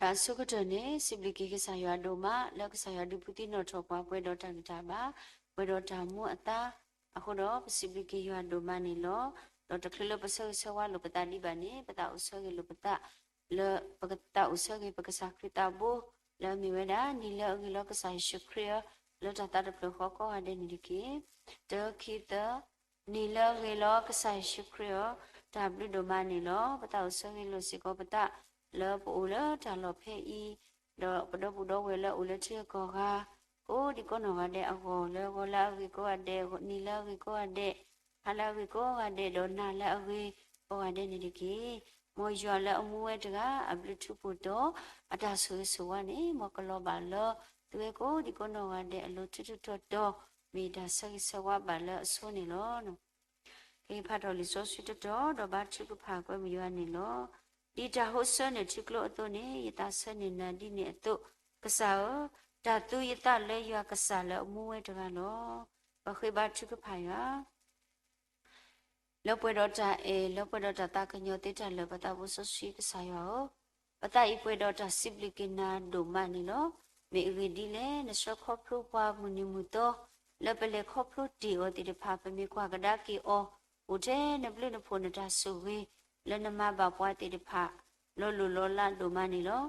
တၢ်အဆိကတၢၢ်န့ၣ် စံးဘျုးက့ၤကစၢ်ယွၤဒိၣ်မး လၢကစၢ်ယွၤဒုးဖုးသံနီၣ်ထီၣ်ပှၤ ပှဲၤဒီးတၢ်ဂံၢ်တၢ်ဘါ, ပှဲၤဒီးတၢ်မူအသါအဃိဒီး ပစံးဘျုးက့ၤယွၤဒိၣ်မးန့ၣ်လီၤ. ဒီးတချုးလၢပဆၢဂ့ၤဆၢဝါလိာ်ပသးဒံးဘၣ်န့ၣ် ပသးအိၣ်ဆၢဂ့ၤလိာ်ပသး လၢပသးအိၣ်ဆၢဂ့ၤပကစၢ်ခရံာ်သးဘိ လၢအမ့ၢ်ဝဲဒၣ် နံၤလၢအဂ့ၤလီၤကစၢ်ယ့ၣ်ၡူးခရံာ်ဧၢ, လၢတၢ်သးတဖျၢၣ်ဃီကိးဂၤဒဲးန့ၣ်တက့ၢ်. တၢ ခံ သၢ နံၤလၢအဂ့ၤလီၤကစၢ်ယ့ၣ်ၡူးခရံာ်ဧၢ, တၢ်ဘျုးဒိၣ်မးန့ၣ်လီၤ. ပသးအိၣ်ဆၢဂ့ၤလိာ်စ့ၢ်ကီးပသး လၢပအိၣ်လၢတၢ်လီၢ်ဖဲအံၤ, ဒီးပဒီပုၢ်ဒီဝဲၢ်လၢအိၣ်လၢထံဂၤကီၢ်ဂၤ ကိးဒံကိးနီၢ်ဂၤဒဲးအဂီၢ် လၢဂီၤလၢအဂ့ၤကိးဂၤဒဲး, နံၤလၢအဂ့ၤကိးဂၤဒဲး, ဟါလၢအဂ့ၤကိးဂၤဒဲး, ဒီးနၤလၢအဂ့ၤကိးဂၤဒဲးန့ၣ်တက့ၢ်. မ်ယွၤလၢအမူဝဲတဂၤ အဘျုးထူးဖှိၣ်တီၤ အတၢ်ဆိၣ်ဂ့ၤဆိၣ်ဝါန့ၣ် မ်ကလီၤဘၣ်လၢ သုဝဲကိးဒံကိးနီၢ်ဂၤဒဲးအလိၤထူးထူးတီၤတီၤ မ့ၢ်တၢ်ဆၢဂ့ၤဆၢဝါဘၣ်လၢအဆိန့ၣ်လီၤ. ကဖးထီၣ်လံာ်စီဆှံတတီၤ ဒီးဘါထုကဖၣ်ကွဲမုာ်ယွၤန့ၣ်လီၤ. ဒ်တၢ်ဟိဆၢန့ၢ်ထံကျိအသိးန့ၣ် ယသးဆၢန့ၢ်နၤဒ်န့ၣ်အသိး, ကစၢ်ဧၢ, တၢ်သူယသးလၢယွၤကစၢ်လၢအမူဝဲတဂၤလီၤ. ပဃ့ဘါထုကဖၣ်ယွၤ လၢပှဲၤဒီးတၢ်အဲၣ် လၢပှဲၤဒီးတၢ်သးကညီၤသ့တၢ်လၢာ် ပသးဘိစီဆှံကစၢ်ယွၤဧၢ, ပသးအံၤပှဲၤဒီးတၢ်စံးဘျုးက့ၤနၤဒိၣ်မးန့ၣ်လီၤ. မ့ၢ်အဂ့ၢ်ဒ်လဲၣ်, နဆှၢခီဖျိပှၤမုၢ်နံၤမုၢ်သီ လၢပလဲၤခီဖျိတ့ၢ်အီၤသ့ၣ်တဖၣ် ပမ့ၢ်ကွၢ်ကဒါက့ၤအီၤ အိၣ်ထဲနဘျုးနဖှိၣ်နတၢ်ဆိၣ်ဂ့ၤ လၢနမၤဘၣ်ပှၤသ့ၣ်တဖၣ် လီၤလိၢ်လီၤလးဒိၣ်မးန့ၣ်လီၤ.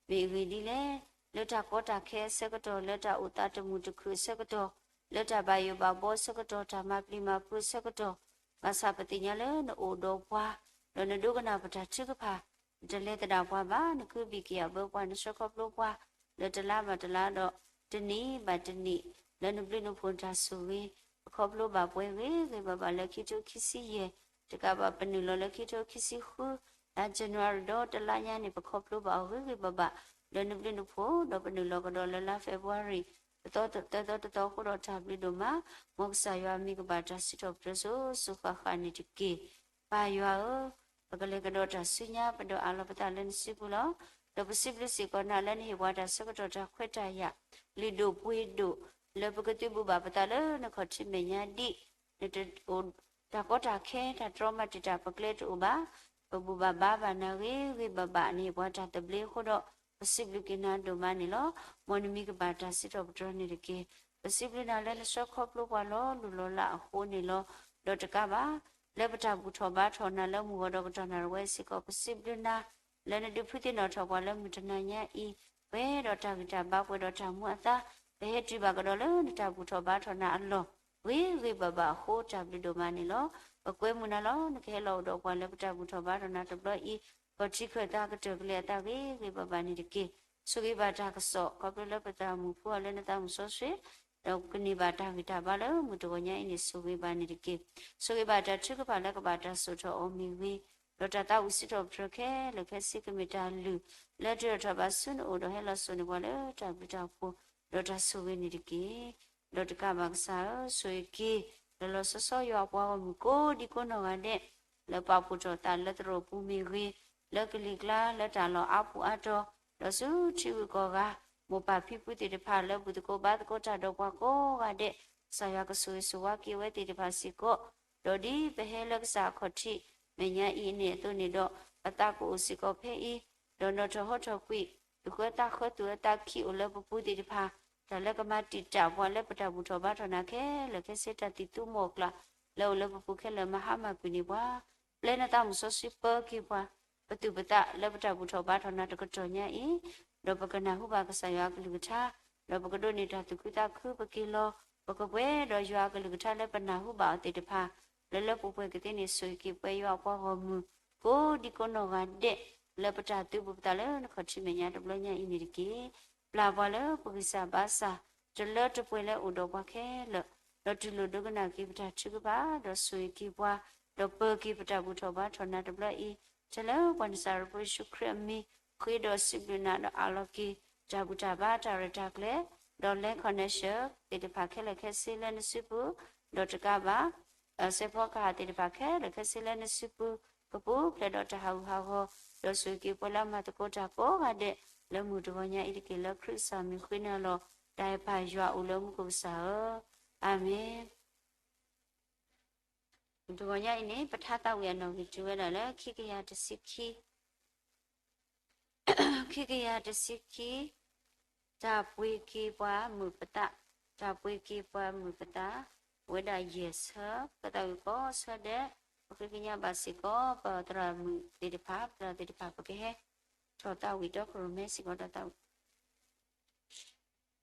မ့ၢ်အဂ့ၢ်ဒ်လဲၣ်, လၢတၢ်ကီတၢ်ခဲအဆၢကတီၢ်, လၢတၢ်အိၣ်သးတမုာ်တခုၣ်အဆၢကတီၢ်, လၢတၢ်ဘၣ်ယိၣ်ဘၣ်ဘီအဆၢကတီၢ်, တၢ်မၤပျံၤမၤဖုးအဆၢကတီၢ်, ဘၣ်ဆၣ်ပသ့ၣ်ညါလၢနအိၣ်ဒီးပှၤ, ဒီးနဒိကနၣ်ပတၢ်ထုကဖၣ်, နတလဲၤသဒၣ်ပှၤဘၣ်, နကဘံၣ်က့ၤအဘၢပှၤ, နဆှၢခီဖျိပှၤ လၢတလါဘၣ်တလါဒီး တနံၣ်ဘၣ်တနံၣ် လၢနဘျုးနဖှိၣ်နတၢ်ဆိၣ်ဂ့ၤ, ပခီဖျိဘၣ်ပှၤဂ့ၤဂ့ၤဘၣ်ဘၣ်လၢခံထိခံဆံယဲၢ်, တကးဘၣ်ပနုာ်လီၤလၢခံထိခံဆံဃု, လါ January ဒီးတလါညါန့ၣ် ပခီဖျိဘၣ်အီၤဂ့ၤဂ့ၤဘၣ်ဘၣ် လၢနဘျုးနဖှိၣ်, ဒီးပနုာ်လီၤကဒီးလၢလါ February တသီတသီတသီအဃိဒီး တၢ်ဘျုးဒိၣ်မး, မ်ကစၢ်ယွၤမံၤကဘၣ်တၢ်စံးထီၣ်ပတြၢၤစိၤစိၤဃၣ်ဃၣ်န့ၣ်တက့ၢ်. ပၢ်ယွၤဧၢ, ပကလဲၤကဒီးတၢ်ဆူညါ ပဒိးအးလီၤပသးလၢနစုပူၤလီၤ. ဒီးပစံးဘျုးစ့ၢ်ကီးနၤလၢနဟ့ၣ်ပှၤတၢ်ဆၢကတီၢ်တၢ်ခွဲးတၢ်ယာ် လုၢ်ဒိၣ်ပှ့ၤဒိၣ် လၢပကသုးဘူးဘၣ်ပသးလၢနခီၣ်ထံးမဲာ်ညါဒ် နတအိၣ်တၢ်ကီတၢ်ခဲ တၢ်တြီမၤတံာ်တာ်ပကျဲတအိၣ်ဘၣ်, ပဘူၣ်ဘၣ်ဘါဘၣ်နၤဂ့ၤဂ့ၤဘၣ်ဘၣ် နဟ့ၣ်ပှၤတၢ်သဘျ့အဃိဒီး ပစံးဘျုးက့ၤနၤဒိၣ်မးန့ၣ်လီၤ. မ်နမံၤကဘၣ်တၢ်စံးထီၣ်ပတြၢၤန့ၣ်တက့ၢ်. ပစံးဘျုးနၤလၢနဆှၢခီဖျိပှၤလီၤလိၢ်လီၤလးအဃိန့ၣ်လီၤ. ဒီးတကးဘၣ် လၢပတၢ်ဘူၣ်ထီၣ်ဘါထီၣ်နၤလၢမုၢ်ဂီၤဒီးကတီၢ်နၣ်ရံၣ်ဝဲစ့ၢ်ကီး ပစံးဘျုးနၤ လၢနဒုးဖုးသ့ၣ်နီၣ်ထီၣ်ပှၤလၢမုၢ်တနၤညါအံၤ, ပှဲၤဒီးတၢ်ဂံၢ်တၢ်ဘါ ပှဲၤဒီးတၢ်မူအသါ, ပဟဲတုၤဘၣ်ကဒီးလၢနတၢ်ဘူၣ်ထီၣ်ဘါထီၣ်နၤအလီၢ် ဂ့ၤဂ့ၤဘၣ်ဘၣ်အဃိ တၢ်ဘျုးဒိၣ်မးန့ၣ်လီၤ. ပကွဲမုာ်နၤလီၤ. နကဟဲလီၤအိၣ်ဒီးပှၤလၢပတၢ်ဘူၣ်ထီၣ်ဘါထီၣ်နၤတဘျီအံၤ, ခီၣ်ထံးခၢၣ်သးကတၢၢ်ကလဲၤအသးဂ့ၤဂ့ၤဘၣ်ဘၣ်န့ၣ်တက့ၢ်. ဆိၣ်ဂ့ၤဘၣ်တၢ်ကစီၣ် ခီဖျိလၢပသးမုာ်ဖှိၣ်အီၤလၢနသးမုာ်စီဆှံ, ဒီးကန့ၢ်ဘၣ်တၢ်ဂံၢ်တၢ်ဘါလၢမုၢ်တဂီၤညါအံၤန့ၣ် ဆိၣ်ဂ့ၤဘၣ်န့ၣ်တက့ၢ်. ဆိၣ်ဂ့ၤဘၣ်တၢ်ထုကဖၣ်လၢကဘၣ်တၢ်စိာ်ထီၣ်အီၤမ့ၢ်ဂ့ၤ, ဒီးတၢ်သးဝံၣ်စံးထီၣ်ပတြၢၤခဲလၢာ်ခဲဆ့ကမ့ၢ်တၢ်လုၢ်လၢတၢၢ်ထီၣ်ဘၣ်ဆူနအိၣ်ဒီးဟဲလီၤစိာ်န့ၢ်ပှၤလၢတၢ်ဘျုးတၢ်ဖှိၣ် ဒီးတၢ်ဆိၣ်ဂ့ၤန့ၣ်တက့ၢ်. ဒီးတကးဘၣ်ကစၢ်ဧၢ, ဆိၣ်ဂ့ၤက့ၤ လီၤလီၤဆီဆီယွၤအပှၤဂီၢ်မုၢ်ကိးဒံကိးနီၢ်ဂၤဒဲး လၢပာ်ဖှိၣ်ထီၣ်သးလၢသရိာ်ပူၤမ့ၢ်ဂ့ၤ, လၢကလံၤကျါလၢတၢ်လီၢ်အါပူၤအါတီၤ, ဒီးဆူထံဂုၤကီၢ်ဂၤ, မိၢ်ပၢ်ဖံဖုသ့ၣ်တဖၣ်လၢဘူၣ်သကိးဘါသကိးတၢ်ဒီးပှၤကိးဂၤဒဲး, ကစၢ်ယွၤကဆိၣ်ဂ့ၤဆိၣ်ဝါက့ၤအဝဲသ့ၣ်တဖၣ်စ့ၢ်ကီး, ဒီးဒ်ပဟဲလၢကစၢ်အခီၣ်ထံးမဲာ်ညါအံၤန့ၣ်အသိးန့ၣ်ဒီး, ပသးကအိၣ်စ့ၢ်ကီးဖဲအံၤ, ဒီးနီၣ်ထီၣ်ဟီထီၣ်ကွံာ် သူၣ်ဃၢသးဃၢ သူၣ်အၢသးခံအိၣ်လၢပပူၤသ့ၣ်တဖၣ်, တၢ်လၢကမၤတံာ်တာ်ပှၤလၢပတၢ်ဘူၣ်ထီၣ်ဘါထီၣ်နၤခဲလၢာ်ခဲဆ့ တၢ်သံၣ်သူမီၢ်ကျၢ် လၢအိၣ်လၢပပူၤခဲလၢာ် မၤဟါမၢ်ကွံာ်န့ၢ်ပှၤ, ပျဲနသးမုၢ်စီဆှံပၢက့ၤပှၤ, ပသူၣ်ပသးလၢပတၢ်ဘူၣ်ထီၣ်ဘါထီၣ်နၤတကတီၢ်ညါအံၤ, ဒီးပကနၢ်ဟူဘၣ်ကစၢ်ယွၤအကလုၢ်ကထါ, ဒီးပကဒိးန့ၢ်တၢ်သူၣ်ခုသးခု ပက့ၤလီၤ, ပကပှဲၤဒီးယွၤအကလုၢ်ကထါလၢပနၢ်ဟူဘၣ်အီၤသ့ၣ်တဖၣ်, လၢလၢပှဲၤပှဲၤကသ့န့ၣ် ဆိၣ်ဂ့ၤက့ၤပှဲၤယွၤအပှၤဂီၢ်မုၢ် ကိးဒံကိးနီၢ်ဂၤဒဲး, လၢပတၢ်သုးဘူးပသးလၢနခီၣ်ထံးမဲာ်ညါတဘျီညါအံၤန့ၣ်တက့ၢ်. ပျၢ်ပှၤလၢပဂံၢ်စၢ်ဘါစၢ်, တလၢတပှဲၤလၢအိၣ်ဒီးပှၤခဲလၢာ်, ဒီးတူၢ်လိာ်ဒိကနၣ်က့ၤပတၢ်ထုကဖၣ်, ဒီးဆိၣ်ဂ့ၤက့ၤပှၤ, ဒီးပၢၤက့ၤပတၢ်ဘူၣ်ထီၣ်ဘါထီၣ်နၤတဘျီအံၤ, ထဲလၢပှၤနစၤရ့းဖိယ့ၣ်ၡူးခရံာ်အမံၤ, ဃ့ဒီးစံးဘျုးနၤဒီးအးလီၤက့ၤ တၢ်ဘူၣ်တၢ်ဘါတၢ်ရဲၣ်တၢ်ကျဲၤ, ဒီး land connection သ့ၣ်တဖၣ်ခဲလၢာ်ခဲဆ့လၢနစုပူၤ, ဒီးတကးဘၣ် စဲးဖီကဟၣ်သ့ၣ်တဖၣ်ခဲလၢာ်ခဲဆ့လၢနစုပူၤ, ကပူၤဖျဲးဒီးတၢ်ဟးဂူာ်ဟးဂီၤ, ဒီးဆိၣ်ဂ့ၤက့ၤပှၤလၢအမၤသကိးတၢ်ကိးဂၤဒဲး, လၢမုၢ်တဂီၤညါအံၤတက့ၢ်. လၢခရံာ်ကစၢ်မံၤဃ့နၤလီၤ. တၢ်အဲၣ်ပၢ်ယွၤအိၣ်လၢမူခိၣ်ကစၢ်ဧၢ, အၤမ့ၣ်. မုၢ်တဂီၤညါအံၤန့ၣ် ပထါသးဝံၣ်အနီၣ်ဂံၢ်တုၤဝဲဒၣ်လၢခံကယၤတဆံခံ ခံကယၤတဆံခံ, တၢ်ပှ့ၤက့ၤပှၤမုာ်ပသး, တၢ်ပှ့ၤက့ၤပှၤမုာ်ပသး, အိၣ်ဝဲဒၣ်ယဲၢ်ဆၢ, ကသးဝံၣ်ကိးဆၢဒဲး, ပဃ့ကညးဘၣ်စ့ၢ်ကီး ပသရၣ်မုၣ်သ့ၣ်တဖၣ်, ပသရၣ်သ့ၣ်တဖၣ် ပကဟဲထီၣ်သးဝံၣ် တီခိၣ်ရိၣ်မဲစ့ၢ်ကီး တၢ်သးဝံၣ်စံးဘျုး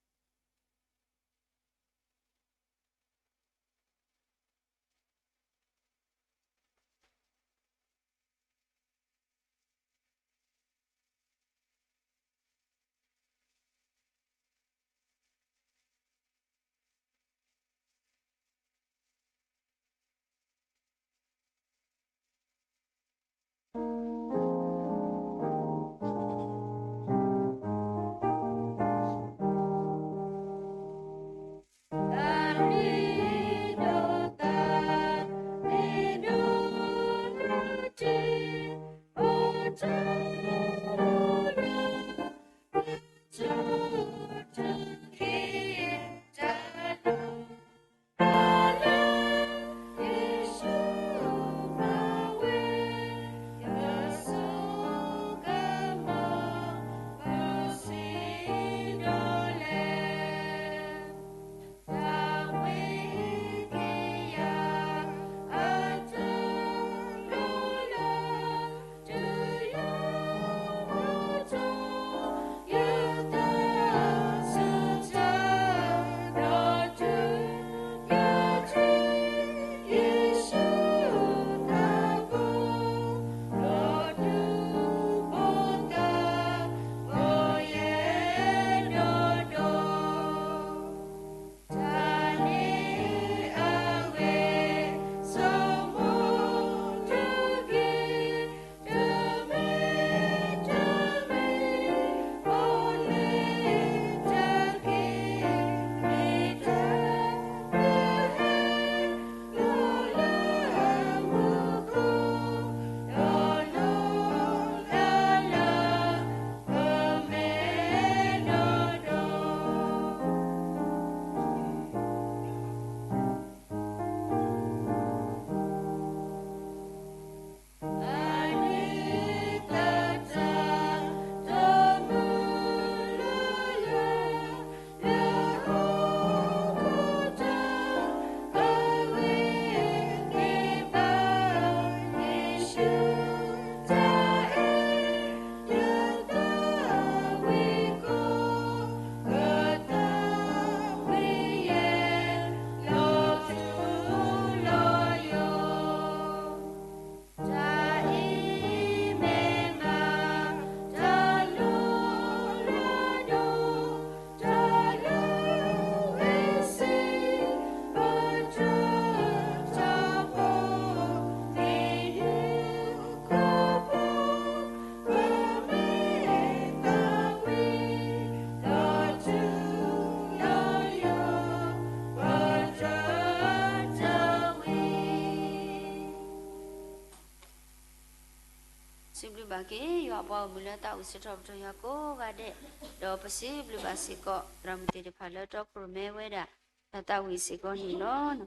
ဘၣ်က့ၤ ယွၤအပှၤဂီၢ်မုၢ်လၢ သးအိၣ်စံးထီၣ်ပတြၢၤယွၤကိးဂၤဒဲး, ဒီးပစံးဘျုးဘၣ်စ့ၢ်ကီး သရၣ်မုၣ်သ့ၣ်တဖၣ်လၢ တီခိၣ်ရိၣ်မဲဝဲဒၣ် တၢ်သးဝံၣ်စ့ၢ်ကီးန့ၣ်လီ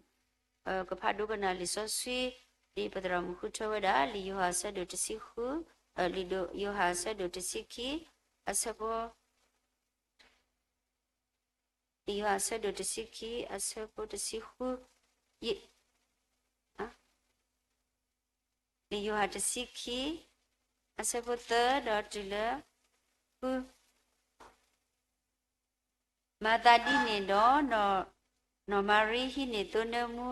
ၤ. ကဖးဒိကနၣ်လံာ်စီဆှံ ဒ်ပသရၣ်မုၣ်ဃုထၢဝဲဒၣ် လံာ်ယိၤဟၣ်အဆၢဒိၣ်တဆံဃု, လံာ်ယိၤဟၣ်အဆၢဒိၣ်တဆံခံ, အဆၢဖိ လံာ်ယိၤဟၣ်အဆၢဒိၣ်တဆံခံ အဆၢဖိတဆံဃု, ယ လံာ်ယိၤဟၣ်တဆံခံ အဆၢဖိသၢဒီးတုၤလၢ ဃု မၤသးဒ်န့ၣ်ဒီး နီၢ်မၤရံဟံးန့ၢ်သိနၢမူ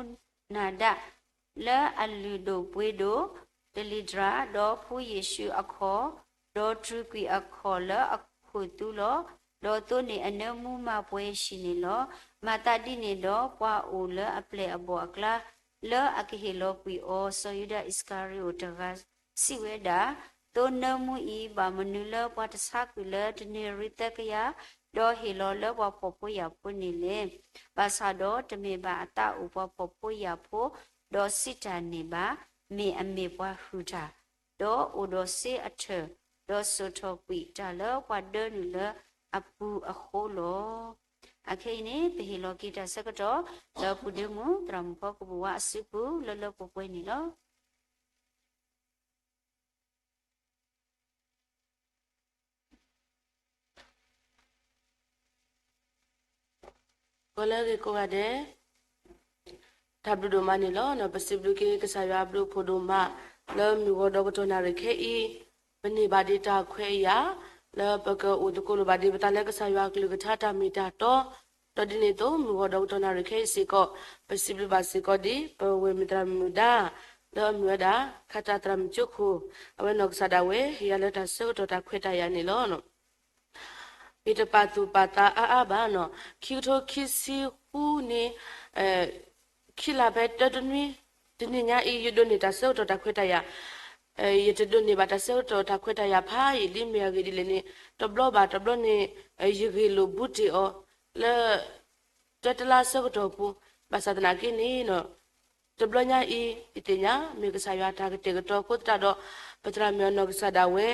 နၤဒၣ် လၢအလုၢ်ဒိၣ်ပှ့ၤဒိၣ် တလံၤတြၢ်, ဒီးဖှူယ့ၣ်ၡူးအခီၣ်, ဒီးတြူာ်ကွံာ်အခီၣ်လၢအခိၣ်သူလီၤ. ဒီးသိန့ၣ်အနၢမူမၤပှဲၤဟံၣ်န့ၣ်လီၤ. မၤသးဒ်န့ၣ်ဒီး ပှၤအိၣ်လၢအပျဲၢ်အဘီၣ်အကျါ လၢအကဟ့ၣ်လီၤကွံာ်အီၤ စီၤယူဒၤအံၣ်စကၤရံၤအိၣ်တဂၤ စံးဝဲဒၣ်, သိနၢမူအံၤ ဘၣ်မနုၤလၢပှၤတဆါကွံာ်လၢတနံၤရံၣ်သၢကယၤ, ဒီးဟ့ၣ်လီၤလၢပှၤဖှီၣ်ဖိယာ်ဖိန့ၣ်လဲၣ်. ဘၣ်ဆၣ်ဒီးတမ့ၢ်ဘၣ်အသးအိၣ်ပှၤဖှီၣ်ဖိယာ်ဖိ ဒီးစံးတၢ်န့ၣ်ဘၣ်, မ့ၢ်အမ့ၢ်ပှၤဟုၣ်တၢ်, ဒီးအိၣ်ဒီးစ့အထၢၣ်, ဒီးစိာ်ထီၣ်ကွံာ်တၢ်လၢပှၤဒၢနုာ်လၢအပူၤအဃိလီၤ. အခဲအံၤန့ၣ် ပဟ့ၣ်လီၤက့ၤတၢ်ဆၢကတီၢ် လၢပူၤဒ့မုၢ် သရၣ်မုၣ်ဖီကပူၤဝါအစုပူၤ လၢလၢပှဲၤပှဲၤန့ၣ်လီၤ. ပှၤလၢအဂ့ၤကိးဂၤဒဲး, တၢ်ဘျုးဒိၣ်မးန့ၣ်လီၤ. ပစံးဘျုးက့ၤကစၢ်ယွၤအဘျုးအဖှိၣ်ဒိၣ်မး, လၢမုၢ်ဂီၤဒီးကတီၢ်နၣ်ရံၣ်ခဲအံၤ, ပန့ၢ်ဘၣ်ဒံးတၢ်ခွဲးအယာ်, လၢပကအိၣ်သကိးလိာ်ဘၣ်ဒံးပသးလၢကစၢ်ယွၤအကလုၢ်ကထါတၢ်မ့ၢ်တၢ်တီ, ဒီးဒ်န့ၣ်အသိး မုၢ်ဂီၤဒီးကတီၢ်နၣ်ရံၣ်ခဲအံၤစ့ၢ်ကီး, ပစံးဘျုးဘၣ်စ့ၢ်ကီးဒ် ပဝဲၢ်မုၢ်သရၣ်မုၣ်ဒါ လၢအမ့ၢ်ဝဲဒၣ် ခးတၢ်သရၣ်မုၣ်ကၠိခိၣ်, အဝဲနီၢ်ကစၢ်ဒၣ်ဝဲ ဟ့ၣ်ယၤလၢတၢ်ဆၢကတီၢ်တၢ်ခွဲးတၢ်ယာ်န့ၣ်လီၤ. မ့ၢ်တပာ်သူၣ်ပာ်သးအါအါဘၣ်နီၤ, ခံကထိခံဆံဃုန့ၣ်, ခံလါဖဲတၢတနွံ, တနံၤညါအံၤ ယဒိးန့ၢ်တၢ်ဆၢကတီၢ်တၢ်ခွဲးတၢ်ယာ်, ယတဒိးန့ၢ်ဘၣ်တၢ်ဆၢကတီၢ်တၢ်ခွဲးတၢ်ယာ်ဖးယံာ်လံ မ့ၢ်အဂ့ၢ်ဒ်လဲၣ်န့ၣ်, တဘျီဘၣ်တဘျီန့ၣ်, ယဂ့ၢ်လိာ်ဘူးတ့ၢ်အီၤ, လၢ တၢတလါဆၢကတီၢ်ပူၤ, ဘၣ်ဆၣ်သနာ်က့န့ၣ်, တဘျီညါအံၤ ယသ့ၣ်ညါ မ့ၢ်ကစၢ်ယွၤတၢ်ကတဲာ်ကတီၤအဃိသတးဒီး, ပသရၣ်မုၣ်အနီၢ်ကစၢ်ဒၣ်ဝဲ,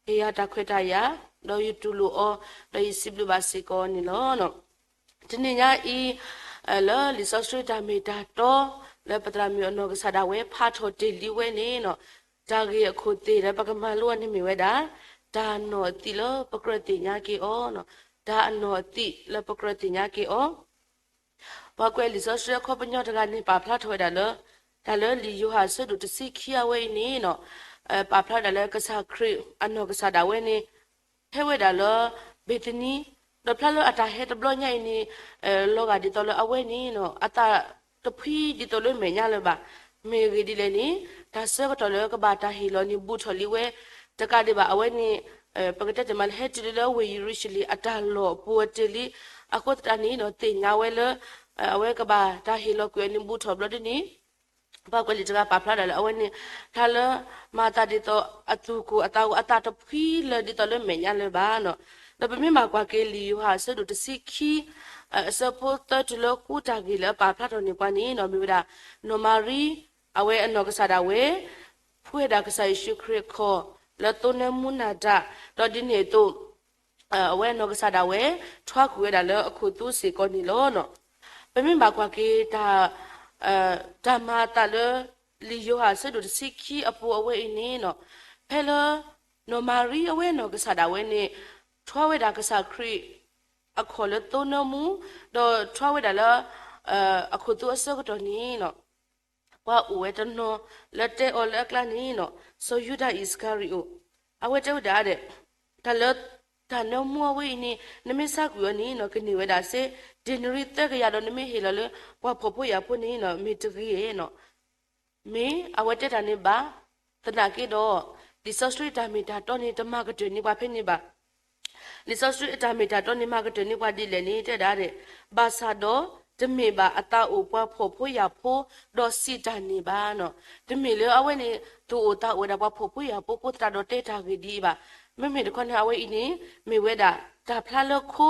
ဟ့ၣ်ယၤတၢ်ခွဲးတၢ်ယာ်, ဒီးယတူၢ်လိာ်အီၤ, ဒီးယစံးဘျုးဘၣ်စ့ၢ်ကီးန့ၣ်လီၤ. တနံၤညါအံၤ, လၢလံာ်စီဆှံတၢ်မ့ၢ်တၢ်တီ, လၢပသရၣ်မုၣ်အနီၢ်ကစၢ်ဒၣ်ဝဲဖးထီၣ်တ့ၢ်လံဝဲန့ၣ်, တၢ်ဂ့ၢ်အခိၣ်သ့ၣ်လၢပကမၤလိအီၤန့ၣ်မ့ၢ်ဝဲဒၣ်, တၢ်နီၢ်သံၣ်လၢပကြၢးသ့ၣ်ညါက့ၤအီၤ, တၢ်အနီၢ်သံၣ်လၢပကြၢးသ့ၣ်ညါက့ၤအီၤ ပှၤကွဲးလံာ်စီဆှံအခီပညီတဂၤန့ၣ် ပာ်ဖျါထီၣ်ဝဲဒၣ်လၢ, တၢ်လၢလံာ်ယိၤဟၣ်အဆၢဒိၣ်တဆံခံအဝဲအံၤန့ၣ်, ပာ်ဖျါဒၣ်လၢကစၢ်ခရံာ်အနီၢ်ကစၢ်ဒၣ်ဝဲန့ၣ်, ဟဲဝဲဒၣ်လၢ ဘ့းသနံ, ဒီးဖျါလၢအတၢ်ဟဲတဘျီညါအံၤန့ၣ်, လီၤဂာ်ဒ်သိးလၢအဝဲန့ၣ်, အသးတဖှံဒ်သိးလၢမဲာ်ညါလၢၤဘၣ်. မ့ၢ်အဂ့ၢ်ဒ်လဲၣ်န့ၣ်, တၢ်ဆၢကတီၢ်လၢကဘၣ်တၢ်ဟ့ၣ်လီၤန့ၣ်ဘူးထီၣ်လံဝဲ, တကးဒံးဘၣ်အဝဲန့ၣ်, ပကတဲတမံၤလၢဟဲတုၤလၢဝ့ၢ်ယရူၤၡလ့ၣ်အတၢ်လီၢ်ပူၤအတ့ၢ်လံ, အဃိသတးန့ၣ်ဒီးသ့ၣ်ညါဝဲလၢ, အဝဲကဘၣ်တၢ်ဟ့ၣ်လီၤကွံာ်အီၤန့ၣ်ဘူးထီၣ်ဘျီဒ်န့ၣ်, ပှၤကွဲးလံာ်တဂၤပာ်ဖျါဒၣ်လၢအဝဲန့ၣ်, ဖျါလၢမၤသးဒ်သိးအသူၣ်ကိၢ်အသးဂီၤအသးတဖှံလၢၤဒ်သိးလၢမဲာ်ညါလၢၤဘၣ်နီၤ. ဒီးပမ့ၢ်ဘၣ်ကွၢ်က့ၤလံာ်ယိၤဟၣ်အဆၢဒိၣ်တဆံခံ, အဆၢဖိသၢတုၤလၢဃုတၢ်ဂ့ၢ်လၢအပာ်ဖျါထီၣ်န့ၢ်ပှၤန့ၣ်နီၤ မ့ၢ်ဝဲဒၣ်, နီၢ်မၤရံ, အဝဲအနီၢ်ကစၢ်ဒၣ်ဝဲ ဖှူဝဲဒၣ်ကစၢ်ယ့ၣ်ၡူးခရံာ်အခီၣ်, လၢသိနၢမူနၤတၢ်, ဒီးဒ်န့ၣ်အသိး အဝဲအနီၢ်ကစၢ်ဒၣ်ဝဲ ထွါကွံာ်ဝဲဒၣ်လၢအခိၣ်သူစ့ၢ်ကီးန့ၣ်လီၤ. ပမ့ၢ်ဘၣ်ကွၢ်က့ၤ တၢ်မၤအသးလၢ လံာ်ယိၤဟၣ်အဆၢဒိၣ်တဆံခံအပူၤအဝဲအံၤန့ၣ်နီၤ, ဖဲလၢ နီၢ်မၤရံအဝဲအနီၢ်ကစၢ်ဒၣ်ဝဲန့ၣ် ထွါဝဲဒၣ်ကစၢ်ခရံာ်အခီၣ်လၢသိနၢမူ, ဒီးထွါဝဲဒၣ်လၢ အခိၣ်သူအဆၢကတီၢ်န့ၣ်နီၤ ပှၤအိၣ်ဝဲတနီၤလၢတဲအီၤလၢအကျါန့ၣ်နီၤ, စီၤယူဒၤအံၣ်စကၤရံၤအိၣ်, အဝဲတဲဝဲဒၣ်ဒီး, တၢ်လၢတၢ်နၢမူအဝဲအံၤန့ၣ် နမ့ၢ်ဆါကွံာ်အီၤန့ၣ်နီၤ ကန့ၢ်ဝဲဒၣ်စ့ ဒ့ၣ်နရံၣ်သၢကယၤဒီးနမ့ၢ်ဟ့ၣ်လီၤလၢ ပှၤဖှီၣ်ဖိယာ်ဖိန့ၣ်နီၤ မ့ၢ်တဂ့ၤနီၤ. မ့ၢ်အဝဲတဲတၢ်န့ၣ်ဘၣ်, သနာ်က့ဒီး လံာ်စီဆှံအတၢ်မ့ၢ်တၢ်တီန့ၣ် တမၤကတၢၢ်န့ၢ်ပှၤဖဲန့ၣ်ဘၣ်. လံာ်စီဆှံအတၢ်မ့ၢ်တၢ်တီန့ၣ် မၤကတၢၢ်န့ၢ်ပှၤဒ်လဲၣ်န့ၣ် တဲဒၣ်ဒီး, ဘၣ်ဆၣ်ဒီး တမ့ၢ်ဘၣ်အသးအိၣ်ပှၤဖှီၣ်ဖိယာ်ဖိ ဒီးစံးတၢ်န့ၣ်ဘၣ်နီၤ. တမ့ၢ်လၢအဝဲန့ၣ် သူၣ်အိၣ်သးအိၣ်ဝဲဒၣ်ပှၤဖှီၣ်ဖိယာ်ဖိအဃိသတးဒီးတဲတၢ်ဂ့ၢ်ဒ်အံၤဘၣ်. မ့မ့ၢ်တခီန့ၣ် အဝဲအံၤန့ၣ် မ့ၢ်ဝဲဒၣ်တၢ်ဖျါလၢခိ,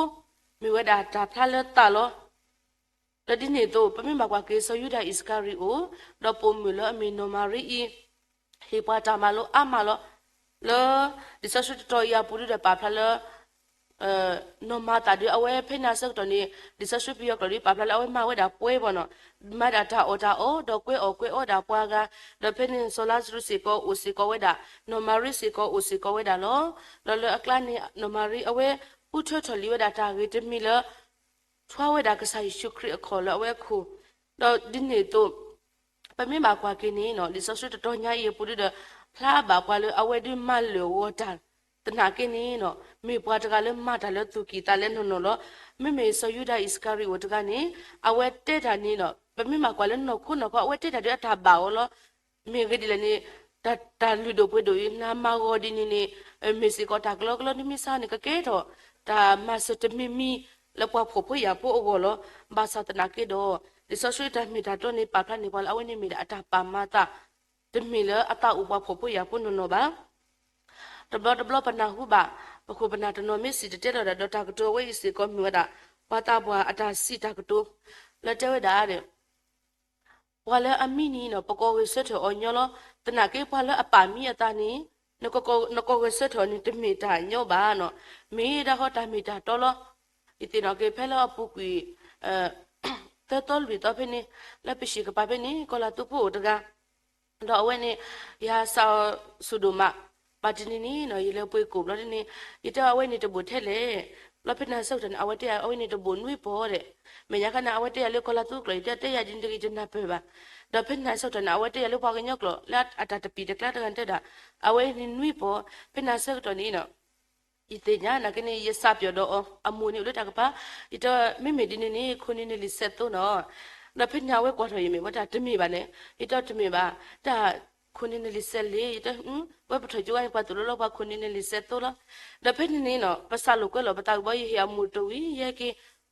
မ့ၢ်ဝဲဒၣ်တၢ်ဖျါလၢသးလီၤ. ဒီးဒ်န့ၣ်အသိး ပမ့ၢ်ဘၣ်ကွၢ်က့ၤ စီၤယူဒၤအံၣ်စကၤရံၤအိၣ် ဒီးပိာ်မုၣ်လၢအမ့ၢ်နီၢ်မၤရံအံၤ ဟ့ၣ်ပှၤတၢ်မၤလိအါမးလီၤ. လၢ လံာ်စီဆှံတတီၤအံၤအပူၤဒုဒီးပာ်ဖျါလၢ နီၢ်မၤသးဒု အဝဲဖဲန့ၣ်အဆၢကတီၢ်န့ၣ် လံာ်စီဆှံပယီၤကျိာ်ဒု ပာ်ဖျါလၢအဝဲမၤဝဲဒၣ်ပှဲၤဘၣ်နီၤ, မၤဒၣ်တၢ်အီၣ်တၢ်အီ ဒီးကွဲအီၣ်ကွဲအီဒၣ်ပှၤဂၤ, ဒီးဖဲန့ၣ် စီၤလါစရူးစ့ၢ်ကီးအိၣ်စ့ၢ်ကီးဝဲဒၣ်, နီၢ်မၤရံစ့ၢ်ကီးအိၣ်စ့ၢ်ကီးဝဲဒၣ်လီၤ. ဒီးလၢအကျါန့ၣ် နီၢ်မၤရံအဝဲ ဃုထၢထီၣ်လံဝဲဒၣ်တၢ်ဂ့ၢ်တမံၤလၢ ထွါဝဲဒၣ်ကစၢ်ယ့ၣ်ၡူးခရံာ်အခီၣ်လၢအဝဲအခိၣ်, ဒီးဒ်န့ၣ်အသိး ပမ့ၢ်ဘၣ်ကွၢ်က့ၤန့ၣ်နီၤ လံာ်စီဆှံတတီၤညါအံၤအပူၤဒုဒီး ဖျါဘၣ်ပှၤလၢအဝဲဒုမၤလၢာ်ဂီၤတၢ် သနာ်က့န့ၣ်နီၤ မ့ၢ်ပှၤတဂၤလၢမၤတၢ်လၢသူၣ်ကံၢ်သးလဲနီၢ်နီၢ်လီၤ. မ့မ့ၢ်စီၤယူဒၤအံၣ်စကၤရံၤအိၣ်တဂၤန့ၣ် အဝဲတဲတၢ်န့ၣ်နီၤ ပမ့ၢ်ဘၣ်ကွၢ်လၢနီၢ်ခိနီၢ်ခီ အဝဲတဲတၢ်ဒုအတၢ်ဘၣ်အီၤလီၤ. မ့ၢ်ဂ့ၢ်ဒ်လဲၣ်န့ၣ် တၢ်လုၢ်ဒိၣ်ပှ့ၤဒိၣ်အံၤ နမၤဂီၤဒ်န့ၣ်န့ၣ် မ့ၢ်စ့ၢ်ကီးတၢ်ကလီကလီ နမ့ၢ်ဆါန့ၣ် ကကဲထီၣ် တၢ်မၤစၢၤတမံၤမံၤ လၢပှၤဖှီၣ်ဖိယာ်ဖိအဂီၢ်လီၤ. ဘၣ်ဆၣ်သနာ်က့ဒီး လံာ်စီဆှံတၢ်မ့ၢ်တၢ်တီန့ၣ် ပာ်ဖျါန့ၢ်ပှၤလၢအဝဲန့ၣ်မ့ၢ်ဒၣ်အတၢ်ပာ်မၤသး တမ့ၢ်လၢအသးအိၣ်ပှၤဖှီၣ်ဖိယာ်ဖိနီၢ်နီၢ်ဘၣ်. တဘျီတဘျီပနၢ်ဟူဘၣ် ပခိၣ်ပနၢ်တနီၤမ့ၢ်စံၣ်တဲၤတဲလီၤဒၣ်ဒီးတၢ်ကတိၤအဝဲအံၤစ့ၢ်ကီးမ့ၢ်ဝဲဒၣ် ပှၤသးပှၢ်အတၢ်စံးတၢ်ကတိၤ လၢတဲဝဲဒၣ်ဒီး ပှၤလၢအမံန့ၣ်နီၤ ပကိးဂဲၤဆၢထၢၣ်အီၤညီလီၤ. သနာ်က့ပှၤလၢအပာ်မံအသးန့ၣ် နကိးဂဲၤဆၢထၢၣ်အီၤန့ၣ် တမ့ၢ်တၢ်ညီဘၣ်နီၤ. မ့ၢ်ဒၣ်ဃီတၢ်မ့ၢ်တၢ်တီလီၤ. ယသ့ၣ်နီၣ်က့ၤဖဲလၢအပူၤကွံာ် သၢသီလွံၢ်သီဖဲန့ၣ် လၢပဟံၣ်ကပၤဖဲန့ၣ် ကီၤလၤသူဖိအိၣ်တဂၤ ဒီးအဝဲန့ၣ် ယဟးစးအီၤဆူၣ်ဒိၣ်မး, ဘၣ်တနံၤန့ၣ်နီၤ ယလဲၤပှ့ၤကိၣ်ဘျီဒ်န့ၣ် ယတဲအဝဲန့ၣ်တဘိၣ်ထဲလဲၣ်, ဘျီဖဲနၤဆၢကတီၢ်န့ၣ် အဝဲတဲယၤအဝဲန့ၣ်တဘိၣ်နွံပီၢ်ဒီး, မဲာ်ညါခါန့ၣ် အဝဲတဲယၤလၢကီၢ်လါသူကျိာ် ယတဲတဲယၤဒ်န့ၣ်တဂ့ၤ ယတနၢ်ပၢၢ်ဘၣ်, ဒီးဖဲနၤဆၢကတီၢ်န့ၣ် အဝဲတဲယၤလၢပှၤကညီကျိာ် လၢအတၢ်တပံာ်တကျါတဂၤတဲဒၣ်, အဝဲန့ၣ်နွံပီၢ်, ဖဲနၤဆၢကတီၢ်န့ၣ်နီၤ ယသ့ၣ်ညါနာ်က့န့ၣ် ယစံးပျီၣ်ဒီးအီၤ အမိၢ်န့ၣ်အိၣ်လၢတၢ်ကပၤ, ယတဲမ့မ့ၢ်ဒ်န့ၣ်န့ၣ် ခိၣ်နံၤနလံၤစဲးသိနီၤ, ဒီးဖဲန့ၣ်အဝဲကွၢ်ထီၣ်ယမဲာ်ဝဲတၢ်တမ့ၢ်ဘၣ်န့ၣ် ယတဲတမ့ၢ်ဘၣ်, တၢ်ခိၣ်နံၤနလံၤစဲးလ့ ယတဲ ဝဲပထီၣ်ကၠိဝဲန့ၣ် ပှၤသိၣ်လိလၢပှၤခိၣ်နံၤနလံၤစဲးသိလီၤ, ဒီးဖဲန့ၣ်န့ၣ်နီၤ ပစးလိာ်ကွဲလိာ်ပသးဝံၤဘီ ယဟ့ၣ်အမိၢ်တဝံၤ ယဟဲက့ၤ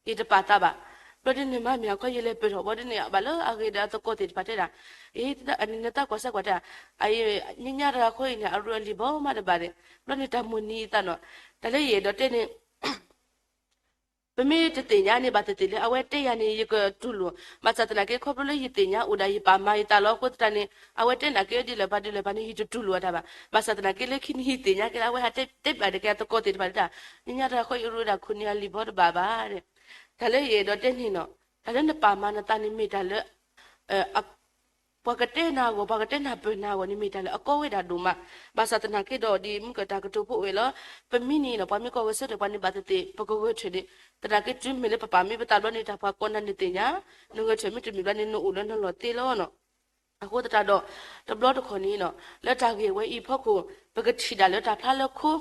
ယတပာ်သးဘၣ်, ဘျီဒ်န့ၣ်မ့မ့ၢ်အခီ ယလဲၤပၢၢ်ထီၣ်ဘီဒ်န့ၣ် ဘၣ်လၢအဂ့ၤဒီးအသကိးသ့ၣ်တဖၣ်တဲဒၣ်, အံၤ နသးကွၢ်စဲကွၢ်တဲဒၣ်, အံၤ ညါညါတဂၤဃီအံၤန့ၣ် အရူအလံၤဘီမးတဘၣ်န့ၣ်, ဘျီန့ၣ်တၢ်မိၢ်နံၤအသးနီၤ, တၢ်လၢယအဲၣ်ဒိးတဲန့ၣ် ပမ့ၢ်တသ့ၣ်ညါန့ၣ် ဘၣ်သ့ၣ်သ့ၣ်လၢအဝဲတဲယၤန့ၣ် ယကတူၢ်လိာ်, ဘၣ်ဆၣ်သနာ်က့ ခီဖျိလၢယသ့ၣ်ညါအိၣ်ဒၣ်ယပာ်မၤယသးလီၤ. အဃိသတးန့ၣ် အဝဲတဲနာ်က့ဒ်လဲၣ်ပာ်ဒ်လဲၣ်ပာ်န့ၣ် ယတတူၢ်လိာ်အတၢ်ဘၣ်. ဘၣ်ဆၣ်သနာ်က့လၢခံန့ၣ် ယသ့ၣ်ညါက့လၢအဝဲဟးတဲဘၣ်ဒၣ်က့ၤအသကိးသ့ၣ်တဖၣ်ဒၣ်, ညါညါတၢ်ဃီအံၤရူဒၣ်ခိၣ်နံၤအလံၤဘီတဘၣ်ဘၣ်. တၢ်လၢယအဲၣ်ဒိးတဲန့ၣ်နီၤ, တၢ်လၢနပာ်မၤနသးန့ၣ်မ့ၢ်တၢ်လၢ ပှၤကတဲနၤအဂီၢ် ပှၤကတဲနၢ်ပၢၢ်နၤအဂီၢ်န့ၣ် မ့ၢ်တၢ်လၢအကီဝဲဒၣ်ဒိၣ်မး, ဘၣ်ဆၣ်သနာ်က့ဒီးဒ်မုၢ်ကတၢ်ကတိၤဖိအိၣ်ဝဲလီၤ, ပမ့ၢ်န့ၣ်နီၤ ပှၤမ့ၢ်ကီၢ်ဂဲၤဆၢထၢၣ်ပှၤန့ၣ် ဘၣ်သ့ၣ်သ့ၣ်ပကဂဲၤထၢၣ်န့ၣ်, သနာ်က့တုၤမ့ၢ်လၢပပာ်မ့ၢ်ပသးဘျီန့ၣ် တၢ်ပှၤကိးနၤန့ၣ်သ့ၣ်ညါ, နဂဲၤထၢၣ်မ့ၢ်တမ့ၢ်ဘျီန့ၣ် နအိၣ်လၢနလီၢ်သ့လီၤနီၤ. အဃိသတးဒီး တဘျီတခီၣ်န့ၣ်နီၤ လၢတၢ်ဂ့ၢ်ဝဲအံၤဖီခိၣ် ပကထံၣ်ဒၣ်လၢတၢ်ဖျါလၢခိ ဒ်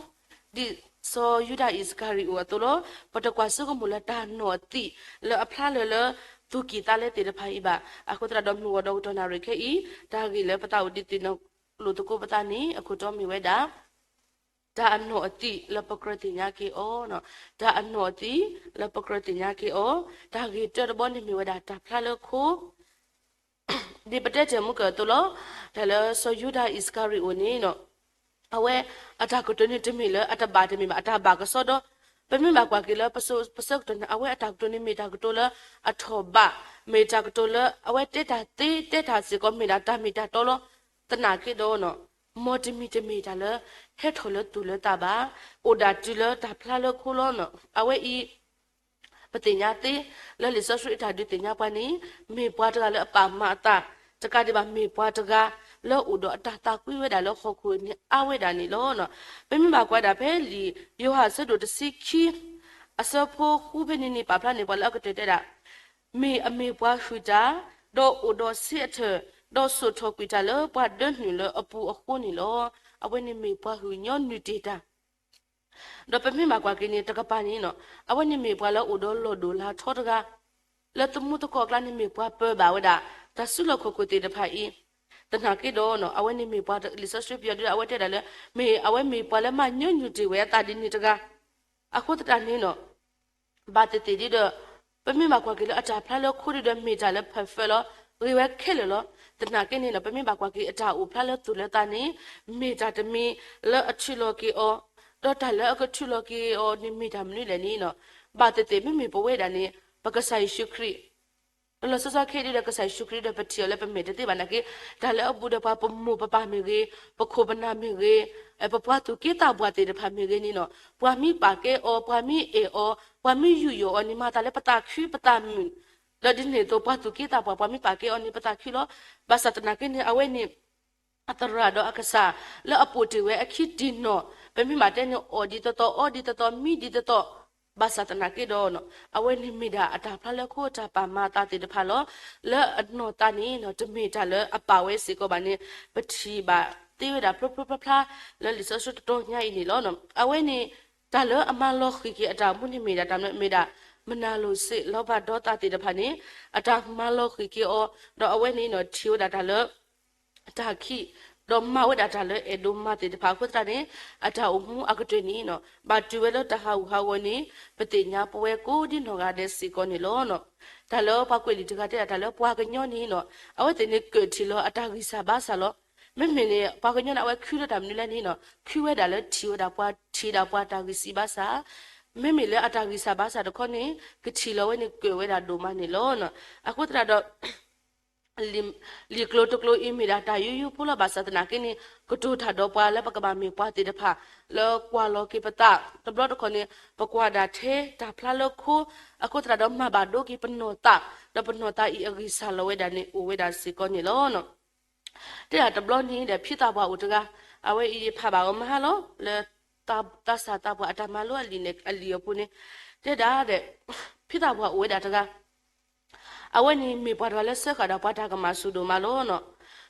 စီၤယူဒၤအံၣ်စကၤရံၤအိၣ်အသိးလီၤ. ပတကွၢ်ဆိကမိၣ်လၢတၢ်နီၣ်အသံၣ်လၢအဖျါလၢာ်လၢ သူၣ်ကံၢ်သးလဲသ့ၣ်တဖၣ်အံၤဘၣ်. အဃိသတးဒီးမုၢ်ဂီၤဒီးကတီၢ်နၣ်ရံၣ်ခဲအံၤ တၢ်ဂ့ၢ်လၢပသးအိၣ်ဒုးသ့ၣ်နီၣ်လိာ်သကိးပသးန့ၣ် အခိၣ်တီမ့ၢ်ဝဲဒၣ် တၢ်အနီၣ်အသံၣ်လၢပကြၢးသ့ၣ်ညါက့ၤအီၤ, တၢ်အနီၣ်အသံၣ်လၢပကြၢးသ့ၣ်ညါက့ၤအီၤ, တၢ်ဂ့ၢ်တၢတဘီန့ၣ်မ့ၢ်ဝဲဒၣ်တၢ်ဖျါလၢခိ ဒ်ပတဲတ့ၢ်မုၢ်ကၢၢ်အသိးလီၤ. တၢ်လၢစီၤယူဒၤအံၣ်စကၤရံၤအိၣ်န့ၣ်နီၤ အဝဲအတၢ်ကတိၤန့ၣ်တမ့ၢ်လၢအတဘၣ်တမ့ၢ်ဘၣ် အတၢ်ဘၣ်ကစီဒီ, ပမ့ၢ်ဘၣ်ကွၢ်က့ၤလၢပစိၤပဆၢကတီၢ်န့ၣ် အဝဲအတၢ်ကတိၤန့ၣ်မ့ၢ်တၢ်ကတိၤလၢအထီၣ်ဘး, မ့ၢ်တၢ်ကတိၤလၢအဝဲတဲတၢ်သ့ တဲတၢ်စ့ၢ်ကီးမ့ၢ်ဒၣ်တၢ်မ့ၢ်တၢ်တီလီၤ. သနာ်က့ဒီးနီၤ မ်တမံၤတမ့ၢ်တၢ်လၢ ဟဲထီၣ်လၢသူၣ်လၢသးဘၣ်, အိၣ်ဒၣ်တုၤလၢတၢ်ဖျါလၢခိလီၤနီၤ. အဝဲအံၤ ပသ့ၣ်ညါသ့ လၢလံာ်စီဆှံအတၢ်ဒုးသ့ၣ်ညါပှၤန့ၣ် မ့ၢ်ပှၤတဂၤလၢအပာ်မၤအသး, တကးဒံးဘၣ်မ့ၢ်ပှၤတဂၤ လၢအိၣ်ဒီးအတၢ်သးကွံဝဲဒၣ်လၢဟီၣ်ခိၣ်န့ၣ်အါဝဲဒၣ်န့ၣ်လီၤ. ပမ့ၢ်ဘၣ်ကွၢ်ဒၣ်ဖဲလံာ်ယိၤဟၣ်အဆၢဒိၣ်တဆံခံ အဆၢဖိဃုဖဲန့ၣ်န့ၣ် ပာ်ဖျါန့ၢ်ပှၤလၢအကတၢၢ်တဲဒၣ်, မ့ၢ်အမ့ၢ်ပှၤဟုၣ်တၢ်, ဒီးအိၣ်ဒီးဆံးအထၢၣ်, ဒီးစိာ်ထီၣ်ကွံာ်တၢ်လၢပှၤဒၢနုာ်လၢအပူၤအဃိန့ၣ်လီၤ. အဝဲန့ၣ်မ့ၢ်ပှၤဟုၣ်ညီနုၢ်တ့ၢ်တၢ် ဒီးပမ့ၢ်ဘၣ်ကွၢ်က့ၤန့ၣ် တကပၤန့ၣ်နီၤ အဝဲန့ၣ်မ့ၢ်ပှၤလၢအိၣ်ဒီးလီၢ်ဒိၣ်လၤထီတဂၤ, လၢသမူသကိးအကျါန့ၣ်မ့ၢ်ပှၤပၢၤဘၣ်ဝဲဒၣ် တၢ်စုလီၢ်ခီၣ်ခိၣ်သ့ၣ်တဖၣ်အံၤ, သနာ်က့ဒီးနီၤ အဝဲန့ၣ်မ့ၢ်ပှၤလံာ်စီဆှံပယီၤဒုး အဝဲတဲဒၣ်လၢ မ့ၢ်အဝဲမ့ၢ်ပှၤလၢမၤညီနုၢ်တ့ၢ်ဝဲအသးဒ်န့ၣ်တဂၤ, အဃိသတးန့ၣ်နီၤ ဘၣ်သ့ၣ်သ့ၣ်ဒ်ဒီး ပမ့ၢ်ဘၣ်ကွၢ်က့ၤလၢအတၢ်ဖျါလၢခိဒ်ဒီး မ့ၢ်တၢ်လၢ perfect လီၤ, ဂ့ၤဝဲခဲလၢာ်လီၤ. သနာ်က့န့ၣ်နီၤ ပမ့ၢ်ဘၣ်ကွၢ်က့ၤအတၢ်အိၣ်ဖျါလၢသူၣ်လၢသးန့ၣ် မ့ၢ်တၢ်တမံၤလၢအထုးလီၤက့ၤအီၤ, ဒီးတၢ်လၢအကထုးလီၤက့ၤအီၤန့ၣ်မ့ၢ်တၢ်မနုၤလဲၣ်န့ၣ်နီၤ, ဘၣ်သ့ၣ်သ့ၣ်မ့မ့ၢ်ပဝဲဒၣ်န့ၣ် ပကစၢ်ယ့ၣ်ၡူးခရံာ် လီၤလီၤဆီဆီခဲအံၤဒီး ကစၢ်ယ့ၣ်ၡူးခရံာ်ဒီး ပထံၣ်အီၤလၢပမဲာ်တသ့ဘၣ်နာ်က့, တၢ်လၢအဘူးဒီးပှၤပမိၢ်ပပၢ်မ့ၢ်ဂ့ၤ, ပခိၣ်ပနၢ်မ့ၢ်ဂ့ၤ, ပပှၤသူၣ်က့သးပှၢ်သ့ၣ်တဖၣ်မ့ၢ်ဂ့ၤန့ၣ်နီၤ, ပှၤမ့ၢ်ပာ်ကဲအီၤ, ပှၤမ့ၢ်အဲၣ်အီၤ, ပှၤမ့ၢ်ယူးယီၣ်အီၤန့ၣ် မၤသးလၢပသးခုပသးမုာ်, ဒီးဒ်န့ၣ်အသိး ပှၤသူၣ်က့သးပှၢ် ပှၤမ့ၢ်ပာ်ကဲအီၤန့ၣ် ပသးခုလီၤ. ဘၣ်ဆၣ်သနာ်က့န့ၣ် အဝဲန့ၣ် အသရၣ်ဒီးအကစၢ်လၢအပိာ်တ့ၢ်ဝဲအခံတံၢ်နီၢ်, ပမ့ၢ်ဘၣ်တဲန့ၣ် အီၣ်ဒ်သိးသိး အီဒ်သိးသိး မံဒ်သိးသိး, ဘၣ်ဆၣ်သနာ်က့ဒီး အဝဲန့ၣ်မ့ၢ်ဒၣ်အတၢ်ဖျါလၢခိအတၢ်ပာ်မၤအသးသ့ၣ်တဖၣ်လီၤ. လၢအနီၢ်သးန့ၣ် တမ့ၢ်တၢ်လၢအပာ်ဝဲစ့ၢ်ကီးဘၣ်န့ၣ် ပထံၣ်ဘၣ်သ့ဝဲဒၣ်ဖျိဖျိဖျါဖျါ လၢလံာ်စီဆှံတတီၤညါအံၤန့ၣ်လီၤ. အဝဲန့ၣ် တၢ်လၢအမၤလီၤဃံၤက့ၤအတၢ်အိၣ်မူန့ၣ်မ့ၢ်ဒၣ်တၢ်မနုၤလဲၣ်, မ့ၢ်ဒၣ် မနုၤလဲၣ် စ့ၢ်လီၤဘၣ်ဒီးသးသ့ၣ်တဖၣ်န့ၣ် အတၢ်မၤလီၤဃံၤက့ၤအီၤ, ဒီးအဝဲန့ၣ်နီၤ ထံၣ်ဝဲဒၣ်တၢ်လၢ တၢ်ခံး, ဒီးမၤဝဲဒၣ်တၢ်လၢအဲၣ်ဒိးမၤသ့ၣ်တဖၣ်အဃိသတးန့ၣ် အတၢ်အိၣ်မူအကတၢၢ်န့ၣ်နီၤ ဘၣ်တုၤဝဲလၢတၢ်ဟးဂူာ်ဟးဂီၤန့ၣ် ပသ့ၣ်ညါပဝဲကိးဒ်နီၢ်ဂၤဒဲးစ့ၢ်ကီးန့ၣ်လီၤ. တၢ်လၢပှၤကွဲးလံာ်တဂၤတဲဒၣ် တၢ်လၢပှၤကညီန့ၣ်နီၤ အဝဲသ့ၣ်န့ၣ်ကၢၣ်ထံးလီၤအတၢ်ဂံၢ်စၢ်ဘါစၢ်လီၤ. မ့မ့ၢ်န့ၣ် ပှၤကညီန့ၣ် အဝဲခုလၢတၢ်မနုၤလဲၣ်န့ၣ်နီၤ ခုဝဲဒၣ်လၢထံၣ်ဝဲဒၣ်ပှၤ ထံၣ်ဒၣ်ပှၤတၢ်ဂံၢ်စၢ်ဘါစၢ်, မ့မ့ၢ်လၢအတၢ်ဂံၢ်စၢ်ဘါစၢ်တခီန့ၣ် ကထံၣ်လီၤဝဲန့ၣ်ကၢၣ်ဝဲဒၣ်ဒိၣ်မးန့ၣ်လီၤ. အဃိသတးဒီး လံာ်ကျိၤတကျိၤအံၤမ့ၢ်ဒၣ်တၢ်ယိယိဖိလီၤ. ဘၣ်ဆၣ်သနာ်က့န့ၣ် ကတိၤတၢ်ဒီးပှၤလၢပကဘၣ်မ့ၢ်ပှၤသ့ၣ်တဖၣ် လၢကွၢ်လီၤက့ၤပသး တဘျီတခီၣ်န့ၣ် ပကွၢ်ဒၣ်ထဲတၢ်ဖျါလၢခိ အဃိသတးဒီးမၤဘၣ်ဒိက့ၤပနီၢ်သး ဒီးပနီၢ်သးအံၤအဂံၢ်စၢ်လီၤဝဲဒၣ်န့ၣ်အိၣ်ဝဲဒၣ်စ့ၢ်ကီးန့ၣ်လီၤ. တဲဒၣ်တဘျီန့ၣ်ဒီး ဖံသးပှၢ်အိၣ်တဂၤ အဝဲအံၤယဖးဘၣ်အီၤမဟါလီၤ လၢ သးစၢ်သးပှၢ်အတၢ်မၤလိအလံာ်န့ၣ် အလံာ်အပူၤန့ၣ် တဲဒၣ်ဒီး ဖံသးပှၢ်အိၣ်ဝဲဒၣ်တဂၤ အဝဲန့ၣ်မ့ၢ်ပှၤတဂၤလၢစၢဃာ်ဒီးပှၤတၢ်ကမၣ်ဆူၣ်ဒိၣ်မးလီၤနီၤ.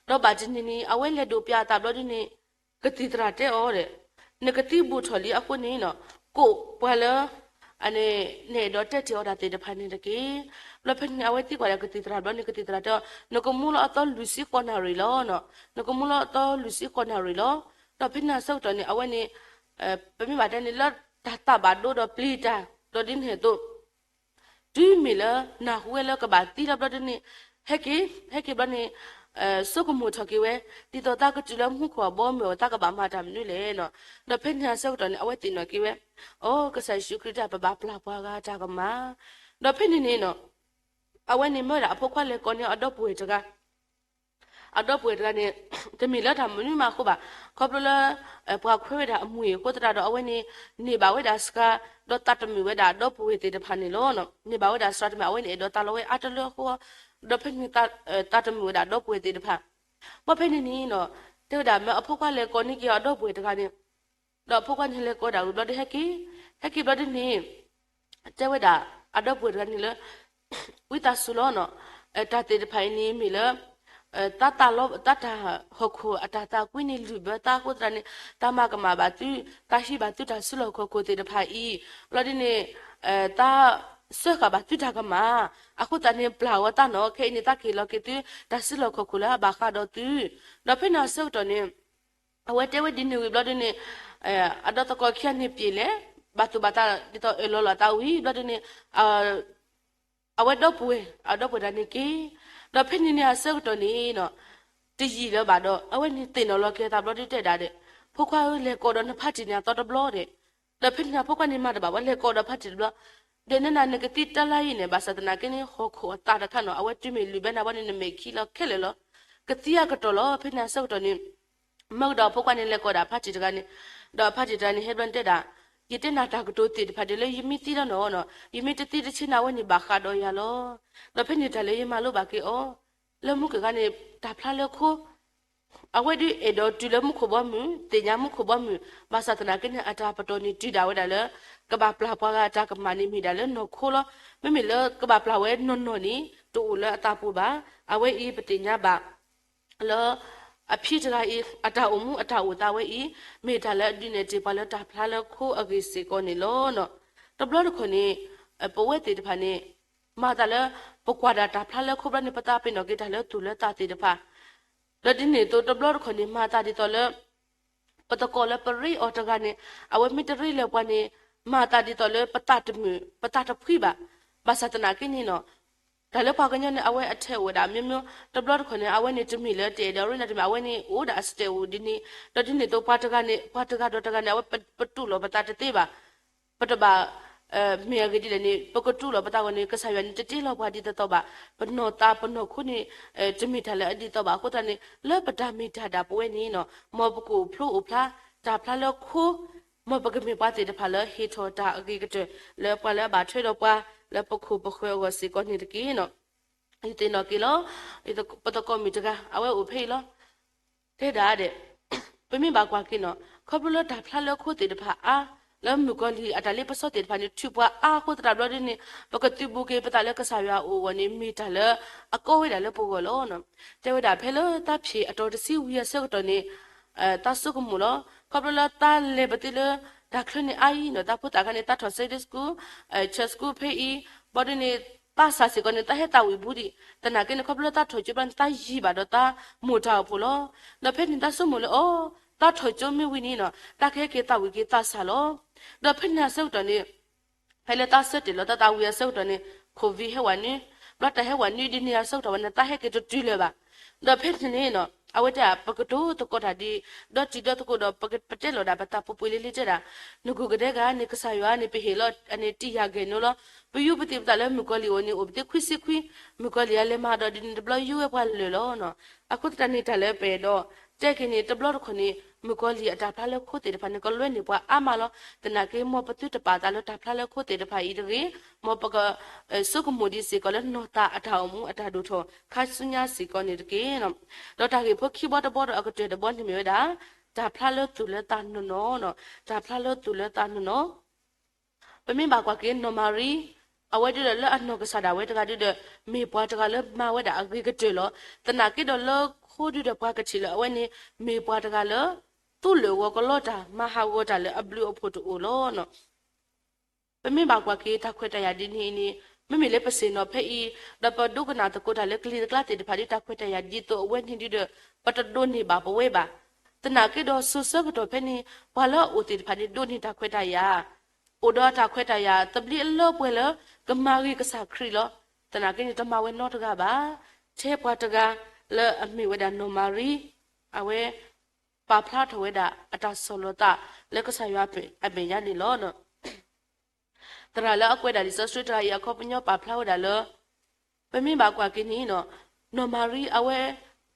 ဒီးဘၣ်တနံၤန့ၣ် အဝဲလဲၤဒိးပျးအသးဘျီဒ်န့ၣ် ကသံၣ်သရၣ်တဲအီၤဒီး နကသံဘူးထီၣ်လံအဃိန့ၣ်နီၤ ကိးပှၤလၢ အန့ၣ် နအဲၣ်ဒိးတဲတ့ၢ်အီၤတၢ်သ့ၣ်တဖၣ်န့ၣ်တက့ၢ်. ဘျီဖဲန့ၣ် အဝဲသံကွၢ်ဒီးကသံၣ်သရၣ်ဘျီန့ၣ် ကသံၣ်သရၣ်တဲအီၤ နကမူလၢအသီလွံၢ်ဆံဃိးနၣ်ရံၣ်လီၤနီၤ. နကမူလၢအသီလွံၢ်ဆံဃိးနၣ်ရံၣ်လီၤ. ဒီးဖဲန့ၣ်အဆၢကတီၢ်န့ၣ် အဝဲန့ၣ် ပမ့ၢ်ဘၣ်တဲန့ၣ် လၢတၢ်သးဘၣ်ဒိဒီးပျံၤတၢ် ဒီးဒ်န့ၣ်အသိး တုၤမ့ၢ်လၢနၢ်ဟူဝဲလၢကဘၣ်သံလီၤဘျီဒ်န့ၣ် ဟဲက့ၤ ဟဲက့ၤဘျီန့ၣ် ဆိကမိၣ်ထီၣ်က့ၤဝဲ ဒ်သိးသးကတုၤလၢမူခိၣ်အဘီအမုၢ်အအိၣ် သးကဘၣ်မၤတၢ်မနုၤလဲၣ်နီၤ. ဒီးဖဲန့ၣ်အဆၢကတီၢ်န့ၣ် အဝဲသ့ၣ်နီၣ်က့ၤဝဲ အိ ကစၢ်ယ့ၣ်ၡူးခရံာ်တဲ ပဘၣ်ပျၢ်ပှၤဂၤတၢ်ကမၣ်. ဒီးဖဲန့ၣ်န့ၣ်နီၤ အဝဲန့ၣ်မၢဝဲဒၣ်အဖိခွါလဲၤကိးန့ၢ်အဒီပုၢ်ဝဲၢ်တဂၤ အဒီပုၢ်ဝဲၢ်တဂၤန့ၣ် တမ့ၢ်လၢတၢ်မနုၤမးအဃိဘၣ်. ခီဖျိလၢ ပှၤခွဲးဝဲဒၣ်အမုၢ်အဃိသတးဒီး အဝဲန့ၣ် န့ၢ်ဘၣ်ဝဲဒၣ်စှၤ ဒီးသးတမုာ်ဝဲဒၣ်အဒီပုၢ်ဝဲၢ်သ့ၣ်တဖၣ်န့ၣ်လီၤ. န့ၢ်ဘၣ်ဝဲဒၣ်စှၤတမ့ၢ် အဝဲန့ၣ်အဲၣ်ဒိးသးလီဝဲအါတလၢအဃိ ဒီးဖဲန့ၣ် သးတမုာ်ဝဲဒၣ်အဒီပုၢ်ဝဲၢ်သ့ၣ်တဖၣ်. ဘၣ်ဖဲန့ၣ်န့ၣ်နီၤ တဲဝဲဒၣ်မ့ၢ်အဖိခွါလဲၤကိးန့ၢ်က့ၤအဒီပုၢ်ဝဲၢ်တဂၤန့ၣ် ဒီးအဖိခွါန့ၣ်လဲၤကိးဒၣ်ဝံၤဘျီဒီးဟဲက့ၤ ဟဲက့ၤဘျီဒ်န့ၣ် တဲဝဲဒၣ် အဒီပုၢ်ဝဲၢ်တဂၤန့ၣ်လၢ ဝံသးစူၤလီၤနီၤ တၢ်သ့ၣ်တဖၣ်အံၤန့ၣ်မ့ၢ်လၢ သးတၢ်လီ သးတၢ်ဟီၣ်ခိၣ်အတၢ်သးကွံန့ၣ် လုၢ်ဘၢသးအဃိသတးန့ၣ် သးမၤကမၣ်ဘၣ်သု သးဟံးဘၣ်သုတၢ်စုလီၢ်ခီၣ်ခိၣ်သ့ၣ်တဖၣ်အံၤ ဘျီဒ်န့ၣ် သးစၢဃာ်ဘၣ်သုတၢ်ကမၣ် အဃိသတးန့ၣ် ပျၢ်ဝဲသးနီၤ ခဲအံၤန့ၣ် သးကဟ့ၣ်လီၤက့ၤသု တၢ်စုလီၢ်ခီၣ်ခိၣ်လၢအဘၣ်ဃးဒီးသု ဒီးဖဲန့ၣ်အဆၢကတီၢ်န့ၣ် အဝဲတဲဝဲဒ်န့ၣ်ဝံၤဘျီဒ်န့ၣ် အဒီသကိးခံဂၤန့ၣ်ပျံၤလဲၣ် ဘၣ်သူၣ်ဘၣ်သးဒ်သိးအၢၣ်လီၤလိာ်အသးဝံၤဘျီဒ်န့ၣ် အဝဲဒီပုၢ်ဝဲၢ် အဒီပုၢ်ဝဲၢ်တဂၤန့ၣ်က့ၤ ဒီးဖဲန့ၣ်န့ၣ်အဆၢကတီၢ်န့ၣ်နီၤ တယံာ်လၢၤဘၣ်ဒီး အဝဲန့ၣ်သ့ၣ်နီၣ်လီၤက့ၤအသးဘျီဒ်တဲဒၣ်ဒီး ဖိခွါဧၢ လဲၤကိးဒီးနဖါတံၢ်န့ၣ်အသီတဘျီဒီး ဒီးဖဲန့ၣ်အဖိခွါန့ၣ်မၤတဘၣ်ဝဲ လဲၤကိးဒီးဖါတံၢ်တဘျီ ဒီးနဲဒၣ်နကသံတၢ်လၢအံၤန့ၣ် ဘၣ်ဆၣ်သနာ်က့န့ၣ် ဟီၣ်ခိၣ်အသးတခါနီၤ အဝဲတုၤမ့ၢ်လုၢ်ဘၢနၤဘျီန့ၣ် နမဲာ်ခံလီၤခဲလၢာ်လီၤ ကသံအကတီၢ်လီၤ ဖဲန့ၣ်အဆၢကတီၢ်န့ၣ် မၢကဒီးအဖိခွါန့ၣ် လဲၤကိးဒၣ်ဖါတံၢ်တဂၤန့ၣ် ဒီးဖါတံၢ်တဂၤန့ၣ် ဟဲဘျီန့ၣ်တဲဒၣ် ယတဲနၤတၢ်ကတိၤသ့ၣ်တဖၣ်ဒ်လၢယမ့ၢ်သံလီၤနီၤ ယမ့ၢ်တသံတဆ့န့ၣ် အဝဲန့ၣ်ဘၣ်ဃးဒီးယၤလီၤ ဒီးဖဲန့ၣ်တၢ်လၢယမၤလိဘၣ်က့ၤအီၤ လၢမူကဂၤန့ၣ် တၢ်ဖျါလၢခိ အဝဲဒုးအဲၣ်ဒိးတုၤလၢမူခိၣ်ဘီမုၢ် သ့ၣ်ညါမူခိၣ်ဘီမုၢ် ဘၣ်ဆၣ်သနာ်က့န့ၣ် အတၢ်ပတီၢ်န့ၣ်တုၤဒၣ်ဝဲဒၣ်လၢ ကဘၣ်ပျၢ်ပှၤဂၤအတၢ်ကမၣ်န့ၣ်မ့ၢ်ဒၣ်လၢနီၢ်ခိလီၤ. မ့မ့ၢ်လၢကဘၣ်ပျၢ်ဝဲနီၢ်နီၢ်န့ၣ် တအိၣ်လၢအသးပူၤဘၣ်. အဝဲအံၤပသ့ၣ်ညါဘၣ် လၢ အဖံတဂၤအံၤ အတၢ်အိၣ်မူအတၢ်အိၣ်သးဝဲအံၤ မ့ၢ်တၢ်လၢအဒုးနဲၣ်တ့ၢ်ပှၤလၢတၢ်ဖျါလၢခိအဂ့ၢ်စ့ၢ်ကီးန့ၣ်လီၤ. တဘျီတခီၣ်န့ၣ် ပဝဲသ့ၣ်တဖၣ်န့ၣ် မၤသးလၢ ပကွၢ်ဒၣ်တၢ်ဖျါလၢခိဘျီန့ၣ် ပသးပ့ၤနီၣ်က့ၤတၢ်လၢသူၣ်လၢသးသ့ၣ်တဖၣ် ဒီးဒ်န့ၣ်အသိးတဘျီတခီၣ်န့ၣ် မၤသးဒ်သိးလၢ ပသကိးလၢပရ့အီၤတဂၤန့ၣ် အဝဲမ့ၢ်တရ့လၢၤပှၤန့ၣ် မၤသးဒ်သိးလၢပသးတမုာ် ပသးတဖှံဘၣ်. ဘၣ်ဆၣ်သနာ်က့န့ၣ်နီၤ တၢ်လၢပှၤကညီန့ၣ် အဝဲအထဲအိၣ်ဝဲဒၣ် မျိုးမျိုး တဘျီတခီၣ်န့ၣ် အဝဲန့ၣ်တမ့ၢ်လၢတအဲၣ်ဒိးရ့လၢၤတမ့ၢ် အဝဲန့ၣ်အိၣ်ဒၣ်အစတဲအိၣ်ဒ်န့ၣ် ဒီးဒ်န့ၣ်အသိးပှၤတဂၤန့ၣ် ပှၤတဂၤဒီးတဂၤန့ၣ် အဝဲပတူၢ်လိာ်ပသးတသ့ဘၣ် ပတဘၣ် မ့ၢ်အဂ့ၢ်ဒ်လဲၣ်န့ၣ် ပကတူၢ်လိာ်ပသးဂီၢ်န့ၣ် ကစၢ်ယွၤန့ၣ်တတ့လီၤပှၤဒ်သိးသိးဘၣ်. ပနီၢ်သးပနီၢ်ခိန့ၣ် တမ့ၢ်တၢ်လၢအဒ်သိးဘၣ်အဃိသတးန့ၣ် လၢပတၢ်မ့ၢ်တၢ်ဒၣ်ပဝဲန့ၣ်နီၤ မ်ပကအိၣ်ဖျိအိၣ်ဖျါ တၢ်ဖျါလၢခိ မ်ပကမ့ၢ်ပှၤသ့ၣ်တဖၣ်လၢဟ့ၣ်ထီၣ်တၢ်အဂ့ၤကတၢၢ် လၢပှၤလၢအဘၣ်ထွဲဒီးပှၤ လၢပခိၣ်ပဃၢၤအဂီၢ်စ့ၢ်ကီးန့ၣ်တက့ၢ်နီၤ. ယသ့ၣ်နီၣ်က့ၤလီၤ ပသကိးမုၣ်တဂၤ အဝဲအိၣ်ဖဲအံၤလီၤ တဲဒၣ်ဒဲး ပမ့ၢ်ဘၣ်ကွၢ်က့ၤနီၤ ခီဖျိလၢတၢ်ဖျါလၢခိသ့ၣ်တဖၣ်အါ လၢမုၣ်ကီၤလံၢ်အတၢ်လ့ပစီသ့ၣ်တဖၣ်န့ၣ် ထုးပှၤအါအဃိသတးဘျီဒ်န့ၣ် ပကသုးဘူးက့ၤပသးလၢကစၢ်ယွၤအအိၣ်အဂီၢ်န့ၣ် မ့ၢ်တၢ်လၢအကီဝဲဒၣ်လၢပဂီၢ်လီၤ. တဲဝဲဒၣ်ဖဲလၢသးဖံးအတီၤတဆံဝံၤအဆၢကတီၢ်န့ၣ် သးဆိကမိၣ်လီၤ ခီဖျိလၢသးလဲၤပသ့လၢ တၢ်ချၢန့ၣ်အါအံၤနီၤ သးဖိသၣ်ခါန့ၣ် သးထီၣ် Sunday school church school ဖဲအံၤ ဘျီဒ်န့ၣ် သးစၢ်စ့ၢ်ကီးန့ၣ် သးဟဲသးဝံၣ်ဘူးဒံး သနာ်က့န့ၣ် ခီဖျိလၢသးထီၣ်ကၠိဘျီန့ၣ် သးယံၤဘၣ်ဒီးသးမိၢ်တၢ်အိၣ်ဖှိၣ်လီၤ. ဒီးဖဲန့ၣ်သးဆိကမိၣ်လၢအီၤ သးထီၣ်ကၠိမ့ၢ်ဝံၤန့ၣ်နီၤ သးကဟဲက့ၤသးဝံၣ်က့ၤသးစၢ်လီၤ. ဒီးဖဲန့ၣ်အဆၢကတီၢ်န့ၣ် ဖဲလၢသးဆၢတဲာ်လီၤသးသးဝံၤအဆၢကတီၢ်န့ၣ် COVID ဟဲဝဲနုာ် ဘျီတၢ်ဟဲဝဲနုာ်ဒ်န့ၣ်အဆၢကတီၢ်ဝဲန့ၣ် သးဟဲက့ၤတတုၤလၢၤဘၣ်. ဒီးဖဲန့ၣ်န့ၣ်နီၤ အဝဲတဲ ပကတိၤသကိးတၢ်ဒ် ဒီတံၤဒီသကိးဒီး ပတဲလီၤဒၣ်ပသးပှဲၤပှဲၤလံလံတဲဒၣ် နကူၣ်ကဒဲဂၤန့ၣ် ကစၢ်ယွၤန့ၣ် ပဟ့ၣ်လီၤအန့ၣ်တံၢ်ယၤဂဲၤနိလီၤ. ပယူပသံးပသးလၢမုၣ်ကီၤလံၢ်အိၣ်န့ၣ် အိၣ်ပသ့ခွံဆံခွံ မုၣ်ကီၤလံၢ်အလဲၤမၤဒီးဒ်န့ၣ်တဘျီယူဝဲပှၤလၢာ်လီၤ. အဃိသတးန့ၣ်တၢ်လၢပအဲၣ်ဒိး တဲက့ၤန့ၣ် တဘျီတခီၣ်န့ၣ် မုၣ်ကီၤလံၢ်အတၢ်ဖျါလၢခိသ့ၣ်တဖၣ်န့ၣ် ကလွဲန့ၢ်ပှၤအါမးလီၤ. သနာ်က့ မ်ပသုတပာ်သးလၢတၢ်ဖျါလၢခိသ့ၣ်တဖၣ်အံၤတဂ့ၤ, မ်ပက ဆိကမိၣ်ဒံးစ့ၢ်ကီးလၢနီၢ်သးအတၢ်အိၣ်မူအတၢ်ဒိၣ်ထီၣ် ခါဆူညါစ့ၢ်ကီးန့ၣ်တက့ၢ်. ဒီးတၢ်ဂ့ၢ်ဖိခံဘီတဘီဒီးအကတၢၢ်တဘီန့ၣ်မ့ၢ်ဝဲဒၣ် တၢ်ဖျါလၢသူၣ်လၢသးနီၢ်နီၢ်, တၢ်ဖျါလၢသူၣ်လၢသးနီၢ်နီၢ်. ပမ့ၢ်ဘၣ်ကွၢ်က့ၤနီၢ်မၤရံ, အဝဲဒုးဒီးလၢအနီၢ်ကစၢ်ဒၣ်ဝဲတဂၤဒုးဒီး မ့ၢ်ပှၤတဂၤလၢမၤဝဲဒၣ်အဂ့ၤကတၢၢ်လီၤ. သနာ်က့ဒီးလၢခိဒုးဒီးပှၤကထံၣ်လၢအဝဲန့ၣ် မ့ၢ်ပှၤတဂၤလၢ သူၣ်လၢာ်ဂီၤကလီတၢ် မၤဟးဂီၤတၢ်လၢအဘျုးအဖှိၣ်တအိၣ်လီၤ. ပမ့ၢ်ဘၣ်ကွၢ်က့ၤတၢ်ခွဲးတၢ်ယာ်ဒ်န့ၣ်အံၤန့ၣ်, မ့မ့ၢ်လၢပဆ့ၣ်နီၤဖဲအံၤ, ဒီးပဒိကနၣ်သကိးတၢ်လၢကလံၤကျါသ့ၣ်တဖၣ်ဒ်တၢ်ခွဲးတၢ်ယာ်ဒ်သိးအဝဲန့ၣ်ဒုးဒီး ပတဒိးန့ၢ်ဘၣ်ပဝဲဘၣ်. သနာ်က့ဒီးစိၤဆၢကတီၢ်ဖဲန့ၣ် ပှၤလၢအအိၣ်သ့ၣ်တဖၣ်န့ၣ်ဒိးန့ၢ်တၢ်ခွဲးတၢ်ယာ်, အိၣ်ဒီးတၢ်ခွဲးတၢ်ယာ်သဘျ့အလၢပှဲၤလၢ ကမၤဂ့ၤကစၢ်ခရံာ်လီၤ. သနာ်က့န့ၣ် တမၤဝဲနီတဂၤဘၣ်. ထဲပှၤတဂၤလၢအမ့ၢ်ဝဲဒၣ်နီၢ်မၤရံ, အဝဲ ပာ်ဖျါထီၣ်ဝဲဒၣ်အတၢ်ဆီၣ်လီၤသးလၢကစၢ်ယွၤအမဲာ်ညါန့ၣ်လီၤ. သရၣ်လၢအကွဲးဒၣ်လံာ်စီဆှံတဂၤအံၤအခီပညီပာ်ဖျါဝဲဒၣ်လၢ ပမ့ၢ်ဘၣ်ကွၢ်က့ၤန့ၣ်, နီၢ်မၤရံအဝဲ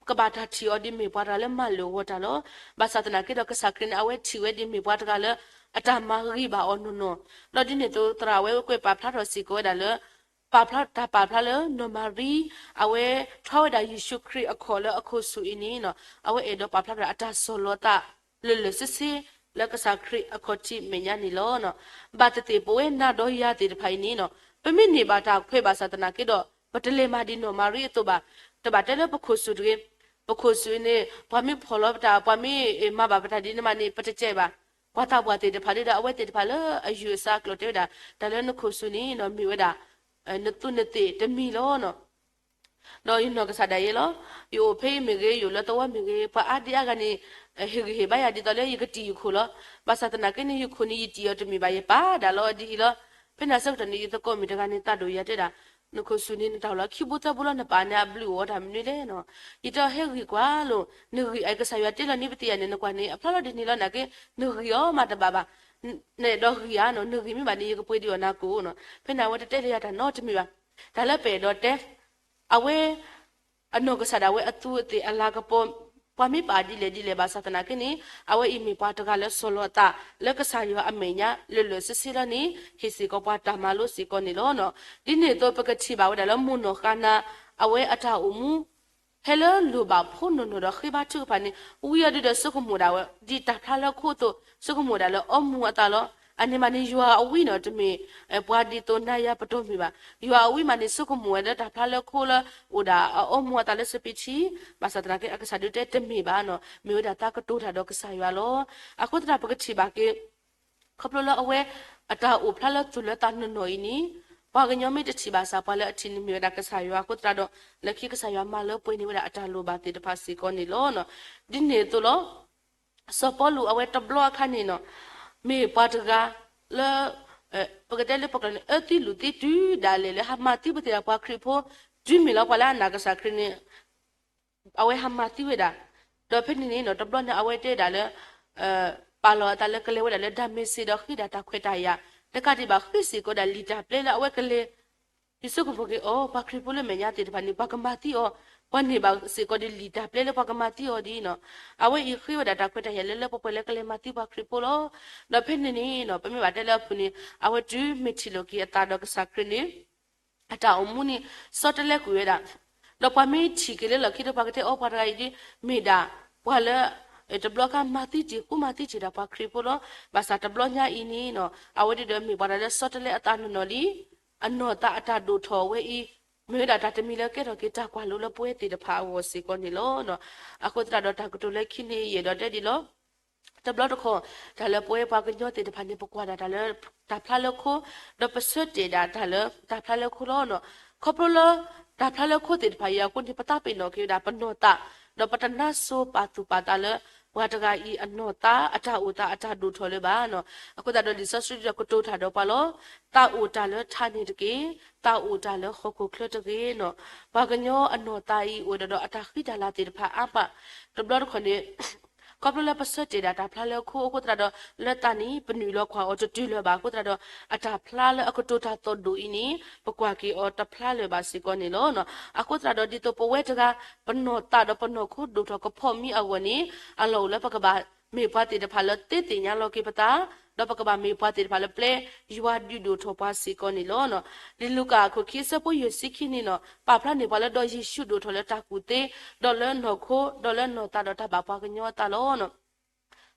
ကဘၣ်တၢ်ထံၣ်အီၤဒ်မ့ၢ်ပှၤတဂၤလၢမၤလၢာ်ဂီၤတၢ်လီၤ. ဘၣ်ဆၣ်သနာ်က့ဒီးကစၢ်ခရံာ်န့ၣ် အဝဲထံၣ်ဝဲဒ်မ့ၢ်ပှၤတဂၤလၢ အတၢ်မၤဂ့ၤဘၣ်အီၤနီၢ်နီၢ်, ဒီးဒ်န့ၣ်အသိးသရၣ်အဝဲကွဲးပာ်ဖျါထီၣ်စ့ၢ်ကီးဝဲဒၣ်လၢ ပာ်ဖျါ တၢ်ပာ်ဖျါလၢနီၢ်မၤရံ အဝဲထီၣ်ဝဲဒၣ်ယ့ၣ်ၡူးခရံာ်အခီၣ်လၢအခိၣ်ဆူၣ်အံၤန့ၣ်, အဝဲအဲၣ်ဒိးပာ်ဖျါထီၣ်အတၢ်ဆီၣ်လီၤသး လၢာ်လၢာ်ဆ့ဆ့ လၢကစၢ်ခရံာ်အခီၣ်ထံးမဲာ်ညါန့ၣ်လီၤ. ဘၣ်သ့ၣ်သ့ၣ်ပဝဲနၤဒီးယၤသ့ၣ်တဖၣ်အံၤန့ၣ်, ပမ့ၢ်န့ၢ်ဘၣ်တၢ်ခွဲးဘၣ်ဆၣ်သနာ်က့ဒီး ပတလဲၤမၤဒ်နီၢ်မၤရံအသိးဘၣ်. တဘၣ်တဲလၢပခိၣ်ဆူၣ်တဂ့ၤ, ပခိၣ်ဆူၣ်အံၤန့ၣ် ပှၤမ့ၢ်ဖီၣ်လီၤပတၢ် ပှၤမ့ၢ်မၤဘၣ်ပတၢ်ဒ်န့ၣ်မးန့ၣ် ပတကဲဘၣ်. ပှၤသးပှၢ်သ့ၣ်တဖၣ်ဒုးဒီး အဝဲသ့ၣ်တဖၣ်လၢအယူၢ်အဆၢအကျိၤတဲဝဲဒၣ် တၢ်လၢနခိၣ်ဆူၣ်န့ၣ် မ့ၢ်ဝဲဒၣ် နသူးနသ့ၣ်တမံၤလီၤ. ဒီးယနီၢ်ကစၢ်ဒၣ်ယဲလီၤ. ယအိၣ်ဖဲအံၤမ့ၢ်ဂ့ၤ, ယအိၣ်လၢသဝီမ့ၢ်ဂ့ၤ, ပှၤအါဒံအါဂၤန့ၣ် ဟ့ၣ်ဂံၢ်ဟ့ၣ်ဘါယၤဒ်သိးလၢယကတံၢ်ယခိၣ်လီၤ. ဘၣ်ဆၣ်သနာ်က့န့ၣ် ယခိၣ်န့ၣ်ယတံၢ်အီၤတမ့ၢ်ဘၣ်, ယပာ်ဒၣ်လီၤဒ်အံၤလီၤ. ဖဲန့ၣ်အဆၢကတီၢ်န့ၣ် ယသကိးမုၣ်တဂၤန့ၣ် သးဒိၣ်ယၤတဲဒၣ်, နခိၣ်ဆူၣ်န့ၣ် နတၢ်အိၣ်လီၤခံဘိသၢဘိလီၤ, နပာ်န့ၣ်အဘျုးအိၣ်အီၤတၢ်မနုၤလဲၣ်နီၤ. ယတဲအီၤ ဟဲဂံၢ်ကွၢ်လိာ်, နဂံၢ်အံၤ ကစၢ်ယွၤတ့လီၤန့ၢ်ပသ့ၣ်ညါန့ၣ် နကွၢ်န့ၣ် အဖျါလီၤဒ်န့ၣ်လီၤ. နာ်က့ နဂံၢ်အီၤမးတဘၣ်ဘၣ်. နအဲၣ်ဒိးဂံၢ်ဧါနီၤ, နဂံၢ်မ့ၢ်ဘၣ်န့ၣ် ယကပှ့ၤဒံးအီၤနၤကိၣ်နီၤ. ဖဲန့ၣ်အဝဲတတဲလၢယၤတၢ်နီတမံၤဘၣ်. တၢ်လၢပအဲၣ်ဒိးတဲ အဝဲ အနီၢ်ကစၢ်ဒၣ်ဝဲအသူးအသ့ၣ်အလၤကပီၤ ပှၤမ့ၢ်ပာ်ဒ်လဲၣ်ဒ်လဲၣ်ဘၣ်ဆၣ်သနာ်က့န့ၣ် အဝဲအံၤမ့ၢ်ပှၤတဂၤလၢဆီၣ်လီၤအသး လၢကစၢ်ယွၤအမဲာ်ညါလၢာ်လၢာ်ဆ့ဆ့လီၤန့ၣ် ဟ့ၣ်စ့ၢ်ကီးပှၤတၢ်မၤလိစ့ၢ်ကီးန့ၣ်လီၤ. ဒ်န့ၣ်အသိးပကထံၣ်ဘၣ်ဝဲဒၣ်လၢမိၢ်နီၢ်ဃါနၤ အဝဲအတၢ်အိၣ်မူ ဟဲလၢလိၣ်ဘၣ်ဖိနီၢ်နီၢ်ဒီးဃ့ဘါထုကဖၣ်န့ၣ် ဝံၤအီၤဒုးဒီးဆိကမိၣ်ဒၣ်ဝဲ ဒ်တၢ်ဖျါလၢခိအသိး ဆိကမိၣ်ဒၣ်လၢအီမူၤအသးလီၤ. အန့ၣ်မးန့ၣ် ယွၤအဝံၤနီၤ တမ့ၢ် ပှၤဒ်သိးနၤယၤပတီၢ်မုၢ်ဘၣ်. ယွၤအဝံၤမးန့ၣ် ဆိကမိၣ်ဝဲလၢတၢ်ဖျါလၢခိလၢအိၣ်ဒၣ်အီမူၤအသးလၢစပံးထံ, ဘၣ်ဆၣ်သနာ်က့အကစၢ်ဒုးတဲတမ့ၢ်ဘၣ်နီၤ, မ့ၢ်ဝဲဒၣ်သးကတိၤတၢ်ဒီးကစၢ်ယွၤလီၤ. အဃိသတးပကထံၣ်ဘၣ်က့ၤ ခီဖျိလၢအဝဲ အတၢ်အိၣ်ဖျါလၢသူၣ်လၢသးနီၢ်နီၢ်အံၤန့ၣ် ပှၤကညီမ့ၢ်တထံၣ်ဘၣ်ဆၣ် ပှၤလၢအထံၣ်န့ၣ်မ့ၢ်ဝဲဒၣ်ကစၢ်ယွၤအဃိသတးဒီး လၢခံကစၢ်ယွၤမၤလၢပှဲၤန့ၢ်ဝဲဒၣ်အတၢ်လိၣ်ဘၣ်သ့ၣ်တဖၣ်စ့ၢ်ကီးန့ၣ်လီၤ. ဒ်န့ၣ်အသိးလီၤ. စီၤပီလူးအဝဲတဘျီအခါန့ၣ်နီၤ, မ့ၢ်ပှၤတဂၤလၢ ပကတဲလၢပကျိာ်န့ၣ် အၢသံလုၢ်သံတုၤဒၣ်လဲာ်လၢဟးမၤသံပသ့ၣ်ဒီးပှၤခရံာ်ဖိ, တုၤမ့ၢ်လီၤပှၤလၢအနာ်ကစၢ်ခရံာ်န့ၣ် အဝဲဟးမၤသံဝဲဒၣ်, ဒီးဖဲန့ၣ်န့ၣ်နီၤ တဘျီန့ၣ် အဝဲတဲဒၣ်လၢ ပာ်လီၤအသးလၢကလဲၤဝဲဒၣ်လၢဒၤမ့းစ့းဒီးဃ့ဒၣ်တၢ်ခွဲးတၢ်ယာ်, တကးဒံးဘၣ်ဃ့စ့ၢ်ကီးဒၣ်လံာ်တၢ်ပျဲလၢအဝဲကလဲၤ ယဆိကမိၣ်က့ၤအီၤ ပှၤခရံာ်ဖိလၢမဲာ်ညါသ့ၣ်တဖၣ်န့ၣ် ပှၤကမၤသံအီၤ, ပှၤန့ၢ်ဘၣ်စ့ၢ်ကီးဒီးလံာ်တၢ်ပျဲလၢပှၤကမၤသံအီၤဒ်နီၤ, အဝဲအံၤဃ့ဝဲဒၣ်တၢ်ခွဲးတၢ်ယာ်လၢလၢပှဲၤပှဲၤလၢကလဲၤမၤသံပှၤခရံာ်ဖိလီၤ. ဒီးဖဲန့ၣ်န့ၣ်နီၤ ပမ့ၢ်ဘၣ်တဲလၢအဖုၣ်န့ၣ် အဝဲတုၤမ့ၢ်ထံၣ်လိာ်က့ၤအသးဒီးကစၢ်ခရံာ်န့ၣ် အတၢ်အိၣ်မူန့ၣ် ဆီတလဲကွံာ်ဝဲဒၣ်, ဒီးပှၤမ့ၢ်ထံၣ်က့ၤလၢလီၢ်ခံဒီးပှၤကတဲအီၤ ပှၤတဂၤအံၤဒ် မ့ၢ်ဒၣ် ပှၤလၢ တဘျီခါမၤသံတ့ၢ်ဃူမၤသံတ့ၢ်ဒၣ်ပှၤခရံာ်ဖိလီၤ. ဘၣ်ဆၣ်တဘျီညါအံၤန့ၣ်နီၤ အဝဲဒၣ်ဒီးမ့ၢ်ပှၤတဂၤလၢဆီတလဲအသးနီၢ်နီၢ်လံ, အနီၢ်သးအတၢ်ဒိၣ်ထီၣ်ဝဲအံၤ မ့ၢ်ဝဲဒၣ်တၢ်တမံၤလၢကဲထီၣ်က့ၤတၢ်ကွၢ်လိလၢပဝဲသ့ၣ်တဖၣ်အဂီၢ်စ့ၢ်ကီးန့ၣ်လီၤ. အဃိသတးဒီးတၢ်ကတိၤလၢခံန့ၣ်ယအဲၣ်ဒိးတဲဒ်လီၤ. တဘျီတခီၣ် တၢ်လၢပဝဲပှၤကညီသ့ၣ်တဖၣ်န့ၣ် ပကွၢ်ဒၣ်တၢ်လၢတၢ်ဖျါလၢခိ, ဒီးပဆၢတဲာ်ဒၣ်တၢ်လၢတၢ်ဖျါလၢခိလီၤ. ခီဖျိလၢ တၢ်ဖျါလၢခိသ့ၣ်တဖၣ်အံၤအဃိန့ၣ် ပသးပ့ၤနီၣ်က့ၤဝဲဒၣ်ပနီၢ်သး, ဒီးပတနါစိၤပာ်သူၣ်ပာ်သးလၢ ပှၤတဂၤအံၤအနီၢ်သးအတၢ်အိၣ်သးအတၢ်ဒိၣ်ထီၣ်လၢၤဘၣ်. အဃိသတးဒီးလံာ်စီဆှံကတိၤတၢ်ဒီးပှၤလီၤ. သးအိၣ်တၢ်လၢထးန့ၣ်တက့ၢ်, သးအိၣ်တၢ်လၢဟီၣ်ခိၣ်ချၢတဂ့ၤနီၤ. ပှၤကညီအနီၢ်သးအံၤအိၣ်ဒီးအတၢ်ဃံတၢ်လၤသ့ၣ်တဖၣ်အါမး, တဘျီတခီၣ်န့ၣ် ခီဖျိလၢပဆၢတဲာ်ဒၣ်တၢ်ဖျါလၢခိအဃိသတးဒီး လၢသးန့ၣ် ပနုာ်လီၤကွၢ်အီၤတတုၤလၢၤဘၣ်အဃိသတးဒီး အတၢ်ဖျါလၢအကတိၤတၢ်သီၣ်ဒိၣ်အံၤန့ၣ် ပကွၢ်က့ၤအီၤတဖျါလၢၤဘၣ်စ့ၢ်ကီးန့ၣ်လီၤ. အဃိသတးဒီးဒ်သိးပဝဲတဂၤ ပနီၢ်သးဒီးပနီၢ်ခိဒိၣ်ထီၣ်ကဖီၣ်မံအဂီၢ်န့ၣ် အလီၢ်အိၣ်လၢပကဘၣ်မ့ၢ်ပှၤသ့ၣ်တဖၣ်လၢသ့သ့ၣ်ညါလီၤက့ၤပသး, ဒီးပကဘၣ်မ့ၢ်ပှၤသ့ၣ်တဖၣ်လၢပျဲယွၤဒုးဒိၣ်ထီၣ်ပှၤစ့ၢ်ကီးန့ၣ်လီၤ. လံာ်လူၤကၣ်အခိၣ်ခံအဆၢဖိယဲၢ်ဆံခံန့ၣ်နီၤ ပာ်ဖျါန့ၢ်ပှၤလၢဒီးယ့ၣ်ၡူးဒိၣ်ထီၣ်လၢတၢ်ကူၣ်သ့, ဒီးလၢနီၢ်ခိ, ဒီးလၢနီၢ်သးဒီးတၢ်ဘၣ်ပှၤကညီအသးလီၤ.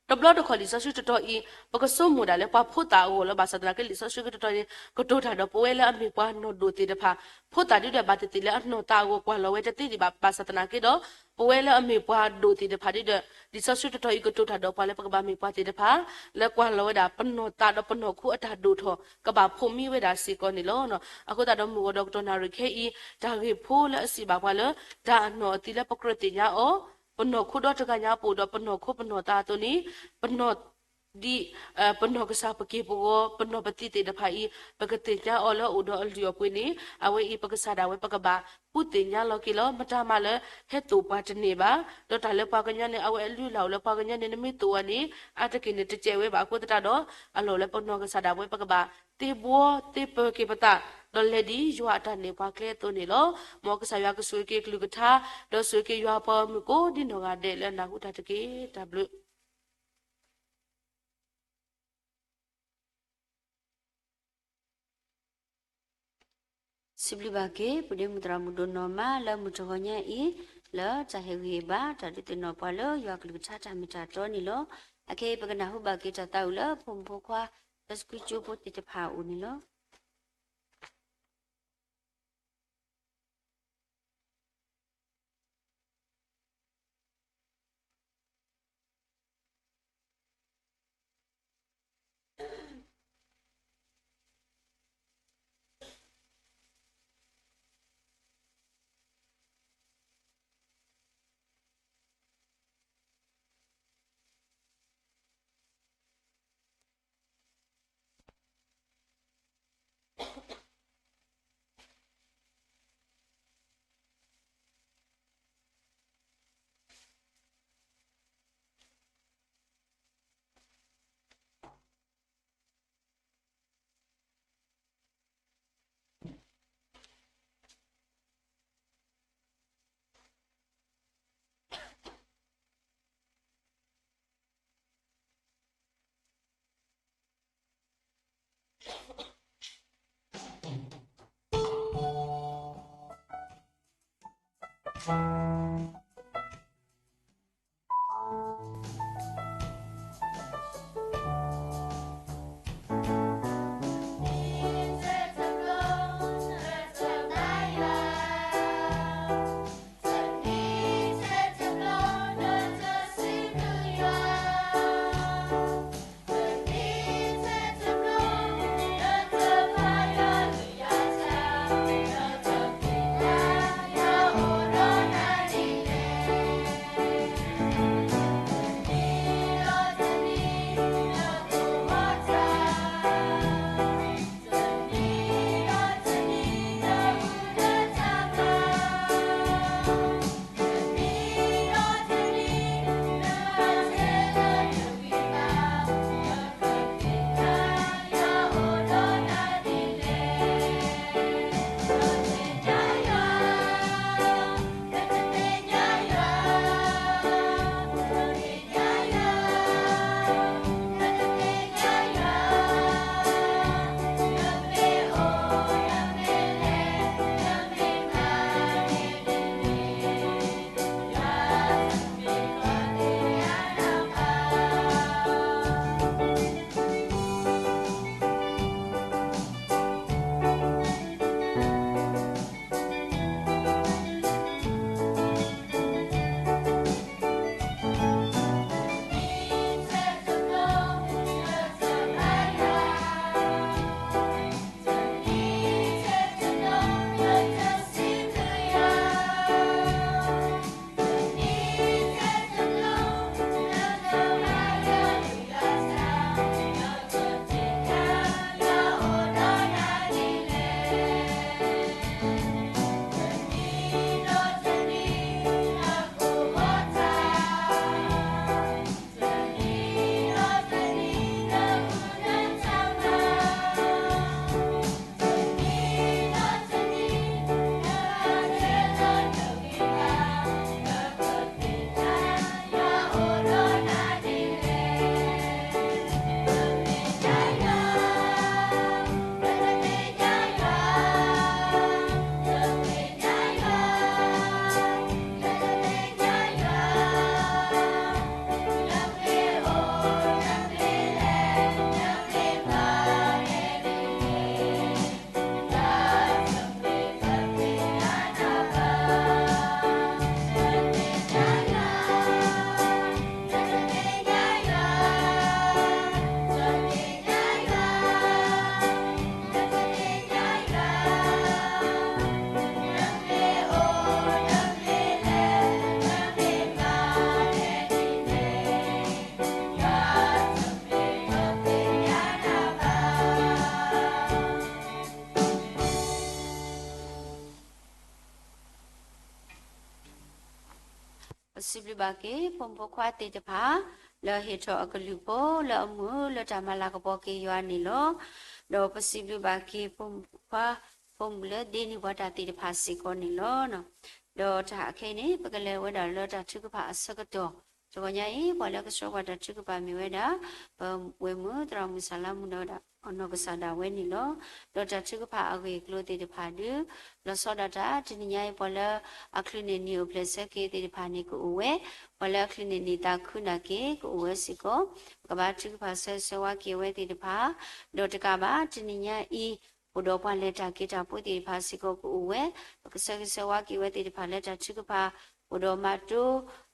တဘျီတခီၣ်လံာ်စီဆှံတတီၤအံၤ ပကဆိကမိၣ်ဒၣ်လၢပှၤဖိသၣ်အဂီၢ်လီၤ. ဘၣ်ဆၣ်သနာ်က့လံာ်စီဆှံတတီၤအံၤ ကတိၤတၢ်ဒီးပဝဲလၢအမ့ၢ်ပှၤနီၢ်ဒိၣ်သ့ၣ်တဖၣ်, ဖိသၣ်ဒ်ဒီးဘၣ်သ့ၣ်သ့ၣ်လၢအနီၢ်သးအဂီၢ် ကွၢ်လီၤဝဲတသ့ဒံးဘၣ်. ဘၣ်ဆၣ်သနာ်က့ဒီး ပဝဲလၢအမ့ၢ်ပှၤဒိၣ်သ့ၣ်တဖၣ်ဒ်ဒီး လံာ်စီဆှံတတီၤအံၤကတိၤတၢ်ဒီးပှၤလၢပကဘၣ်မ့ၢ်ပှၤသ့ၣ်တဖၣ် လၢကွၢ်လီၤဝဲဒၣ်ပနီၢ်သးဒီးပနီၢ်ခိအတၢ်ဒိၣ်ထီၣ် ကဘၣ်ဖိးမံဝဲဒၣ်စ့ၢ်ကီးန့ၣ်လီၤ. အဃိသတးဒီးမုၢ်ဂီၤဒီးကတီၢ်နၣ်ရံၣ်ခဲအံၤ တၢ်ဂ့ၢ်ဖိလၢအစံးဘၣ်ပှၤလၢ တၢ်အနီၢ်အသံလၢပကြၢးသ့ၣ်ညါအီၤ, ပနီၢ်ခိဒီတဂၤညါပအိၣ်ဒီး ပနီၢ်ခိပနီၢ်သးအသိးန့ၣ် ပနီၢ် ဒ် ပနီၢ်ကစၢ်ပက့ၢ်ပဂီၤ ပနီၢ်ပသံသ့ၣ်တဖၣ်အံၤ ပကသ့ၣ်ညါအီၤလၢအအိၣ်ဒီးအလုၢ်အပှ့ၤန့ၣ် အဝဲအံၤပကစၢ်ဒၣ်ဝဲ ပကဘၣ်ဃုသ့ၣ်ညါလီၤက့ၤလီၤ. မတၤမးလၢ ဟဲသိၣ်ပှၤတန့ၢ်ဘၣ်. ဒီးတၢ်လၢပှၤကညီန့ၣ် အဝဲအလုၢ်အလၢ်အိၣ်လၢပှၤကညီန့ၣ် နမ့ၢ်သိၣ်အီၤန့ၣ် အါတက့ၢ်န့ၣ်တစဲးဝဲဘၣ်. အဃိသတးဒီး အလီၢ်လၢပနီၢ်ကစၢ်ဒၣ်ဝဲ ပကဘၣ်သ့ဘှီသ့ပၢၤက့ၤပသး ဒီးလဲၤဒ်ယွၤအတၢ်နဲၣ်ပှၤကျဲအသိးန့ၣ်လီၤ. မ်ကစၢ်ယွၤကဆိၣ်ဂ့ၤက့ၤအကလုၢ်ကထါ ဒီးဆိၣ်ဂ့ၤက့ၤယွၤအပှၤဂီၢ်မုၢ်ကိးဒ်နီၢ်ဂၤဒဲးလၢအနၢ်ဟူတၢ်တက့ၢ်. တၢ်ဘျုး စံးဘျုးဘၣ်က့ၤ ပုၢ်ဒ့မုၣ်သရၣ်မုၣ်ဒိၣ်နီၢ်မးလၢမုၢ်တဂီၤညါအံၤ လၢတၢ်ဟ့ၣ်ဂံၢ်ဟ့ၣ်ဘါ တၢ်ဒုးသ့ၣ်နီၣ်ပှၤလၢယွၤကလုၢ်ကထါတၢ်မ့ၢ်တၢ်တီန့ၣ်လီၤ. အခဲအံၤပကနၢ်ဟူဘၣ်က့ၤတၢ်သးဝံၣ်လၢဖိမုၣ်ဖိခွါ လၢစကူကၠိဖိသ့ၣ်တဖၣ်အအိၣ်န့ၣ်လီၤ. ပစံးဘျုးဘၣ်က့ၤ ဖိမုၣ်ဖိခွါသ့ၣ်တဖၣ် လၢဟ့ၣ်ထီၣ်အကလုၢ်ဖိလၢအမုာ်လၢတၢ်မၤလၤကပီၤက့ၤယွၤန့ၣ်လီၤ. ဒီးပစံးဘျုးဘၣ်က့ၤ ဖိမုၣ်ဖိခွါ ဖိမုၣ်လၢဒ့န့ၢ်ပှၤတၢ်သ့ၣ်တဖၣ်စ့ၢ်ကီးန့ၣ်လီၤ. ဒီးတၢ်အခဲအံၤန့ၣ် ပကလဲၤဝဲဒၣ်လၢတၢ်ထုကဖၣ်အဆၢကတီၢ်, တဂီၤညါအံၤ ပှၤလၢကဆှၢပှၤတၢ်ထုကဖၣ်မ့ၢ်ဝဲဒၣ် ပဝဲၢ်မုၣ်သရၣ်မုၣ်စၢ်လါမူဒီး အနီၢ်ကစၢ်ဒၣ်ဝဲန့ၣ်လီၤ. ဒီးတၢ်ထုကဖၣ်အဂ့ၢ်အကျိၤသ့ၣ်တဖၣ်ဒုး လီၤဆီဒၣ်တၢ် တနံၤညါအံၤ ပှၤလၢအချုးန့ၢ်နံၤအိၣ်ဖျဲၣ်ဆၢက့ၤသ့ၣ်တဖၣ်န့ၣ်ကအိၣ်ဝဲ, ပှၤလၢအချုးန့ၢ်နံၤသးခုနာ်က့ၤကအိၣ်ဝဲစ့ၢ်ကီး, ပကဘၣ်ထုကဖၣ်ဆၢဂ့ၤဆၢဝါက့ၤအဝဲသ့ၣ်တဖၣ်, ဒီးတကးဘၣ် တနံၤညါအံၤ အိၣ်ဒီးပှၤလဲၤတၢ်က့ၤတၢ်ဖိသ့ၣ်တဖၣ်စ့ၢ်ကီးကအိၣ်ဝဲ, ပကဆၢဂ့ၤဆၢဝါက့ၤဝဲသ့ၣ်တဖၣ်လၢတၢ်ထုကဖၣ်, အိၣ်ဒီးမၤတိ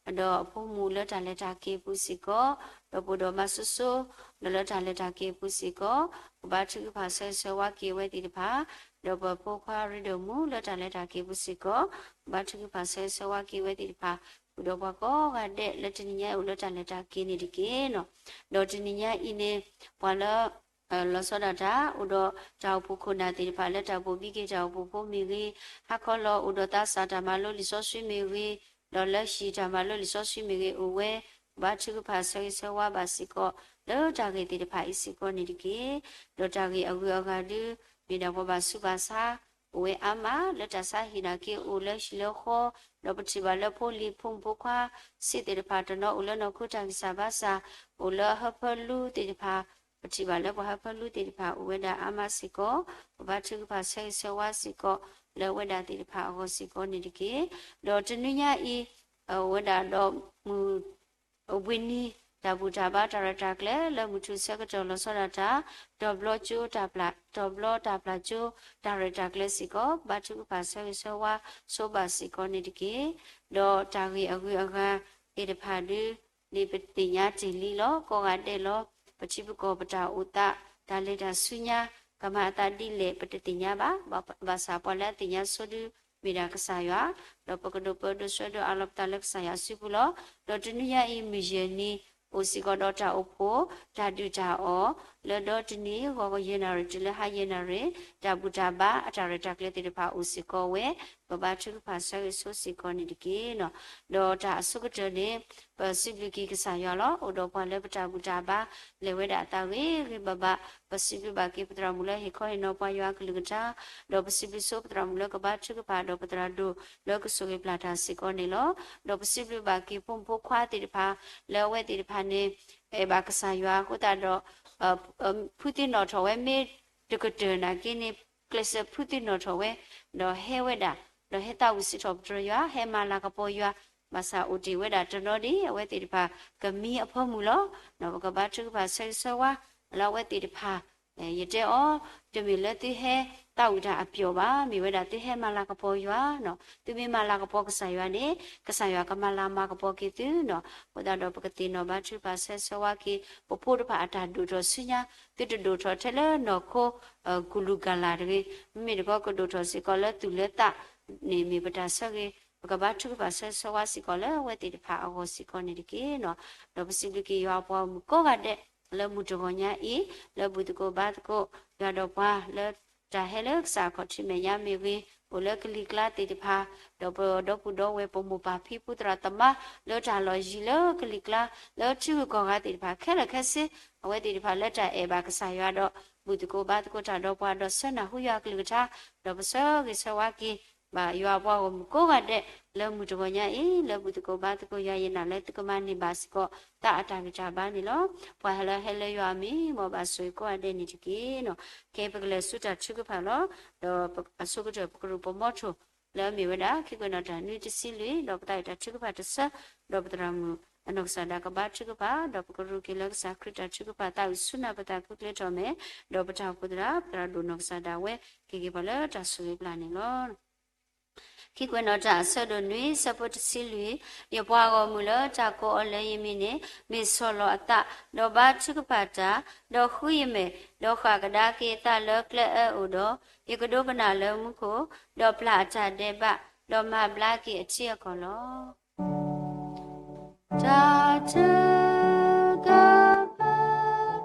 ဒီးအဖိမုၣ်လၢတၢ်လဲၤတၢ်က့ၤအပူၤစ့ၢ်ကီး, ဒီးပအိၣ်ဒီးမၤစိစိ ဒီးလၢတၢ်လဲၤတၢ်က့ၤအပူၤစ့ၢ်ကီး, ပဘၣ်ထုကဖၣ်ဆၢဂ့ၤဆၢဝါက့ၤအဝဲသ့ၣ်တဖၣ်, ဒီးပဖိခွါရ့ဒီးမူလၢတၢ်လဲၤတၢ်က့ၤအပူၤစ့ၢ်ကီး, ပဘၣ်ထုကဖၣ်ဆၢဂ့ၤဆၢဝါက့ၤအဝဲသ့ၣ်တဖၣ်, ဃုာ်ဒီးပှၤကိးဂၤဒဲးလၢတနံၤညါအံၤအိၣ်လၢတၢ်လဲၤတၢ်က့ၤန့ၣ်တက့ၢ်. ဒီးတနံၤညါအံၤန့ၣ် ပှၤလၢ လီၤဆီဒၣ်တၢ် အိၣ်ဒီးတၢ်အိၣ်ဖှိၣ်ခိၣ်နၢ်သ့ၣ်တဖၣ် လၢတၢ်အိၣ်ဖှိၣ်ဘံၣ်က့ၤတၢ်အိၣ်ဖှိၣ်ဖိမ့ၢ်ဂ့ၤ, ဟါခီလီၤအိၣ်ဒီးသးစၢ်တၢ်မၤလိလံာ်စီဆှံမ့ၢ်ဂ့ၤ, ဒီးလၢဟံၣ်တၢ်မၤလိလံာ်စီဆှံမ့ၢ်ဂ့ၤအိၣ်ဝဲ, ပဘၣ်ထုကဖၣ်ဆၢဂ့ၤဆၢဝါဘၣ်စ့ၢ်ကီး လၢတၢ်ဂ့ၢ်သ့ၣ်တဖၣ်အံၤစ့ၢ်ကီးန့ၣ်တက့ၢ်. ဒီးတၢ်ဂ့ၢ်အဂုၤအဂၤဒုး မ့ၢ်ဒၣ်ပှၤဘၣ်ဆူးဘၣ်ဆါ အိၣ်ဝဲအါမး လၢတၢ်ဆါဟံၣ်နာ်က့ၤအိၣ်လၢဟံၣ်လၢဃီ, ဒီးပထံၣ်ဘၣ်လၢဖိလံၤဖိမုၣ်ဖိခွါ စ့သ့ၣ်တဖၣ်တနီၤအိၣ်လၢနီၢ်ခိတၢ်ဂံၢ်စၢ်ဘါစၢ်, အိၣ်လၢဟၢဖၢလူသ့ၣ်တဖၣ်, ပထံၣ်ဘၣ်လၢပှၤဟၢဖၢလူသ့ၣ်တဖၣ်အိၣ်ဝဲဒၣ်အါမးစ့ၢ်ကီး, ပဘၣ်ထုကဖၣ်ဆၢဂ့ၤဆၢဝါစ့ၢ်ကီး လၢအဝဲဒၣ်သ့ၣ်တဖၣ်အဂီၢ်စ့ၢ်ကီးန့ၣ်တက့ၢ်. ဒီးတနွံညါအံၤ အိၣ်ဝဲဒၣ်ဒီးမုၢ် အိၣ်ဘှံးနံၤ တၢ်ဘူၣ်တၢ်ဘါတၢ်ရဲၣ်တၢ်ကျဲၤ လၢမုၢ်ထူၣ်ဆၢကတီၢ်လီၤဆီဒၣ်တၢ် တီၤဘျီကၠိတၢ်ပျၢ် တီၤဘျီတၢ်ပျၢ်ကၠိ တၢ်ရဲၣ်တၢ်ကျဲၤစ့ၢ်ကီး ဘါထုကဖၣ်ဆၢဂ့ၤဆၢဝါဆိဘၣ်စ့ၢ်ကီးန့ၣ်တက့ၢ်. ဒီးတၢ်ဂ့ၢ်အဂုၤအဂၤသ့ၣ်တဖၣ်ဒုး န့ၣ်ပသ့ၣ်ညါတ့ၢ်လံလီၤ. ကိးဂၤဒဲးလီၤ. ပထံပကီၢ်ပတၢ်အိၣ်သး တၢ်လဲၤတၢ်ဆူညါ ကမၤအသးဒ်လဲၣ် ပတသ့ၣ်ညါဘၣ်. ဘၣ်ဆၣ်ပှၤလၢအသ့ၣ်ညါဆိဒု မ့ၢ်ဒၣ်ကစၢ်ယွၤ, ဒီးပကဒိးပၢဒိးဆှၢဒိးအးလီၤပသးလၢကစၢ်ယွၤစုပူၤလီၤ. ဒီးတနွံညါအံၤ မုၢ်ယဲၢ်နံၤ အိၣ်စ့ၢ်ကီးဒီးတၢ်အိၣ်ဖှိၣ် တၢ်ဒုၣ်တၢ်အီၣ် လၢဒီတနံၤ ဂီၤယဲၢ်နၣ်ရံၣ်တုၤလၢဟါယဲၢ်နၣ်ရံၣ် တၢ်ဘူၣ်တၢ်ဘါအတၢ်ရဲၣ်တၢ်ကျဲၤသ့ၣ်တဖၣ်အိၣ်စ့ၢ်ကီးဝဲ, ပဘါထုကဖၣ်ဆၢဂ့ၤဆိစ့ၢ်ကီးန့ၣ်တက့ၢ်. ဒီးတၢ်အဆိကတၢၢ်န့ၣ် ပစံးဘျုးက့ၤကစၢ်ယွၤလီၤ. အိၣ်ဒီးပှၤလၢပတၢ်ဘူၣ်တၢ်ဘါ လဲၤဝဲဒၣ်အသးဂ့ၤဂ့ၤဘၣ်ဘၣ်, ပစံးဘျုးဘၣ်က့ၤပသရၣ်မုၣ်လၢဟ့ၣ်ခီဟ့ၣ်နီၤပှၤယွၤအကလုၢ်ကထါ, ဒီးပစံးဘျုးဆိပသရၣ်မုၣ်လၢကဘါထုကဖၣ် ဒီးပသရၣ်ဒိၣ်လၢကဆိၣ်ဂ့ၤပျၢ်တၢ်စ့ၢ်ကီးန့ၣ်လီၤ. ဒီးပစံးဘျုးဘၣ်က့ၤဖိမုၣ်ဖိခွါသ့ၣ်တဖၣ် လၢအဝဲသ့ၣ်တဖၣ်န့ၣ် အဲၣ်ဘၣ်ကစၢ်ယွၤအဃိသတးဒီး ဖုသ့ၣ်နီၣ်ထီၣ်ဝဲမ့ၢ်တကတၢၢ်နာ်က့န့ၣ် ကျဲးစၢးဖုသ့ၣ်နီၣ်ထီၣ်ဝဲ, ဒီးဟဲဝဲဒၣ်, ဒီးဟဲသးဝံၣ်စံးထီၣ်ပတြၢၤယွၤ, ဟဲမၤလၤကပီၤယွၤ, ဘၣ်ဆၣ်အိၣ်တ့ၢ်ဝဲဒၣ်တနီၤဒ် အဝဲသ့ၣ်တဖၣ်ကမံအဖၢမုၢ်လီၤ. ဒီးပကဘါထုကဖၣ်ဆၢဂ့ၤဆၢဝါ လၢအဝဲသ့ၣ်တဖၣ် ယတဲအီၤ, တမ့ၢ်လၢသုဟဲသးဝံၣ်တၢ်အပျီၢ်ဘၣ်, မ့ၢ်ဝဲဒၣ်သုဟဲမၤလၤကပီၤယွၤနီၤ, သုမ့ၢ်မၤလၤကပီၤကစၢ်ယွၤန့ၣ် ကစၢ်ယွၤကမၤလၤမၤကပီၤက့ၤသုနီၤ. အဃိသတးဒီးပကသ့ၣ်နီၣ်ဘါထုကဖၣ်ဆၢဂ့ၤဆၢဝါက့ၤ ပဖိတဖၣ်အတၢ်ဒိၣ်ထီၣ်ဆူညါ, သုတဒိၣ်ထီၣ်ထဲလၢနီၢ်ခိ ကူၣ်လူၤကၢ်လၢ်တဂ့ၤ, မ့မ့ၢ်တခီကဒိၣ်ထီၣ်စ့ၢ်ကီးလၢသူၣ်လၢသးန့ၣ်မ့ၢ်ပတၢ်ဆၢဂ့ၤ, ပကဘါထုကဖၣ်ဆၢဂ့ၤဆၢဝါစ့ၢ်ကီးလၢအဝဲသ့ၣ်တဖၣ်အဂီၢ်စ့ၢ်ကီးန့ၣ်တက့ၢ်နီၤ. ဒီးပစံးဘျုးက့ၤယွၤအပှၤဂီၢ်မုၢ်ကိးဂၤဒဲး လၢမုၢ်တဂီၤညါအံၤ လၢဘူၣ်သကိးဘါသကိး ယွၤဒီးပှၤလၢ တၢ်ဟဲလၢကစၢ်အခီၣ်ထံးမဲာ်ညါမ့ၢ်ဂ့ၤ, အိၣ်လၢကလံၤကျါသ့ၣ်တဖၣ်, ဒီးပဒီပုၢ်ဒီဝဲၢ်ပမိၢ်ပၢ်ဖံဖုသရၣ်သမါ လၢတၢ်လီၢ်ယံၤလၢကလံၤကျါ လၢထံဂုၤကီၢ်ဂၤသ့ၣ်တဖၣ်ခဲလၢာ်ခဲဆ့, အဝဲသ့ၣ်တဖၣ်လၢတၢ်အဲၣ်ဘၣ်ကစၢ်ယွၤဒီး ဘူၣ်သကိးဘါသကိးတၢ်ဒီးပှၤဒီးဆၢနၢ်ဟူယွၤအကလုၢ်ကထါ, ဒီးပဆၢဂ့ၤဆၢဝါက့ၤ ဘၣ်ယွၤအပှၤဂီၢ်မုၢ်ကိးဂၤဒဲး လၢမုၢ်တဂီၤညါအံၤ လၢဘူၣ်သကိးဘါသကိးယွၤယနာ်လၢသုကမၤန့ၢ်ဘၣ်စ့ၢ်ကီး သးအတၢ်ဂံၢ်တၢ်ဘါန့ၣ်လီၤ. ပှၤဟဲလၢဟဲလၢယွၤအမံၤ မ်ဘၣ်ဆိၣ်ဂ့ၤကိးဂၤဒဲးန့ၣ်တက့ၢ်နီၤ. ခဲအံၤပကလဲၤဆူတၢ်ထုကဖၣ်လီၤ. ဒီးအဆိကတၢၢ်ပကရူၢ်ပမီထိၣ် လၢအမ့ၢ်ဝဲဒၣ် ခံကွဲးနီၣ်တၢ်နွံတဆံလွံၢ် ဒီးပသးဝံၣ်တၢ်ထုကဖၣ်တဆၢ, ဒီးပသရၣ်မုၣ်အနီၢ်ကစၢ်ဒၣ်ကဘါထုကဖၣ်, ဒီးပကရူၢ်က့ၤလၢကစၢ်ခရံာ်တၢ်ထုကဖၣ် သးဝံၣ်ဆူနၢ်ပသးခုကျဲထီၣ်မဲာ်, ဒီးပတၢ်အိၣ်ဖှိၣ်သရၣ် ပသရၣ်ဒိၣ်နီၢ်ကစၢ်ဒၣ်ဝဲ က့ၤက့ၤပှၤလၢတၢ်ဆိၣ်ဂ့ၤပျၢ်န့ၣ်လီၤ. ခံကွဲးနီၣ်တၢ်အဆၢဒိၣ်နွံ ဆၢဖိတဆံလွံၢ်, ယပှၤဂီၢ်မုၢ်လၢတၢ်ကိးအီၤလၢယမံၤန့ၣ် မ့ၢ်ဆီၣ်လီၤအသး, ဒီးဘါထုကဖၣ်တၢ်, ဒီးဃုယမဲာ်, ဒီးဃၣ်ကဒါက့ၤအသးလၢကျဲအၢအိၣ်ဒီး, ယကဒိကနၣ်လၢမူခိၣ်, ဒီးပျၢ်အတၢ်ဒဲးဘး, ဒီးမၤဘျါက့ၤအထံအကီၢ်လီၤ. တၢ်ထုကဖၣ်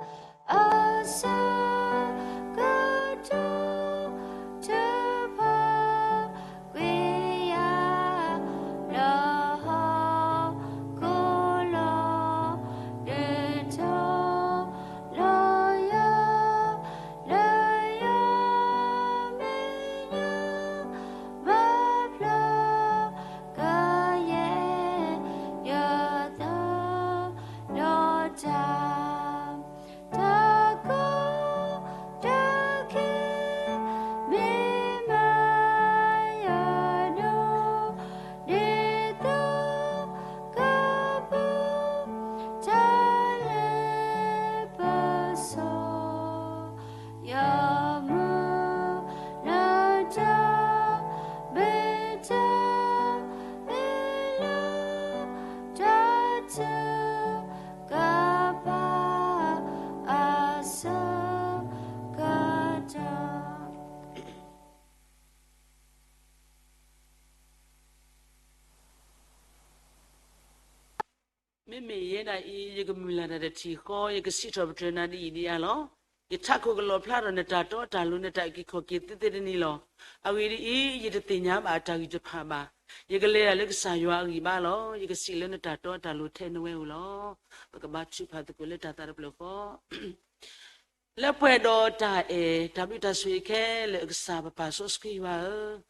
အဆၢကတီၢ် ထုကဖၣ် ကွံာ်ယၤ လၢဟီၣ် မ့မ့ၢ်ယဲဒၣ်အံၤ ယကမုၢ်လၢ်တၢ်တထံၣ်ဃီ ယကစံးထီၣ်ပတြၢၤနၤဒ်အံၤဒ်အါလီၤ. ယထးခိၣ်ကလီၣ်ဖျါထီၣ်နတၢ်တီတၢ်လိၤ နတၢ်အုၣ်က့ၤခီၣ်က့ၤသ့သ့တနံၤလီၤ. အဂ့ၢ်ဒ်အံၤ, ယတသ့ၣ်ညါဘၣ်အတၢ်ဂံၢ်တဖၣ်ဘၣ်. ယကလဲၤဒၣ်လၢကစၢ်ယွၤအဂံၢ်ဘါလီၤ. ယကစံးလၢနတၢ်တီတၢ်လိၤထဲနဝဲဧိၤလီၤ. ပကဘါထုကဖၣ်သကိးလၢတၢ်သးတဖျၢၣ်ဃီ လၢပှဲၤဒီးတၢ်အဲၣ်တၢ်ဘျုးတၢ်ဆိၣ်ဂ့ၤခဲလၢာ်အကစၢ် ပပၢ်စီဆှံယွၤဧၢ,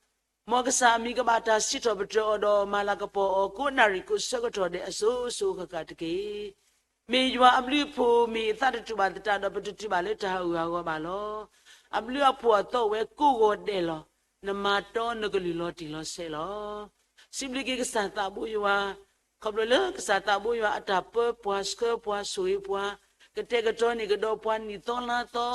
မ်ကစၢ်အမံၤကဘၣ်တၢ်စံးထီၣ်ပတြၢၤအီၤဒီး မၤလၤကပီၤအီၤ ကိးနၣ်ရံၣ်ကိးဆၢကတီၢ်ဒဲးအစိၤစိၤအဃၣ်ဃၣ်တက့ၢ်. မ့ၢ်ယွၤအဘျုးအဖှိၣ် မ့ၢ်အသးတတူာ်ဘၣ်သတးဒီး ပတတုၤဘၣ်လၢတၢ်ဟးဂူာ်ဟးဂီၤဘၣ်လီၤ. အဘျုးအဖှိၣ်အသီအိၣ်ဝဲကိးဂီၤဒဲးလီၤ. နမၤတီနကလုၢ်လီၤတံၢ်လီၤဆဲးလီၤ. စံးဘျုးက့ၤကစၢ်သးဘိယွၤ, ခီဖျိလၢကစၢ်သးဘိယွၤအတၢ်ပၢပှၤဆှၢပှၤဆိၣ်ဂ့ၤပှၤ, ကတဲာ်ကတီၤန့ၢ်ကဒီးပှၤနံၣ်သီလါသီ,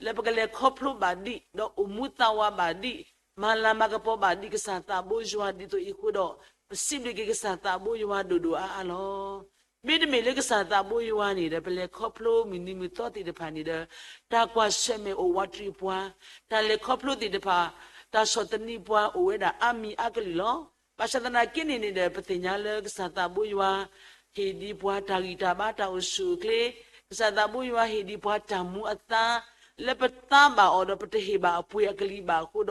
လၢပကလဲၤခီဖျိဘၣ်ဒံး ဒီးအိၣ်မူသးဝးဘၣ်ဒံး, မၤလၤမၤကပီၤဘၣ်ဒံးကစၢ်သးဘိယွၤဒ်သိးအံၤအဃိဒီး, ပစံးဘျုးက့ၤကစၢ်သးဘိယွၤဒိၣ်ဒိၣ်အါအါလီၤ. မ့တမ့ၢ်လၢကစၢ်သးဘိယွၤန့ၣ်ဒီး ပလဲၤခီဖျိမုၢ်နံၤမုၢ်သီသ့ၣ်တဖၣ်န့ၣ်ဒီး တၢ်ကွၢ်ဆၢၣ်မဲာ်အိၣ်ဝးတရံးပှၤ, တၢ်လဲၤခီဖျိသ့ၣ်တဖၣ်, တၢ်ဆီၣ်သနံးပှၤအိၣ်ဝဲဒၣ်အါမံၤအါကလုာ်လီၤ. ဘၣ်ဆၣ်သနာ်က့န့ၣ်န့ၣ်ဒီး ပသ့ၣ်ညါလၢကစၢ်သးဘိယွၤ ဟ့ၣ်ဒံးပှၤတၢ်ဂံၢ်တၢ်ဘါတၢ်အိၣ်ဆူၣ်အိၣ်ချ့, ကစၢ်သးဘိယွၤဟ့ၣ်ဒံးပှၤတၢ်မူအသါ, လၢပသါဘၣ်အီၤဒီးပတဟ့ၣ်ဘၣ်အပှ့ၤအကလံၤဘၣ်အဃိဒီး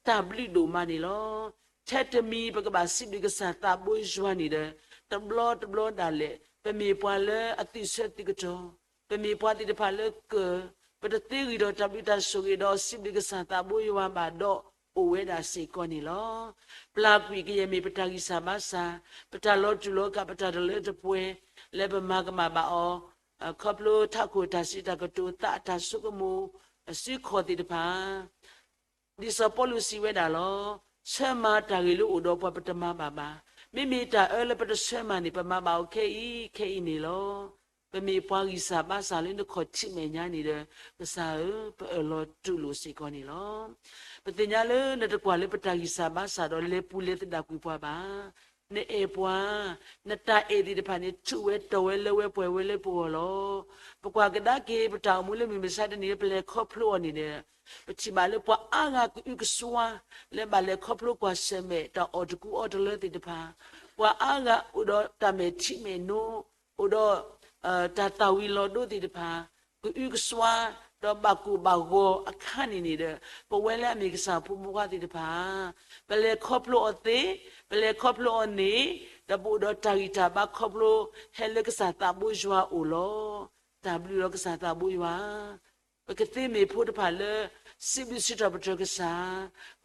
တၢ်ဘျုးဒိၣ်မးန့ၣ်လီၤ. ထဲတမံၤပကဘၣ်စံးဘျုးကစၢ်သးဘိယွၤန့ၣ်ဒီး တဘျီတဘျီဒၣ်လဲာ် ပမ့ၢ်ပှၤလၢအသုးဆၢသုးကတီၢ်, ပမ့ၢ်ပှၤသ့ၣ်တဖၣ်လၢကၢၢ်, ပတသ့ဂံၢ်ဒီးတၢ်ဘျုးတၢ်ဆိၣ်ဂ့ၤဒီးစံးဘျုးကစၢ်သးဘိယွၤဘၣ်ဒီး အိၣ်ဝဲဒၣ်စ့ၢ်ကီးန့ၣ်လီၤ. ပျၢ်ကွံာ်ကယဲၢ်မ့ၢ်ပတၢ်ဂံၢ်စၢ်ဘါစၢ်, ပတၢ်လီၤတူာ်လီၤကာ် ပတၢ်တလၢတပှဲၤ လၢပမၤကမၣ်ဘၣ်အီၤ, ခီဖျိထးခိၣ်တၢ်စံးတၢ်ကတိၤ သးအတၢ်ဆိကမိၣ် အစုခီၣ်သ့ၣ်တဖၣ် ဒ်စီၤပီလူးစံးဝဲဒၣ်လီၤ. ဆၢမၤတၢ်ဂ့ၤလၢအိၣ်ဒီးပှၤပတမၤဘၣ်ဘၣ်. မ့မ့ၢ်တၢ်အၢလၢပတဆၢမၤန့ၣ် ပမၤဘၣ်အီၤခဲအံၤ, ခဲအံၤန့ၣ်လီၤ. ပမ့ၢ်ပှၤဂံၢ်စၢ်ဘါစၢ်လၢနခီၣ်ထံးမဲာ်ညါန့ၣ်ဒီး ကစၢ်ဧၢ, ပအၢၣ်လီၤတူၢ်လိာ်စ့ၢ်ကီးန့ၣ်လီၤ. ပသ့ၣ်ညါလၢနတကွၢ်လၢပတၢ်ဂံၢ်စၢ်ဘါစၢ်ဒီးလဲၤပူၤလဲၤသဒၣ်ကွံာ်ပှၤဘၣ်. နအဲၣ်ပှၤ, နတၢ်အဲၣ်သ့ၣ်တဖၣ်န့ၣ် ထူၣ်ဝဲတီၢ်ဝဲလၢဝဲပှဲၤဝဲလၢပဂီၢ်လီၤ. ပကွၢ်ကဒါက့ၤပတၢ်အိၣ်မူလၢမုၢ်မဆါတနံၤလၢပလဲၤခီဖျိအီၤန့ၣ်ဒီး ပထံၣ်ဘၣ်လၢပှၤအါဂၤကအုကစွါ လၢဘၣ်လဲၤခီဖျိကွၢ်ဆၢၣ်မဲာ်တၢ်အီၣ်တကူအီတလၢသ့ၣ်တဖၣ်, ပှၤအါဂၤအိၣ်ဒီးတၢ်မဲာ်ထံမဲာ်နိ, အိၣ်ဒီး တၢ်သၣ်ဝံၤလီၤဒိသ့ၣ်တဖၣ်, ကအုကစွါ ဒီးဘၣ်ကိၢ်ဘၣ်ဂီၤအခါန့ၣ်န့ၣ်ဒီး ပဝဲလၢအမ့ၢ်ကစၢ်ဖိမုၣ်ဖိခွါသ့ၣ်တဖၣ် ပလဲၤခီဖျိအီၤသ့, ပလဲၤခီဖျိအီၤန့ၣ်, ဒီးပအိၣ်ဒီးတၢ်ဂံၢ်တၢ်ဘါခီဖျိ ဟဲလၢကစၢ်သးဘိယွၤအအိၣ်လီၤ. တၢ်ဘျုးလီၤကစၢ်သးဘိယွၤ ပကသ့မ့ၢ်ဖိတဖၣ်လၢ စံးဘျုးစံးထီၣ်ပတြၢၤကစၢ်,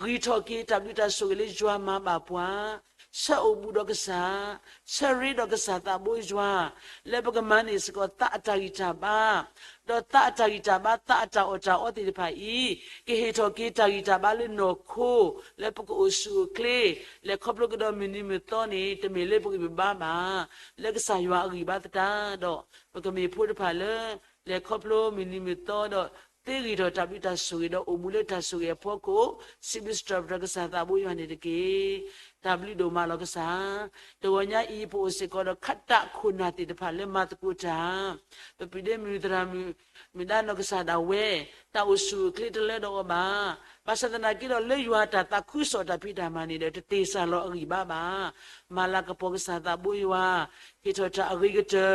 ဂံၢ်ထီၣ်က့ၤတၢ်ဘျုးတၢ်ဆိၣ်ဂ့ၤလၢယွၤမၤဘၣ်ပှၤ, ဆၢအိၣ်ဘူးဒီးကစၢ်, ဆၢရ့ဒီးကစၢ်သးဘိယွၤ, လၢပကမၤန့ၢ်စ့ၢ်ကီးသးအတၢ်ဂံၢ်တၢ်ဘါ, ဒီးသးအတၢ်ဂံၢ်တၢ်ဘါ သးအတၢ်အီၣ်တၢ်အီသ့ၣ်တဖၣ်အံၤ, ကဟ့ၣ်ထီၣ်က့ၤတၢ်ဂံၢ်တၢ်ဘါလၢနီၢ်ခိ, လၢပကအိၣ်ဆူၣ်အိၣ်ချ့, လဲၤခီဖျိကဒီးမုၢ်နံၤမုၢ်သီန့ၣ် တမ့ၢ်လၢပဂံၢ်ပဘါဘၣ်, လၢကစၢ်ယွၤအဂံၢ်ဘါသတးဒီး ပကမ့ၢ်ဖိတဖၣ်လၢ လဲၤခီဖျိမုၢ်နံၤမုၢ်သီဒီး သ့ဂံၢ်ထီၣ်တၢ်ဘျုးတၢ်ဆိၣ်ဂ့ၤဒီးအိၣ်မူလၢတၢ်ဆိၣ်ဂ့ၤအဖီခိၣ်, စံးဘျုးစံးထီၣ်ပတြၢၤကစၢ်သးဘိယွၤန့ၣ်တက့ၢ်. တၢ်ဘျုးဒိၣ်မးလီၤကစၢ်, တဂီၤညါအံၤ ပအိၣ်စ့ၢ်ကီးဒီးခးတၢ်ခိၣ်နၢ်သ့ၣ်တဖၣ်လၢမၤသကိးတၢ်, ပပုၢ်ဒ့မုၣ်သရၣ်မုၣ် မုၢ်ဒါနီၢ်ကစၢ်ဒၣ်ဝဲ, တၢ်အိၣ်ဆူၣ်အိၣ်ချ့တလၢဒီးအီၤဘၣ်. ဘၣ်ဆၣ်သနာ်က့ဒီးလၢယွၤတၢ်သးခုကစီၣ်တၢ်ဖံးတၢ်မၤန့ၣ်ဒီး တတ့ၢ်စၢ်လီၤအဂံၢ်ဘါဘၣ်. မၤလၤကပီၤကစၢ်သးဘိယွၤ, ဟ့ၣ်ထီၣ်တၢ်အဂ့ၤကတၢ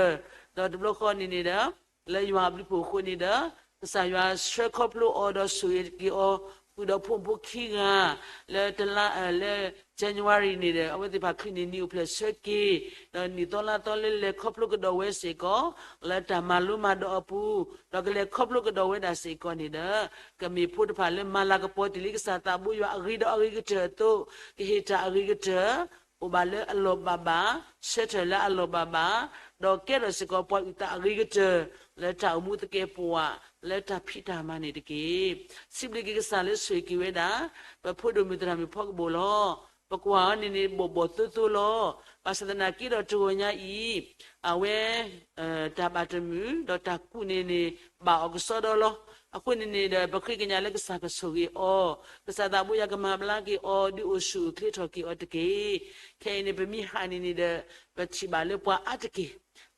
ၢ်, ဒီးတဘျီဃီန့ၣ်န့ၣ်ဒီး လၢယွၤအဘျုးအဖှိၣ်အဃိန့ၣ်ဒီး ကစၢ်ယွၤဆှၢခီဖျိအီၤဒီးဆိၣ်ဂ့ၤက့ၤအီၤ, ဃုာ်ဒီးဖိမုၣ်ဖိခံဂၤ, လၢတလါ လၢ January န့ၣ်ဒီး အဝဲသ့ၣ်တဖၣ်ချုးန့ၢ်နံၣ်အိၣ်ဖျဲၣ်ဆၢက့ၤ, ဒီးနံၣ်သီလါသီလၢလဲၤခီဖျိကဒီးဝဲစ့ၢ်ကီး, လၢတၢ်မၤလိမၤဒိးအပူၤ, ဒီးကလဲၤခီဖျိကဒီးဝဲဒၣ်စ့ၢ်ကီးန့ၣ်ဒီး ကမ့ၢ်ဖိတဖၣ်လၢမၤလၤကပီၤတ့ၢ်လံကစၢ်သးဘိယွၤအဂ့ၤဒီးအဂ့ၤကတၢၢ်အသိး, ကဟ့ၣ်တၢ်အဂ့ၤကတၢၢ် အိၣ်ဘၣ်လၢအလီၢ်ဘၣ်ဘၣ်, ဆၢထၢၣ်လၢအလီၢ်ဘၣ်ဘၣ်, ဒီးကဲထီၣ်စ့ၢ်ကီးပှၤအုၣ်သးအဂ့ၤကတၢၢ် လၢတၢ်အိၣ်မူသကဲးပဝး လၢတၢ်ဖံးတၢ်မၤန့ၣ်တက့ၢ်. စံးဘျုးက့ၤကစၢ်လၢဆိၣ်ဂ့ၤက့ၤဝဲဒၣ် ပဖိဒိၣ်မုၣ်သရၣ်မုၣ်ဖီကဘိၣ်လီၤ. ပကွၢ်အီၤန့ၣ်န့ၣ် ဘီၣ်ဘီၣ်သိသိလီၤ. ဘၣ်ဆၣ်သနာ်က့ဒီးတဂီၤညါအံၤ အဝဲ တၢ်ဘၣ်တမုာ် ဒီးတၢ်ကူးန့ၣ်န့ၣ် ဘၣ်အီၤကစီဒီလီၤ. အဃိန့ၣ်န့ၣ်ဒီး ပဃ့ကညးလၢကစၢ်ကဆိၣ်ဂ့ၤအီၤ, ကစၢ်သးဘိယွၤကမၤဘျါက့ၤအီၤ ဒုးအိၣ်ဆူၣ်အိၣ်ချ့ထီၣ်က့ၤအီၤတက့ၢ်. ခဲအံၤန့ၣ် ပမ့ၢ်ဟးန့ၣ်န့ၣ်ဒီး ပထံၣ်ဘၣ်လၢပှၤအါတက့ၢ်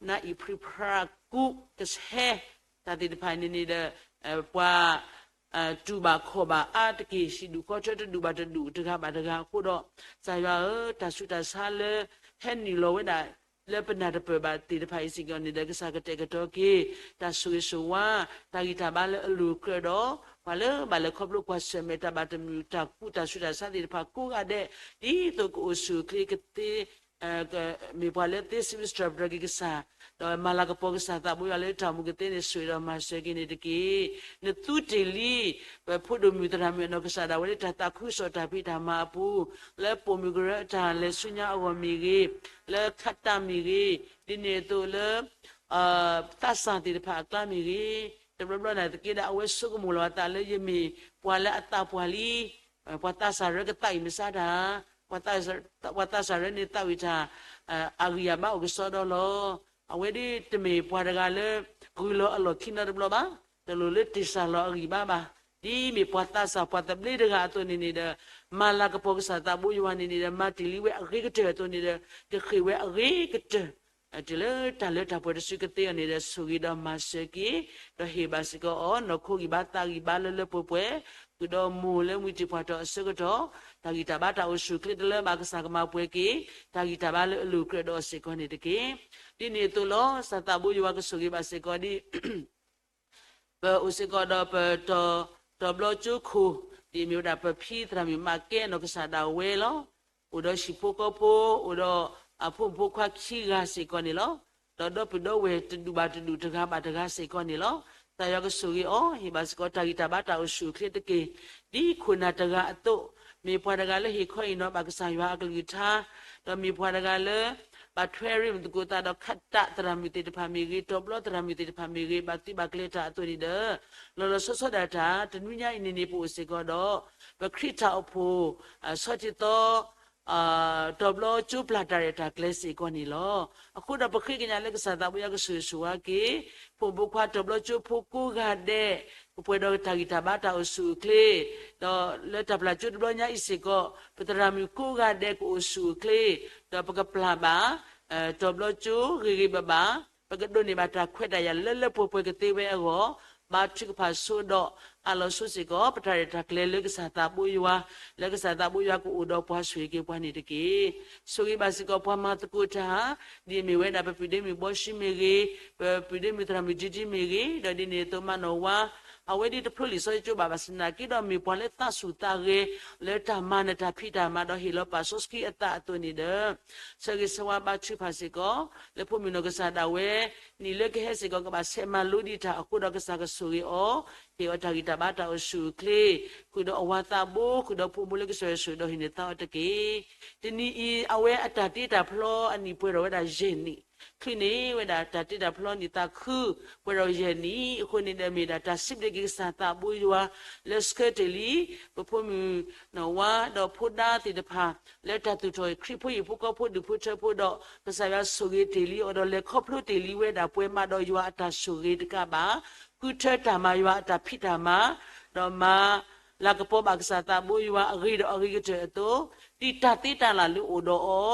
နအံၣ်ဖြံဖြါကူးကဆဲ တၢ်သ့ၣ်တဖၣ်န့ၣ်န့ၣ်ဒီး ပှၤ တူၢ်ဘၣ်ခီၣ်ဘၣ်အါတက့ၢ် ဟံၣ်ဒူၣ်ဃီထၢတဒူၣ်ဘၣ်တဒူၣ် တဂၤဘၣ်တဂၤအဃိဒီး ကစၢ်ယွၤဧၢ, တၢ်ဆူးတၢ်ဆါလၢ ဟဲနုာ်လီၤဝဲဒၣ် လၢပနၢ်တပၢၢ်ဘၣ်သ့ၣ်တဖၣ်အံၤစ့ၢ်ကီးန့ၣ်ဒီး ကစၢ်ကတဲာ်ကတီၤက့ၤ တၢ်ဆိၣ်ဂ့ၤဆိၣ်ဝါ တၢ်ဂံၢ်တၢ်ဘါလၢအလိၤကြၢးဒီး ပှၤလၢဘၣ်လဲၤခီဖျိကွၢ်ဆၢၣ်မဲာ်တၢ်ဘၣ်တမုာ် တၢ်ကူၣ်တၢ်ဆူးတၢ်ဆါသ့ၣ်တဖၣ်ကိးဂၤဒဲး ဒ်သိးကအိၣ်ဆူၣ်အိၣ်ချ့ကသ့ မ့ၢ်ပှၤလၢသ့စံးဘျုးစံးထီၣ်ပတြၢၤက့ၤကစၢ်, ဒီးမၤလၤကပီၤကစၢ်သးဘိယွၤလၢတၢ်အိၣ်မူကသ့န့ၣ် ဆိၣ်ဂ့ၤဒီးမၤစၢၤက့ၤန့ၣ်တက့ၢ်. နသူတ့ၢ်လံ ပဖိဒိၣ်မုၣ်သရၣ်မုၣ်အနီၢ်ကစၢ်ဒၣ်ဝဲလၢတၢ်သးခုကစီၣ်တၢ်ဖံးတၢ်မၤအပူၤ, လၢပိာ်မုၣ်ကရၢအတၢ်လဲၤဆူညါအဂီၢ်မ့ၢ်ဂ့ၤ, လၢခးတၢ်မ့ၢ်ဂ့ၤ, ဒ်န့ၣ်အသိးလၢ သးစၢ်သ့ၣ်တဖၣ်အကျါမ့ၢ်ဂ့ၤ, တဘျီဘျီန့ၣ်သက့ဒီး အဝဲဆိကမိၣ်လီၤအသးလၢယမ့ၢ်ပှၤလၢအသးပှၢ်လံ ပှၤသးစၢ်ရၢကသးဝံၣ်မစါတၢ်, ပှၤသးစၢ်ရၢန့ၣ်သးဝံၣ်တၢ် အဂံၢ်အဘါအိၣ်ကစီဒီလီၤ. အဝဲဒၣ်တမ့ၢ်ပှၤတဂၤလၢ ဂုၤလီၤအလီၢ်ခံနီတဘျီဘၣ်, တလိၣ်လၢတ့ၢ်စၢ်လီၤအဂံၢ်ဘါဘၣ်. ဒ်မ့ၢ်ပှၤသးစၢ်ပှၤသဘျ့တဂၤအသိးန့ၣ်န့ၣ်ဒီး မၤလၤကပီၤကစၢ်သးဘိယွၤန့ၣ်န့ၣ်ဒီး မၤတ့ၢ်လံဝဲအဂ့ၤကတၢၢ်အသိးန့ၣ်ဒီး ကဃ့ၢ်ဝဲအဂ့ၤကတၢၢ် တုၤလၢတၢ်လၢတၢ်ပှဲၤတစုကသ့အီၤန့ၣ်ဒီး ဆိၣ်ဂ့ၤဒီးမၤစၢၤက့ၤ, ဒီးဟ့ၣ်ဘၣ်စ့ၢ်ကီးအီၤ နီၢ်ခိဂံၢ်ဘါသးဂံၢ်ဘါလၢလၢပှဲၤပှဲၤ, ဃုာ်ဒီးမိၢ်လၢမုၢ်တ့ၢ်ပှၢ်ထီၣ်အဆၢကတီၢ်, တၢ်ဂံၢ်တၢ်ဘါတၢ်အိၣ်ဆူၣ်အိၣ်ချ့တလၢဘၣ်ကစၢ်ကမၤပှဲၤက့ၤ, တၢ်ဂံၢ်တၢ်ဘါလၢအလိၤကြၢးဒီးအီၤစ့ၢ်ကီးန့ၣ်တက့ၢ်. ဒ်န့ၣ်အသိးလီၤ ကစၢ်သးဘိယွၤကဆိၣ်ဂ့ၤဘၣ်စ့ၢ်ကီးဒ် ပအိၣ်စ့ၢ်ကီးဒီးပ တီၤဘျီကၠိခိၣ် ဒ်အမ့ၢ်ဝဲဒၣ်ပဖံသရၣ်မုၣ်မးကဲအနီၢ်ကစၢ်ဒၣ်ဝဲလီၤ. အိၣ်ဒီးဟံၣ်ဖိဃီဖိ အိၣ်ဒီးအဖိမုၣ်ဖိခွါခံဂၤစ့ၢ်ကီးန့ၣ်လီၤ. ဒီးဒီပုၢ်ဒီဝဲၢ်တဒူၣ်ဘၣ်တဒူၣ်တဂၤဘၣ်တဂၤစ့ၢ်ကီးန့ၣ်လီၤ. ကစၢ်ယွၤကဆိၣ်ဂ့ၤအီၤ ဟ့ၣ်ဘၣ်စ့ၢ်ကီးတၢ်ဂံၢ်တၢ်ဘါတၢ်အိၣ်ဆူၣ်အိၣ်ချ့တက့ၢ်. ဒ်ခိၣ်နၢ်တဂၤအသိး မ့ၢ်ပှၤတဂၤလၢဟ့ၣ်ခီဟ့ၣ်နီၤဘၣ်ကစၢ်ယွၤအကလုၢ်ကထါ, ဒီးမ့ၢ်ပှၤတဂၤလၢ ဘၣ်ထွဲရ့ၣ်မုၢ်သကိးသးဒီးခးတၢ်သရၣ်မုၣ်သ့ၣ်တဖၣ်မ့ၢ်ဂ့ၤ, တီၤဘျီသရၣ်မုၣ်သ့ၣ်တဖၣ်မ့ၢ်ဂ့ၤ, ဘၣ်သံဘၣ်ကျဲၤတၢ်အသိးန့ၣ်ဒီး လီၤလီၤဆီဆီဒၣ်တၢ် တနွံညါအံၤန့ၣ်န့ၣ် ပအိၣ်စ့ၢ်ကီးဒီး ပခရံာ်တၢ်အိၣ်ဖှိၣ် ဆီၣ်တံၢ်သီ တီၤဘျီကၠိပျၢ်တၢ်ရဲၣ်တၢ်ကျဲၤစ့ၢ်ကီးန့ၣ်လီၤ. အဃိဒီးပဃ့ကညးလၢကစၢ်သးဘိယွၤကဆိၣ်ဂ့ၤဆိၣ်ဝါက့ၤ ဖိမုၣ်ဖိခွါတီၤဘျီကၠိဖိကိးဂၤဒဲး ကပှဲၤဒီးတၢ်ဂံၢ်တၢ်ဘါတၢ်အိၣ်ဆူၣ်အိၣ်ချ့ ဒီးလၢတၢ်ပျၢ်ကၠိတဘျီညါအံၤစ့ၢ်ကီး ပသရၣ်မုၣ်ကိးဂၤဒဲးကအိၣ်ဆူၣ်အိၣ်ချ့ ဒီးပကပျၢ်ဘၣ် တီၤဘျီကၠိဂ့ၤဂ့ၤဘၣ်ဘၣ် ပကဒိးန့ၢ်ဘၣ်တၢ်ခွဲးတၢ်ယာ်လၢလၢပှဲၤပှဲၤကသ့ဝဲအဂီၢ် ဘါထုကဖၣ်ဆိဒီးအးလီၤဆိစ့ၢ်ကီး ပတၢ်ရဲၣ်တၢ်ကျဲၤလၢကစၢ်သးဘိယွၤ လၢကစၢ်သးဘိယွၤကအိၣ်ဒီးပှၤဆိၣ်ဂ့ၤက့ၤပှၤန့ၣ်တက့ၢ်. ဆိၣ်ဂ့ၤဘၣ်စ့ၢ်ကီးပှၤမၤသကိးတၢ် ဒ်အမ့ၢ်ဝဲဒၣ်ပပုၢ်ဒ့မုၣ်ဘီၡံမ့ၢ်ဂ့ၤ, ပပုၢ်ဒ့မုၣ်သရၣ်မုၣ်ဒံဒံမ့ၢ်ဂ့ၤ, ဒီးဒ်န့ၣ်အသိးမးနီၢ်ဝါ အဝဲဒ်တဖျိလံာ်စီဆှံကၠိဘၣ်ဘၣ်ဆၣ်သနာ်က့ဒီး မ့ၢ်ပှၤလၢသးဆူၣ်သးဂဲၤ လၢတၢ်မၤနၢၤတၢ်ဖံးတၢ်မၤဒီးဟ့ၣ်လီၤပာ်စီဆှံအသးအသိးန့ၣ်ဒီး ဆၢဂ့ၤဆၢဝါဘါထုကဖၣ်စ့ၢ်ကီး လၢဖိမုၣ်နီၢ်ကစၢ်ဒၣ်ဝဲ နံၣ်လၢကဟဲစ့ၢ်ကီး ကဘၣ်ဆဲးမၤလိဒံးတၢ်အဃိဒီးကစၢ်ကဆိၣ်ဂ့ၤအီၤ, ဟ့ၣ်အီၤတၢ်ဂံၢ်တၢ်ဘါတၢ်အိၣ်ဆူၣ်အိၣ်ချ့, ဃုာ်ဒီးအဝၤသးဘိ ဃုာ်ဒီးဖိမုၣ်လၢကစၢ်ယွၤဆိၣ်ဒီးဟ့ၣ်န့ၢ်သါအီၤတက့ၢ်. တနံၤအံၤ အဝဲအတၢ်တ့တၢ်ဖျီအနံၣ်ပှဲၤထီၣ်ဝဲဒၣ်ယဲၢ်နံၣ်, ချုးန့ၢ်ဝဲဒၣ်တၢ်တ့တၢ်ဖျီနံၣ်သးခု ပှဲၤထီၣ်ယဲၢ်နံၣ်, အဃိန့ၣ်ဒီးမ့ၢ်ဒၣ်တၢ်စံးဘျုးက့ၤကစၢ်သးဘိယွၤ လၢဆှၢတ့ၢ်လံ ပဖိမုၣ်နီၢ်ဝါ ဒီးဖိဒါသ့ၣ်တဖၣ် လၢတၢ်သူၣ်ထီၣ်ခရံာ်ဖိဟံၣ်ဖိဃီဖိဒူၣ်ဖိထၢဖိဒီး ကစၢ်ယွၤဆိၣ်ဂ့ၤတ့ၢ်လံအီၤဒီးလဲၤခီဖျိတ့ၢ်လံဝဲဒၣ်ပှဲၤမးဒီးယွၤအတၢ်ဆိၣ်ဂ့ၤတကးဘၣ် ဃုထၢတၢ်မၤယွၤအတၢ်ဖံးတၢ်မၤ, ဒီးမၤလၤကပီၤဘၣ်ကစၢ်သးဘိယွၤအဂ့ၤဒီးအဂ့ၤကတၢၢ်အသိး, ဒ်တၢ်သ့တၢ်လၢ်လၢအိၣ်ဒီး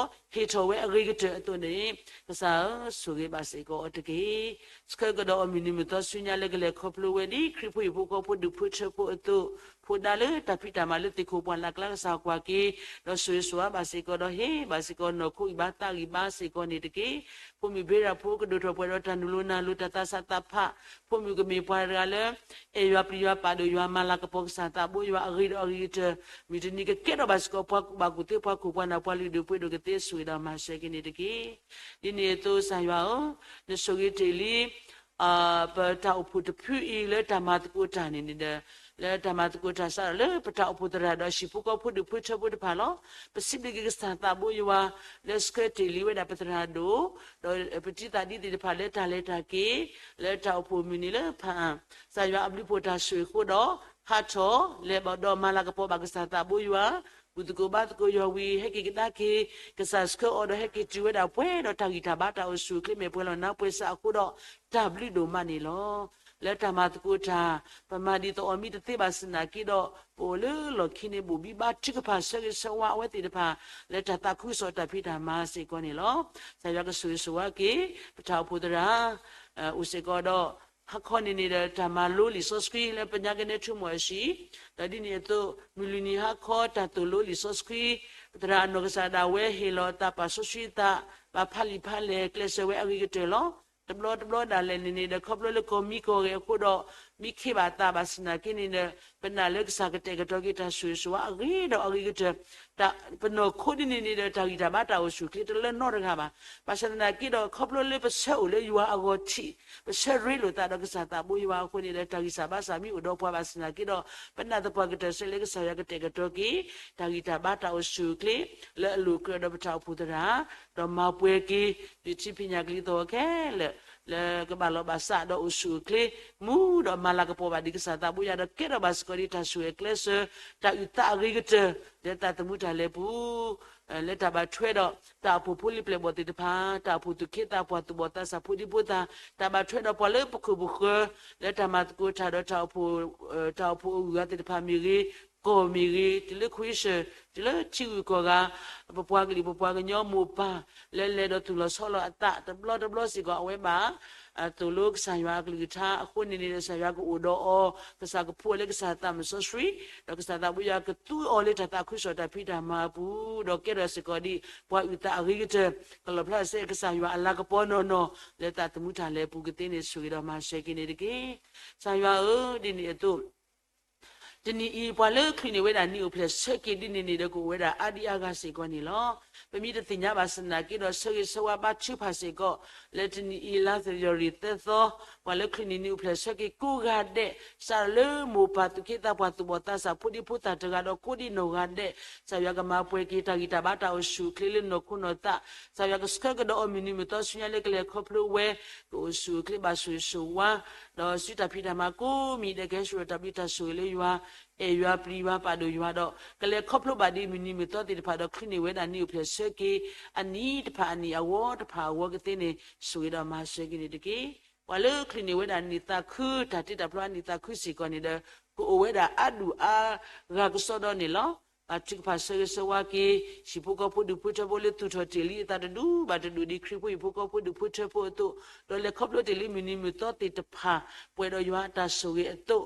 အီၤ ဟ့ၣ်ထီၣ်ဝဲအဂ့ၤကတၢၢ်အသိးန့ၣ် ကစၢ်ဧၢ ဆိၣ်ဂ့ၤဘၣ်စ့ၢ်ကီးအီၤတက့ၢ်. ဆှၢကဒီးအီၤမုၢ်နံၤမုၢ်သီဆူညါလၢကလဲၤခီဖျိဝဲဒ်ခရံာ်ဖိဟံၣ်ဖိဃီဖိဒူၣ်ဖိထၢဖိအသိး, ဖိဒါလၢတၢ်ဖံးတၢ်မၤလၢသ့ၣ်ခိၣ်ပှၢ်လၢ်ကျါကစၢ်ကွၢ်က့ၤ, ဒီးဆိၣ်ဂ့ၤဆိၣ်ဝါဘၣ်စ့ၢ်ကီးဒီးဟ့ၣ်ဘၣ်စ့ၢ်ကီးနီၢ်ခိဂံၢ်ဘါသးဂံၢ်ဘါစ့ၢ်ကီးန့ၣ်တက့ၢ်. ဖိမုၣ်ဘ့ရၣ်ဖိကဒိၣ်ထီၣ်ပှဲၤဒီးတၢ်နုာ်လီၤနၤလီၤတၢ်သးစၢ်သးဖး, ဖိမုၣ်ကမ့ၢ်ပှၤတဂၤလၢ အဲၣ်ယွၤပျံၤယွၤပာ်ဒိၣ်ယွၤမၤလၤကပီၤကစၢ်သးဘိယွၤအဂ့ၤဒီးအဂ့ၤကတၢၢ်, မုၢ်တနံၤကကဲထီၣ်ဘၣ်စ့ၢ်ကီးပှၤကူၣ်ဘၣ်ကူၣ်သ့ပှၤခိၣ်ပှၤနၢ်ပှၤလုၢ်ဒိၣ်ပှ့ၤဒိၣ်ကသ့ဆိၣ်ဂ့ၤဒီးမၤစၢၤက့ၤန့ၣ်တက့ၢ်. ဒ်န့ၣ်အသိးကစၢ်ယွၤဧၢ, နဆိၣ်ဂ့ၤတ့ၢ်လံ ပတၢ်အိၣ်ဖှိၣ်တဖုအံၤလၢတၢ်မၤသကိးတၢ်န့ၣ်န့ၣ်ဒီး, လၢတၢ်မၤသကိးတၢ်စးထီၣ်လၢပတၢ်အိၣ်ဖှိၣ်သရၣ်ဒီးဟံၣ်ဖိဃီဖိဒူၣ်ဖိထၢဖိတဖၣ်လီၤ. ပစံးဘျုးက့ၤကစၢ်သးဘိယွၤ လၢဆှၢတ့ၢ်လံဝဲဒၣ်ပသရၣ်ဒိၣ်, ဒီးပတံၤသကိးသ့ၣ်တဖၣ်လၢတၢ်လဲၤတၢ်က့ၤ, လၢတၢ်အိၣ်ဖှိၣ်မုၢ်နံၤလၢဖး ကစၢ်ယွၤအဘျုးဖှိၣ်တၢ်ဆိၣ်ဂ့ၤအဃိဒီး ဟးထီၣ်လဲၤဘၣ်ဒီးမၤလၤကပီၤဘၣ်ကစၢ်သးဘိယွၤ, ဘူၣ်သကိးဘါသကိးယွၤဝံၤ ဟဲက့ၤကဒါက့ၤ, ကစၢ်ဆှၢအီၤဒီးဟဲက့ၤတုၤဝဲဒၣ်ပှဲၤဒီး တၢ်ဂံၢ်တၢ်ဘါတၢ်အိၣ်ဆူၣ်အိၣ်ချ့မ့ၢ်ပှဲၤလီၤနါပှဲၤစးအဃိဒီး တၢ်ဘျုးဒိၣ်မးန့ၣ်လီၤ. လၢတၢ်မၤသကိးတၢ် ပမၤဒ်သိးအီၤမ့ၢ်တသ့ဘၣ်ဆၣ်သနာ်က့ဒီး ပအိၣ်လၢလီၢ်ခံန့ၣ် ဘိၣ်ဘံဘါထုကဖၣ်ဆၢဂ့ၤဆၢဝါအဝဲသ့ၣ်တဖၣ် လၢတၢ်သးခုကစီၣ်တၢ်ဖံးတၢ်မၤစ့ၢ်ကီးန့ၣ်လီၤ. ကစၢ်ယွၤကဆိၣ်ဂ့ၤဆိၣ်ဝါက့ၤ ပတၢ်အိၣ်ဖှိၣ်သရၣ် အိၣ်စ့ၢ်ကီးဒီး ဟါခီန့ၣ်န့ၣ်ဒီး တၢ်မၤလိလံာ်စီဆှံလၢပညါကနဲထူမိၣ်အဟံၣ်, ဒီးဒ်န့ၣ်အသိး မုၢ်လွံၢ်နံၤဟါခီ တၢ်သိၣ်လိလံာ်စီဆှံ သရၣ်အနီၢ်ကစၢ်ဒၣ်ဝဲဟ့ၣ်လီၤအသး ပာ်စီဆှံသး ဘၣ်ဖးလံာ်ဖးလဲၢ် ကျဲးစၢးဝဲအဂ့ၤကတၢၢ်လီၤ. တဘျီတဘျီဒၣ်လဲာ်န့ၣ်န့ၣ်ဒီး ခီဖျိလၢကီၢ်မံကီၢ်ဂဲၤအဃိဒီး မံခ့ဘၣ်သးဘၣ်ဆၣ်သနာ်က့န့ၣ်ဒီး ပနာ်လၢကစၢ်ကတဲာ်ကတီၤက့ၤတၢ်ဆိၣ်ဂ့ၤဆိၣ်ဝါအဂ့ၤဒီးအဂ့ၤကတၢၢ်, ပနီၢ်ခိဒ်န့ၣ်န့ၣ်ဒီး တၢ်ဂံၢ်တၢ်ဘါတၢ်အိၣ်ဆူၣ်အိၣ်ချ့တလၢနီတဂၤဘၣ်. ဘၣ်ဆၣ်သနာ်က့ဒီး ခီဖျိလၢပဆၢအိၣ်လၢယွၤအဂီၢ်ထံး, ပဆၢရ့လိာ်သးဒီးကစၢ်သးဘိယွၤအဃိန့ၣ်ဒီး တၢ်ဂံၢ်စၢ်ဘါစၢ်မ့ၢ်အိၣ်ဒီးပှၤဘၣ်ဆၣ်သနာ်က့ဒီး ပနာ်သပှၢ်ကတၢၢ်စ့ၢ်လၢကစၢ်ယွၤကတဲာ်ကတီၤက့ၤ တၢ်ဂံၢ်တၢ်ဘါတၢ်အိၣ်ဆူၣ်အိၣ်ချ့ လၢအလိၤကြၢးဒီးပတၢ်အိၣ်ဖှိၣ်သရၣ်, ဒီးမၤပှဲၤက့ၤ ဒုးထံၣ်ဖံးညၣ်ကလံၤသီၣ်ခဲလၢာ် လၢကဘၣ်လီၤဘၣ်စးဒီးအိၣ်ဆူၣ်အိၣ်ချ့ မူဒီးမၤလၤကပီၤဘၣ်ဒံးကစၢ်သးဘိယွၤဒီးကဲထီၣ်ဘၣ်စ့ၢ်ကီးဒ်တၢ်ဆိၣ်ဂ့ၤကျဲးစၢး တၢ်အုၣ်သးအဂ့ၤကတၢၢ် လၢသးသမူတၢ်လဲၤပူၤ လၢတၢ်ဘၣ်ထွဲဒီး တၢ်အိၣ်ဖှိၣ်ဖိလံၤပျဲၢ်ဘီၣ်သ့ၣ်တဖၣ်, တၢ်အိၣ်ဖှိၣ်သူၣ်က့သးပှၢ်သူၣ်ဘီၣ်သးစၢ်ဖိဒံဖိသၣ်, တၢ်ဘၣ်ထွဲဒီးပှၤလၢပခိၣ်ပဃၢၤ လၢတၢ်မၤသကိးတၢ်ဒီးတၢ်အိၣ်ဖှိၣ်, တၢ်အိၣ်ဖှိၣ်အဂုၤအဂၤသ့ၣ်တဖၣ်မ့ၢ်ဂ့ၤ, ကီၢ်မ့ၢ်ဂ့ၤ, တုၤလၢခွံဆၢၣ်, တုၤလၢထံဂုၤကီၢ်ဂၤ, ပပှၤကလုာ်ပပှၤကညီမိၢ်ပၢ် လၢလဲၤဒီးသူၣ်လီၤဆီလီၤအသး တဘျီတဘျီစ့ၢ်ကီး အဝဲဘၣ် သိၣ်လိကစၢ်ယွၤအကလုၢ်ကထါအဃိန့ၣ်န့ၣ်ဒီး ကစၢ်ယွၤကအိၣ်ဒီးအီၤ, ကစၢ်ကဖှူအီၤလၢကစၢ်သးစီဆှံ, ဒီးကစၢ်သးဘိယွၤကသူအီၤလၢတၢ်သးခုကစီၣ်တၢ်ဖံးတၢ်မၤအပူၤ, ဒီးကဲထီၣ်စ့ၢ်ကီးဒ်ပှၤအုၣ်သးအဂ့ၤကတၢၢ်, ကလီၣ်ဖျါစ့ၢ်ကီးကစၢ်ယွၤအလၤကပီၤနီၢ်နီၢ် လၢသးသမူတၢ်လဲၤပူၤကသ့န့ၣ် ဆိၣ်ဂ့ၤဒီးမၤစၢၤက့ၤန့ၣ်တက့ၢ်. ကစၢ်ယွၤဧၢ, ဒ်န့ၣ်အသိး တနံၤအံၤ ပှၤလၢချုးန့ၢ်ဝဲဒၣ်နံၣ်အိၣ်ဖျဲၣ်ဆၢက့ၤဒ်န့ၣ်န့ၣ်ဒီး ကအိၣ်ဝဲဒၣ်အါဒံအါဂၤစ့ၢ်ကီးန့ၣ်လီၤ. ပမ့ၢ်တသ့ၣ်ညါဘၣ်ဆၣ်သနာ်က့ဒီး ဆၢဂ့ၤဆၢဝါဘါထုကဖၣ်စ့ၢ်ကီး လၢတနံၤအံၤ လါဖ့ၤဘြူၤအါရံၤသၢသီ, ပှၤလၢချုးန့ၢ်နံၣ်အိၣ်ဖျဲၣ်ဆၢက့ၤကိးဂၤဒဲး, စးထီၣ်လၢမိၢ်ပၢ်သူၣ်က့သးပှၢ်သူၣ်ဘီၣ်သးစၢ်ဖိဒံဖိသၣ်တဂၤဒီးကိးဒံနီၢ်ဂၤဒဲး, ကစၢ်ယွၤကမၤပှဲၤက့ၤတၢ်ဂံၢ်တၢ်ဘါတၢ်အိၣ်ဆူၣ်အိၣ်ချ့လၢနီၢ်ခိနီၢ်သး, ကစၢ်ယွၤကဆှၢကဒီးအီၤမုၢ်နံၤမုၢ်သီဆူညါလၢကလဲၤခီဖျိဝဲ ကအိၣ်ဆူၣ်အိၣ်ချ့ဘၣ်ဆိၣ်ဂ့ၤဆိၣ်ဝါ, ဒီးစုတၢ်ဖံးတၢ်မၤကိးမံၤဒဲး ကဟဲဆှၢဒီးတၢ်ဘျုးတၢ်ဆိၣ်ဂ့ၤလၢယွၤ, အဲၣ်ယွၤပျံၤယွၤပာ်ဒိၣ်ယွၤဒီး ကလဲၤခီဖျိဘၣ်ဒံးမုၢ်နံၤမုၢ်သီသ့ၣ်တဖၣ်ဒီး ချုးန့ၢ်ဝဲဒၣ်နံၣ်အိၣ်ဖျဲၣ်ဆၢက့ၤ အနံၤတဖၣ်အနံၤအဝီတဖၣ်အဝီကသ့န့ၣ် ဆိၣ်ဂ့ၤဒီးမၤစၢၤက့ၤန့ၣ်တက့ၢ်. ပှၤလၢချုးန့ၢ်ဝဲဒၣ်နံၣ်သးခု တၢ်တ့တၢ်ဖျီအနံၣ်သးခုစ့ၢ်ကီးန့ၣ်ဒီး ကအိၣ်ဝဲဒၣ်အါဒူၣ်အါဂၤကစီဒီန့ၣ်လီၤ. ဘါထုကဖၣ်ဆၢဂ့ၤဆၢဝါက့ၤ ဟံၣ်ဖိဃီဖိဒူၣ်ဖိထၢဖိလၢသူၣ်ထီၣ်တ့ၢ်လံအသးတဒူဘၣ်တဒူ ဒ်ခရံာ်ဖိဟံၣ်ဖိဃီဖိဒူၣ်ဖိထၢဖိအသိး, ဒီးလဲၤခီဖျိတ့ၢ်လံမုၢ်နံၤမုၢ်သီသ့ၣ်တဖၣ် ပှဲၤဒီးယွၤအတၢ်ဆိၣ်ဂ့ၤအသိး,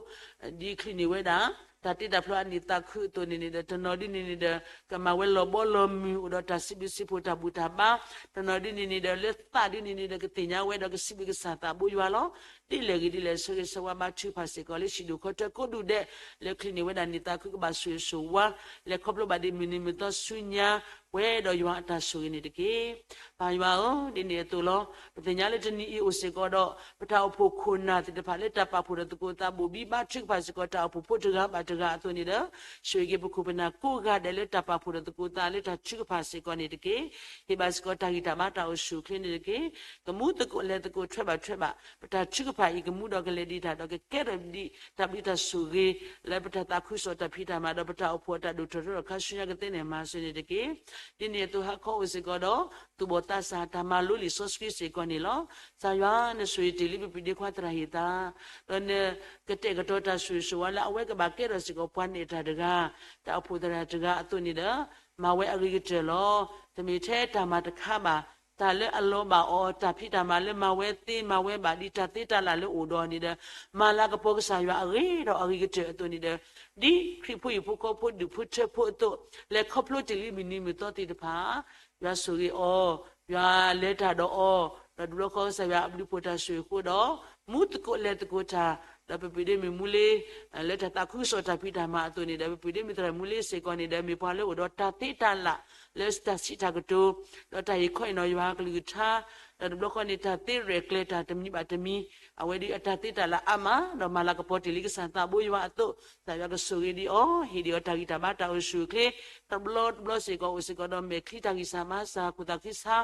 ဒ်ချုးန့ၢ်ဝဲဒၣ် တၢ်တ့တၢ်ဖျီအနံၣ်သးခုအသိးန့ၣ်န့ၣ်ဒီး တနီၤဒ်န့ၣ်န့ၣ်ဒီး ကမၤဝဲလီၤဘီလီၤမုၢ် အိၣ်ဒီးတၢ်စံးဘျုးစံးဖှိၣ်တၢ်ဘူၣ်တၢ်ဘါ, တနီၤဒ်န့ၣ်န့ၣ်ဒီး လၢသးဒ်န့ၣ်န့ၣ်ဒီး ကသ့ၣ်ညါဝဲဒီးကစံးဘျုးကစၢ်သးဘိယွၤလီၤ. ဒ်လဲၣ်ဂ့ၤဒ်လဲၣ် ဆၢဂ့ၤဆၢဝါဘါထုကဖၣ်စ့ၢ်ကီး လၢဟံၣ်ဒူၣ်ဃီထၢကိးဒူၣ်ဒဲး လၢချုးန့ၢ်ဝဲဒၣ်နံၣ်သးခုကဘၣ်ဆိၣ်ဂ့ၤဆိၣ်ဝါ, လဲၤခီဖျိဘၣ်ဒံးမုၢ်နံၤမုၢ်သီဆူညါ ပှဲၤဒီးယွၤအတၢ်ဆိၣ်ဂ့ၤန့ၣ်တက့ၢ်. ပၢ်ယွၤဧၢ, ဒ်န့ၣ်အသိးလီၤ. ပသ့ၣ်ညါလၢတနံၤအံၤအိၣ်စ့ၢ်ကီးဒီး ပတၢ်အိၣ်ဖှိၣ်ခိၣ်နၢ်သ့ၣ်တဖၣ်လၢတၢ်ပာ်ဖှိၣ်ဒီးသကိးသး ဘိၣ်ဘံဘါထုကဖၣ်စ့ၢ်ကီး တၢ်အိၣ်ဖှိၣ်ဖိတဂၤဘၣ်တဂၤအသိးန့ၣ်ဒီး ဆိၣ်ဂ့ၤက့ၤပခိၣ်ပနၢ်ကိးဂၤဒဲးလၢတၢ်ပာ်ဖှိၣ်ဒီးသကိးသးလၢတၢ်ထုကဖၣ်စ့ၢ်ကီးန့ၣ်တက့ၢ်. ဟ့ၣ်ဘၣ်စ့ၢ်ကီးတၢ်ဂံၢ်တၢ်ဘါတၢ်အိၣ်ဆူၣ်အိၣ်ချ့န့ၣ်တက့ၢ်. ကမူသကိးလဲၤသကိးထွဲဘၣ်ထွဲဘၣ် ပတၢ်ထုကဖၣ်အံၤ ကမူဒီးကလဲၤဒံးတၢ်ဒီး ကကဲထီၣ်ဒံးတၢ်ဘျုးတၢ်ဆိၣ်ဂ့ၤ လၢပတၢ်သးခုကစီၣ်တၢ်ဖံးတၢ်မၤဒီး ပတၢ်အိၣ်ဖှိၣ်အတၢ်ဒိၣ်ထီၣ်ထီထီၣ်ခါဆူညါကသ့န့ၣ် မၤစၢၤန့ၣ်တက့ၢ်. ဒ်န့ၣ်အသိးဟါခီအိၣ်စ့ၢ်ကီးဒီး သူၣ်ဘီၣ်သးစၢ်တၢ်မၤလိလံာ်စီဆှံစ့ၢ်ကီးန့ၣ်လီၤ. ကစၢ်ယွၤ နဆိၣ်ဂ့ၤတ့ၢ်လံပပှၤဒ့ခွါသရၣ်ဟ့ၣ်သး, ဒီးနကတဲာ်ကတီၤတၢ်ဆိၣ်ဂ့ၤဆိၣ်ဝါလၢအဝဲကဘၣ်ကဲထီၣ်စ့ၢ်ကီးပှၤနဲၣ်တၢ်တဂၤ, တၢ်အိၣ်ဖှိၣ်သရၣ်တဂၤအသိးန့ၣ်ဒီး မၤဝဲအဂ့ၤကတၢၢ်လီၤ. တမ့ၢ်ထဲတၢ်မၤတခါဘၣ်, တၢ်လၢအလီၤဘၣ်အီၤ တၢ်ဖံးတၢ်မၤလၢမၤဝဲသ့မၤဝဲဘၣ်ဒ်တၢ်သ့တၢ်လၢ်လၢအိၣ်ဒီးန့ၣ်ဒီး မၤလၤကပီၤကစၢ်ယွၤအဂ့ၤဒီးအဂ့ၤကတၢၢ်အသိးန့ၣ်ဒီး ဒ်ခရံာ်ဖိဟံၣ်ဖိဃီဖိဒူၣ်ဖိထၢဖိအသိး လဲၤခီဖျိတ့ၢ်လံမုၢ်နံၤမုၢ်သီသ့ၣ်တဖၣ် ယွၤဆိၣ်ဂ့ၤအီၤ, ယွၤလဲၤတၢ်ဒီးအီၤ, ဒီးတဘျီဃီကစၢ်ယွၤအဘျုးဖှိၣ်တၢ်ဆိၣ်ဂ့ၤအဃိဒီး မူသကိးလဲၤသကိးတၢ်, ဒီးပပုၢ်ဒ့မုၣ်မူလ့ လၢတၢ်သးခုကစီၣ်တၢ်ဖံးတၢ်မၤအသိးန့ၣ်ဒီး ပပုၢ်ဒ့မုၣ်သရၣ်မူလ့စ့ၢ်ကီးန့ၣ်ဒီး မ့ၢ်ပှၤလၢအိၣ်ဒီးတၢ်သ့တၢ်လၢ် လၢတၢ်စံးတၢ်ကတိၤ, ဒီးတၢ်ဟ့ၣ်ခီဟ့ၣ်နီၤယွၤကလုၢ်ကထါ, ဒီးတဘျီဃီန့ၣ် တၢ်သ့ရဲၣ်ကျဲၤတၢ်တမံၤဘၣ်တမံၤ, အဝဲဒ်အတၢ်သ့တၢ်လၢ်အါမး, ဒီးမၤလၤကပီၤတ့ၢ်လံကစၢ်သးဘိယွၤအသိး, ကစၢ်ယွၤကဆိၣ်ဂ့ၤဒံးအီၤ, ဟ့ၣ်ဒံးအီၤတၢ်ဂံၢ်တၢ်ဘါတၢ်အိၣ်ဆူၣ်အိၣ်ချ့, တဘျီတဘျီစ့ၢ်ကီးအိၣ်စ့ၢ်ကီးဒီးမဲာ်ချံတၢ်ဂံၢ်စၢ်ဘါစၢ် ခိၣ်သၣ်ခံဆါ,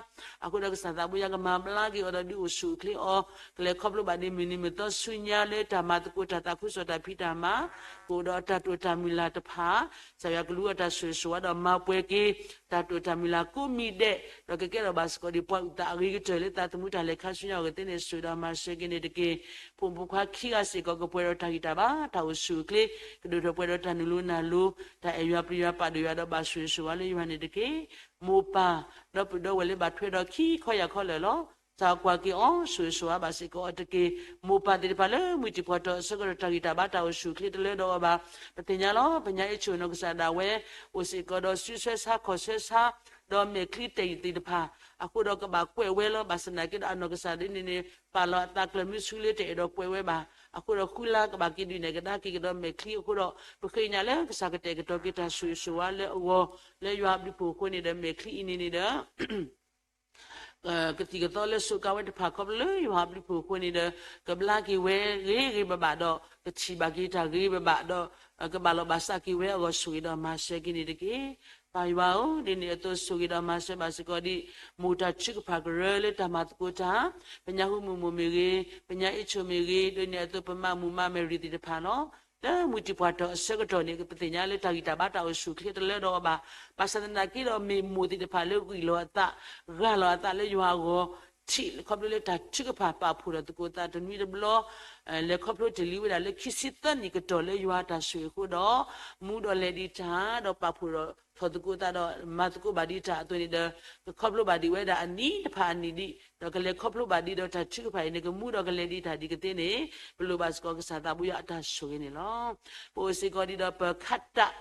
အဃိဒီးကစၢ်သးဘိယွၤကမၤဘျါက့ၤအီၤဒီးဒုးအိၣ်ဆူၣ်အိၣ်ချ့အီၤ, ကလဲၤခီဖျိဘၣ်ဒ်မုၢ်နံၤမုၢ်သီဆူညါလၢတၢ်မၤသကိးတၢ်သးခုကစီၣ်တၢ်ဖံးတၢ်မၤ, ကအိၣ်ဒီးအတၢ်တိာ်တၢ်မုၢ်လၢ်တဖၣ်, ကစၢ်ယွၤကလူၤအတၢ်ဆိၣ်ဂ့ၤဆိၣ်ဝါဒီးမၤပှဲၤက့ၤ တၢ်တိာ်တၢ်မုၢ်လၢ်ကိးမံၤဒဲး, ဒီးကကဲထီၣ်ဘၣ်စ့ၢ်ကီးဒ်ပှၤအုၣ်သးအဂ့ၤကတၢၢ်လၢသးသမူတၢ်လဲၤခါဆူညါအဂ့ၢ်သ့ၣ်န့ၣ် ဆိၣ်ဒီးမၤစၢၤက့ၤန့ၣ်တက့ၢ်. ဖိမုၣ်ဖိခွါခံဂၤစ့ၢ်ကီး ကပှဲၤဒီးတၢ်ဂံၢ်တၢ်ဘါတၢ်အိၣ်ဆူၣ်အိၣ်ချ့, ကဒိၣ်ထီၣ်ပှဲၤဒီးတၢ်နုာ်လိနၤလိ, တၢ်အဲၣ်ယွၤပျံၤယွၤပာ်ဒိၣ်ယွၤဒီးဘၣ်ဆိၣ်ဂ့ၤဆိၣ်ဝါလၢယွၤန့ၣ်တက့ၢ်. မိၢ်ပၢ်, ဒီပုၢ်ဒီဝဲၢ်လၢဘၣ်ထွဲဒီးခံခီယၢ်ခီလၢာ်လီၤ. သးကွၢ်က့ၤအီၤ ဆိၣ်ဂ့ၤဆိၣ်ဝါဘၣ်စ့ၢ်ကီးအီၤတက့ၢ်. မိၢ်ပၢ်သ့ၣ်တဖၣ်လၢမုၢ်တံၢ်ပှၢ်တီၢ်အဆၢကတီၢ် တၢ်ဂံၢ်တၢ်ဘါတၢ်အိၣ်ဆူၣ်အိၣ်ချ့တလၢဒီးအီၤဘၣ်. ပသ့ၣ်ညါလီၤ ပညါအ့ၣ်ဆူၣ်နီၢ်ကစၢ်ဒၣ်ဝဲ အိၣ်စ့ၢ်ကီးဒီးစုဆဲဆါခီၣ်ဆဲဆါ ဒီးမဲာ်ချံတဲာ်သ့ၣ်တဖၣ် အဃိဒီးကဘၣ်ကွဲးဝဲလီၤ. ဘၣ်ဆၣ်သနာ်က့ဒီးအနီၢ်ကစၢ်ဒၣ်န့ၣ်န့ၣ် ပာ်လီၤအသးကျၢၤမုဆူလၢတအဲၣ်ဒိးကွဲးဝဲဘၣ်. အဃိဒီးဃုလါကဘၣ်က့ၤဒုးနဲၣ်ကဒါက့ၤကဒီးမဲာ်ချံအဃိဒီး ပဃ့ကညးလၢကစၢ်ကတဲာ်ကတီၤက့ၤတၢ်ဆိၣ်ဂ့ၤဆိၣ်ဝါလၢအဂီၢ် လၢယွၤအဘျုးဖှိၣ်အဃိန့ၣ်ဒီး မဲာ်ချံအံၤန့ၣ်န့ၣ်ဒီး ကသံၣ်ကသီလၢစူးကါဝဲတဖၣ်ခီဖျိလၢယွၤအဘျုးဖှိၣ်အဃိန့ၣ်ဒီး ကဘျါက့ၤဝဲဂ့ၤဂ့ၤဘၣ်ဘၣ်ဒီး ကထံၣ်ဘၣ်က့ၤတၢ်ဂ့ၤဂ့ၤဘၣ်ဘၣ်ဒီး ကဘၣ်လီၤဘၣ်စးက့ၤဝဲအဂီၢ် ဆိၣ်ဂ့ၤဒီးမၤစၢၤက့ၤန့ၣ်တက့ၢ်. ပၢ်ယွၤဧၢ, ဒ်န့ၣ်အသိးဆိၣ်ဂ့ၤဒီးမၤစၢၤဘၣ်စ့ၢ်ကီးဒ် မိၢ်တၢ်ထုကဖၣ်ကရၢလၢတၢ်မၤသကိးတၢ်, ပညါဟူမုၢ်မိၢ်မ့ၢ်ဂ့ၤ, ပညါအ့ၣ်ဆိၣ်မ့ၢ်ဂ့ၤ, ဒ်န့ၣ်အသိးပမၤမုၢ်မၤမဲာ်ရံၣ်သ့ၣ်တဖၣ်လီၤ. လၢမုၢ်တံၢ်ပှၢ်တီၢ်အဆၢကတီၢ်န့ၣ် ပသ့ၣ်ညါလၢတၢ်ဂံၢ်တၢ်ဘါတၢ်အိၣ်ဆူၣ်အိၣ်ချ့တလၢဒီးအီၤဘၣ်. ဘၣ်ဆၣ်သနာ်က့ဒီးမ့ၢ်မိၢ်သ့ၣ်တဖၣ်လၢဂံၢ်လီၤအသး, ဂၢ်လီၤအသးလၢယွၤအဂီၢ်, ထံၣ်ခီဖျိလၢတၢ်ထုကဖၣ်ပာ်ဖှိၣ်ထီၣ်သကိးသးတနွံတဘျီ, လဲၤခီဖျိတ့ၢ်လံဝဲဒၣ်လၢခံဆံသၢနံၣ်ကတီၢ်လၢယွၤတၢ်ဆိၣ်ဂ့ၤအဃိဒီး, မူဒီးလဲၤဒံးတၢ်ဒီးပာ်ဖှိၣ်ဒီး ထီၣ်သကိးသးဒီးမၤသကိးဘၣ်ဒံးတၢ်အသိးန့ၣ်ဒီး, ကခီဖျိဘၣ်ဒံးဝဲဒၣ်အနံၣ်တဖၣ်အနံၣ်ဒံး, ဒီးကလဲၤခီဖျိဘၣ်ဒံးဒီးတၢ်ထုကဖၣ်အံၤန့ၣ် ကမူဒီးကလဲၤဒံးတၢ်ဒံးကသ့န့ၣ်, ပလိၣ်ဘၣ်စ့ၢ်ကီးကစၢ်သးဘိယွၤအတၢ်ဆိၣ်ဂ့ၤန့ၣ်လီၤ. ပအိၣ်စ့ၢ်ကီးဒံးဒီးပခးတၢ်